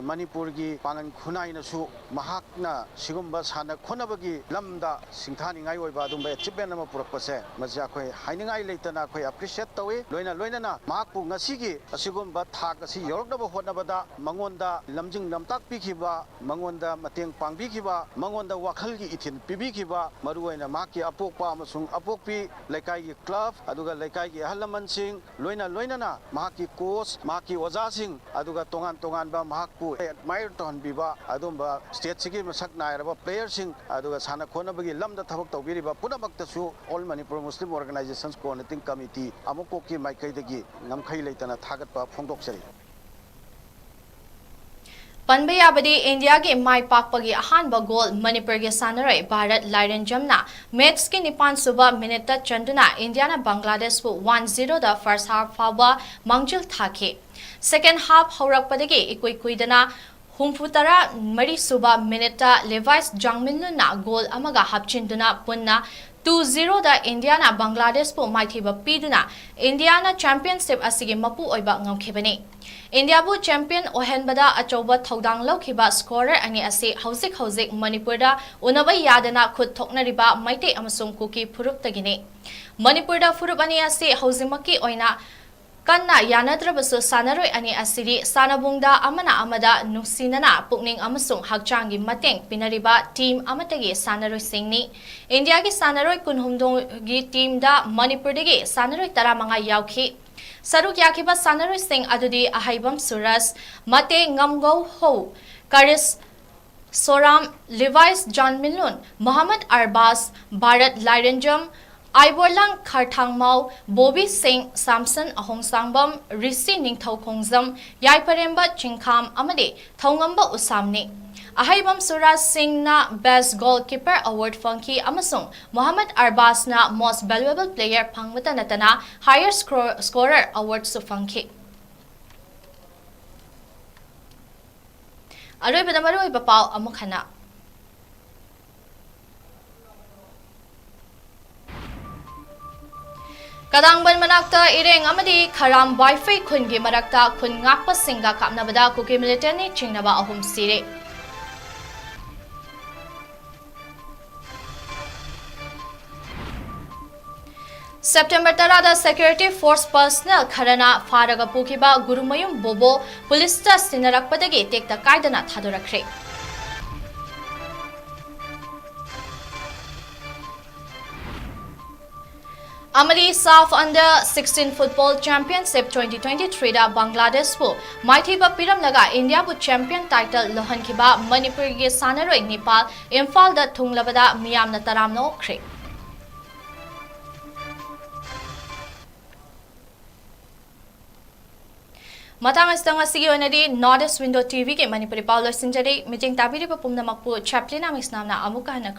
ꯃꯅꯤꯄꯨꯔꯒꯤ ꯄꯥꯡꯒꯜ ꯈꯨꯟꯅꯥꯏꯅꯁꯨ ꯃꯍꯥꯛꯅ ꯁꯤꯒꯨꯝꯕ ꯁꯥꯟꯅ ꯈꯣꯠꯅꯕꯒꯤ ꯂꯝꯗ ꯁꯤꯡꯊꯥꯅꯤꯡꯉꯥꯏ ꯑꯣꯏꯕ ꯑꯗꯨꯝꯕ ꯑꯦꯆꯤꯞꯃꯦꯟ ꯑꯃ ꯄꯨꯔꯛꯄꯁꯦ, ꯃꯁꯤ ꯑꯩꯈꯣꯏ ꯍꯥꯏꯅꯤꯡꯉꯥꯏ ꯂꯩꯇꯅ ꯑꯩꯈꯣꯏ ꯑꯦꯄ꯭ꯔꯤꯁꯤꯌꯦꯠ ꯇꯧꯏ꯫ ꯂꯣꯏꯅ ꯂꯣꯏꯅꯅ ꯃꯍꯥꯛꯄꯨ ꯉꯁꯤꯒꯤ ꯑꯁꯤꯒꯨꯝꯕ ꯊꯥꯛ ꯑꯁꯤ ꯌꯧꯔꯛꯅꯕ ꯍꯣꯠꯅꯕꯗ ꯃꯉꯣꯟꯗ ꯂꯝꯖꯤꯡ ꯂꯝꯇꯥꯛꯄꯤꯈꯤꯕ, ꯃꯉꯣꯟꯗ ꯃꯇꯦꯡ ꯄꯥꯡꯕꯤꯈꯤꯕ, ꯃꯉꯣꯟꯗ ꯋꯥꯈꯜꯒꯤ ꯏꯊꯤꯜ ꯄꯤꯕꯤꯈꯤꯕ, ꯃꯔꯨꯑꯣꯏꯅ ꯃꯍꯥꯛꯀꯤ ꯑꯄꯣꯛꯄ ꯑꯃꯁꯨꯡ ꯑꯄꯣꯛꯄꯤ ꯂꯩꯀꯥꯏꯒꯤ ꯀ꯭ꯂꯕ, ꯑꯗꯨꯒ ꯂꯩꯀꯥꯏꯒꯤ ꯑꯍꯜ ꯂꯃꯟꯁꯤꯡ, ꯂꯣꯏꯅ ꯂꯣꯏꯅꯅ ꯃꯍꯥꯛꯀꯤ ꯀꯣꯆ, ꯃꯍꯥꯛꯀꯤ ꯑꯣꯖꯥꯁꯤꯡ, ꯑꯗꯨꯒ ꯇꯣꯉꯥꯟ ꯇꯣꯉꯥꯟꯕ ꯃꯍꯥꯛꯄꯨ ꯑꯦꯗꯃꯥꯏꯌꯔ ꯇꯧꯍꯟꯕꯤꯕ ꯑꯗꯨꯒꯨꯝꯕ ꯁ꯭ꯇꯦꯠꯁꯤꯒꯤ ꯃꯁꯛ ꯅꯥꯏꯔꯕ ꯄ꯭ꯂꯦꯌꯔꯁꯤꯡ, ꯑꯗꯨꯒ ꯁꯥꯟꯅ ꯈꯣꯠꯅꯕꯒꯤ ꯂꯝꯗ ꯊꯕꯛ ꯇꯧꯕꯤꯔꯤꯕ ꯄꯨꯝꯅꯃꯛꯇꯁꯨ All Manipur Muslim Organizations Coordinating Committee ꯑꯃꯨꯛꯀꯣꯛꯀꯤ ꯃꯥꯏꯀꯩꯗꯒꯤ ꯉꯝꯈꯩ ꯂꯩꯇꯅ ꯊꯥꯒꯠꯄ ꯐꯣꯡꯗꯣꯛꯆꯔꯤ꯫ ꯄꯟꯕ ꯌꯥꯕꯗꯤ ꯏꯟꯗꯤꯌꯥꯒꯤ ꯃꯥꯏ ꯄꯥꯛꯄꯒꯤ ꯑꯍꯥꯟꯕ ꯒꯣꯜ ꯃꯅꯤꯄꯨꯔꯒꯤ ꯁꯥꯟꯅꯔꯣꯏ ꯚꯥꯔꯠ ꯂꯥꯏꯔꯦꯟꯖꯝꯅ ꯃꯦꯆꯀꯤ ꯅꯤꯄꯥꯟ ꯁꯨꯕ ꯃꯤꯅꯤꯠꯇ ꯆꯟꯗꯨꯅ ꯏꯟꯗꯤꯌꯥꯅ ꯕꯪꯒ꯭ꯂꯥꯗꯦꯁꯄꯨ ꯋꯥꯟ ꯖꯤꯔꯣꯗ ꯐꯥꯔꯁ ꯍꯥꯐ ꯐꯥꯎꯕ ꯃꯥꯡꯖꯤꯜ ꯊꯥꯈꯤ꯫ ꯁꯦꯀꯦꯟ ꯍꯥꯐ ꯍꯧꯔꯛꯄꯗꯒꯤ ꯏꯀꯨꯏ ꯀꯨꯏꯗꯅ ꯍꯨꯝꯐꯨ ꯇꯔꯥ ꯃꯔꯤ ꯁꯨꯕ ꯃꯤꯅꯤꯠꯇ ꯂꯦꯚꯥꯏꯁ ꯖꯥꯡꯃꯤꯟꯂꯨꯟꯅ ꯒꯣꯜ ꯑꯃꯒ ꯍꯥꯞꯆꯤꯟꯗꯨꯅ ꯄꯨꯟꯅ ꯇꯨ ꯖꯤꯔꯣꯗ ꯏꯟꯗꯤꯌꯥꯅ ꯕꯪꯒ꯭ꯂꯥꯗꯦꯁꯄꯨ ꯃꯥꯏꯊꯤꯕ ꯄꯤꯗꯨꯅ ꯏꯟꯗꯤꯌꯥꯅ ꯆꯦꯝꯄꯤꯌꯟꯁꯤꯞ ꯑꯁꯤꯒꯤ ꯃꯄꯨ ꯑꯣꯏꯕ ꯉꯝꯈꯤꯕꯅꯤ꯫ ꯏꯟꯗꯤꯌꯥꯕꯨ ꯆꯦꯝꯄꯤꯌꯟ ꯑꯣꯏꯍꯟꯕꯗ ꯑꯆꯧꯕ ꯊꯧꯗꯥꯡ ꯂꯧꯈꯤꯕ ꯁ꯭ꯀꯣꯔꯔ ꯑꯅꯤ ꯑꯁꯤ ꯍꯧꯖꯤꯛ ꯍꯧꯖꯤꯛ ꯃꯅꯤꯄꯨꯔꯗ ꯎꯅꯕ ꯌꯥꯗꯅ ꯈꯨꯠ ꯊꯣꯛꯅꯔꯤꯕ ꯃꯩꯇꯩ ꯑꯃꯁꯨꯡ ꯀꯨꯀꯤ ꯐꯨꯔꯨꯞꯇꯒꯤꯅꯤ꯫ ꯃꯅꯤꯄꯨꯔꯗ ꯐꯨꯔꯨꯞ ꯑꯅꯤ ꯑꯁꯤ ꯍꯧꯖꯤꯛꯃꯛꯀꯤ ꯑꯣꯏꯅ ꯀꯟꯅ ꯌꯥꯅꯗ꯭ꯔꯕꯁꯨ ꯁꯥꯟꯅꯔꯣꯏ ꯑꯅꯤ ꯑꯁꯤꯗꯤ ꯁꯥꯟꯅꯕꯨꯡꯗ ꯑꯃꯅ ꯑꯃꯗ ꯅꯨꯡꯁꯤꯅꯅ ꯄꯨꯛꯅꯤꯡ ꯑꯃꯁꯨꯡ ꯍꯛꯆꯥꯡꯒꯤ ꯃꯇꯦꯡ ꯄꯤꯅꯔꯤꯕ ꯇꯤꯝ ꯑꯃꯠꯇꯒꯤ ꯁꯥꯟꯅꯔꯣꯏꯁꯤꯡꯅꯤ꯫ ꯏꯟꯗꯤꯌꯥꯒꯤ ꯁꯥꯟꯅꯔꯣꯏ ꯀꯨꯟꯍꯨꯝꯗꯣꯏꯒꯤ ꯇꯤꯝꯗ ꯃꯅꯤꯄꯨꯔꯗꯒꯤ ꯁꯥꯟꯅꯔꯣꯏ ꯇꯔꯥꯃꯉꯥ ꯌꯥꯎꯈꯤ꯫ ꯁꯔꯨꯛ ꯌꯥꯈꯤꯕ ꯁꯥꯟꯅꯔꯣꯏꯁꯤꯡ ꯑꯗꯨꯗꯤ ꯑꯍꯩꯕꯝ ꯁꯨꯔꯖ, ꯃꯇꯦ ꯉꯝꯒꯧꯍꯧ, ꯀꯔꯤꯁ ꯁꯣꯔꯥꯝ, ꯂꯤꯚꯥꯏꯁ ꯖꯥꯟꯃꯤꯟꯂꯨꯟ, ꯃꯣꯍꯝꯃꯗ ꯑꯔꯕꯥꯁ, ꯚꯥꯔꯠ ꯂꯥꯏꯔꯦꯟꯖꯝ, ꯑꯥꯏꯕꯣꯂꯥꯡ ꯈꯥꯔꯊꯥꯡꯃꯥꯎ, ꯕꯣꯕꯤ ꯁꯤꯡ, ꯁꯥꯝꯁꯟ ꯑꯍꯣꯡꯁꯥꯡꯕꯝ, ꯔꯤꯁꯤ ꯅꯤꯡꯊꯧ ꯈꯣꯡꯖꯝ, ꯌꯥꯏꯐꯔꯦꯝꯕ ꯆꯤꯡꯈꯥꯝ ꯑꯃꯗꯤ ꯊꯧꯉꯝꯕ ꯎꯁꯥꯝꯅꯤ꯫ ꯑꯍꯩꯕꯝ ꯁꯨꯔꯥꯖ ꯁꯤꯡꯅ Best Goalkeeper Award ꯐꯪꯈꯤ ꯑꯃꯁꯨꯡ ꯃꯣꯍꯝꯃꯗ ꯑꯔꯕꯥꯁꯅ Most Valuable Player ꯐꯪꯕꯇ ꯅꯠꯇꯅ Highest Scorer Awardꯁꯨ ꯐꯪꯈꯤ꯫ ꯑꯔꯣꯏꯕꯗ ꯃꯔꯨꯑꯣꯏꯕ ꯄꯥꯎ ꯑꯃꯨꯛ ꯍꯟꯅ꯫ ꯀꯗꯥꯡꯕꯟ ꯃꯅꯥꯛꯇ ꯏꯔꯦꯡ ꯑꯃꯗꯤ ꯈꯔꯥꯝ ꯋꯥꯏꯐꯩ ꯈꯨꯟꯒꯤ ꯃꯔꯛꯇ ꯈꯨꯟ ꯉꯥꯛꯄꯁꯤꯡꯒ ꯀꯥꯞꯅꯕꯗ ꯀꯨꯀꯤ ꯃꯤꯂꯤꯇꯦꯟꯠꯅ ꯆꯤꯡꯅꯕ ꯑꯍꯨꯝ ꯁꯤꯔꯦ꯫ ꯁꯦꯞꯇꯦꯝꯕꯔ ꯇꯔꯥꯗ security force personnel ꯈꯔꯅ ꯐꯥꯔꯒ ꯄꯨꯈꯤꯕ ꯒꯨꯔꯨꯃꯌꯨꯝ ꯕꯣꯕꯣ ꯄꯨꯂꯤꯁꯇ ꯁꯤꯟꯅꯔꯛꯄꯗꯒꯤ ꯇꯦꯛꯇ ꯀꯥꯏꯗꯅ ꯊꯥꯗꯣꯔꯛꯈ꯭ꯔꯦ꯫ ꯑꯃꯗꯤ SAFF Under sixteen Football Championship twenty twenty-threeꯗ ꯕꯪꯒ꯭ꯂꯥꯗꯦꯁꯄꯨ ꯃꯥꯏꯊꯤꯕ ꯄꯤꯔꯝꯂꯒ ꯏꯟꯗꯤꯌꯥꯕꯨ ꯆꯦꯝꯄꯤꯌꯟ ꯇꯥꯏꯇꯜ ꯂꯧꯍꯟꯈꯤꯕ ꯃꯅꯤꯄꯨꯔꯒꯤ ꯁꯥꯟꯅꯔꯣꯏ ꯅꯤꯄꯥꯜ ꯏꯝꯐꯥꯜꯗ ꯊꯨꯡꯂꯕꯗ ꯃꯤꯌꯥꯝꯅ ꯇꯔꯥꯝꯅ ꯑꯣꯛꯈ꯭ꯔꯦ꯫ ꯃꯇꯥꯡ ꯑꯁꯤꯗ ꯉꯁꯤꯒꯤ ꯑꯣꯏꯅꯗꯤ North East Window ꯇꯤ ꯚꯤꯒꯤ ꯃꯅꯤꯄꯨꯔꯤ ꯄꯥꯎ ꯂꯣꯏꯁꯤꯟꯖꯔꯤ꯫ ꯃꯤꯠꯌꯦꯡ ꯇꯥꯕꯤꯔꯤꯕ ꯄꯨꯝꯅꯃꯛꯄꯨ ꯆꯦꯄ꯭ꯂꯤꯅꯥ ꯃꯤꯁꯅꯥꯝꯅ ꯑꯃꯨꯛꯀ ꯍꯟꯅ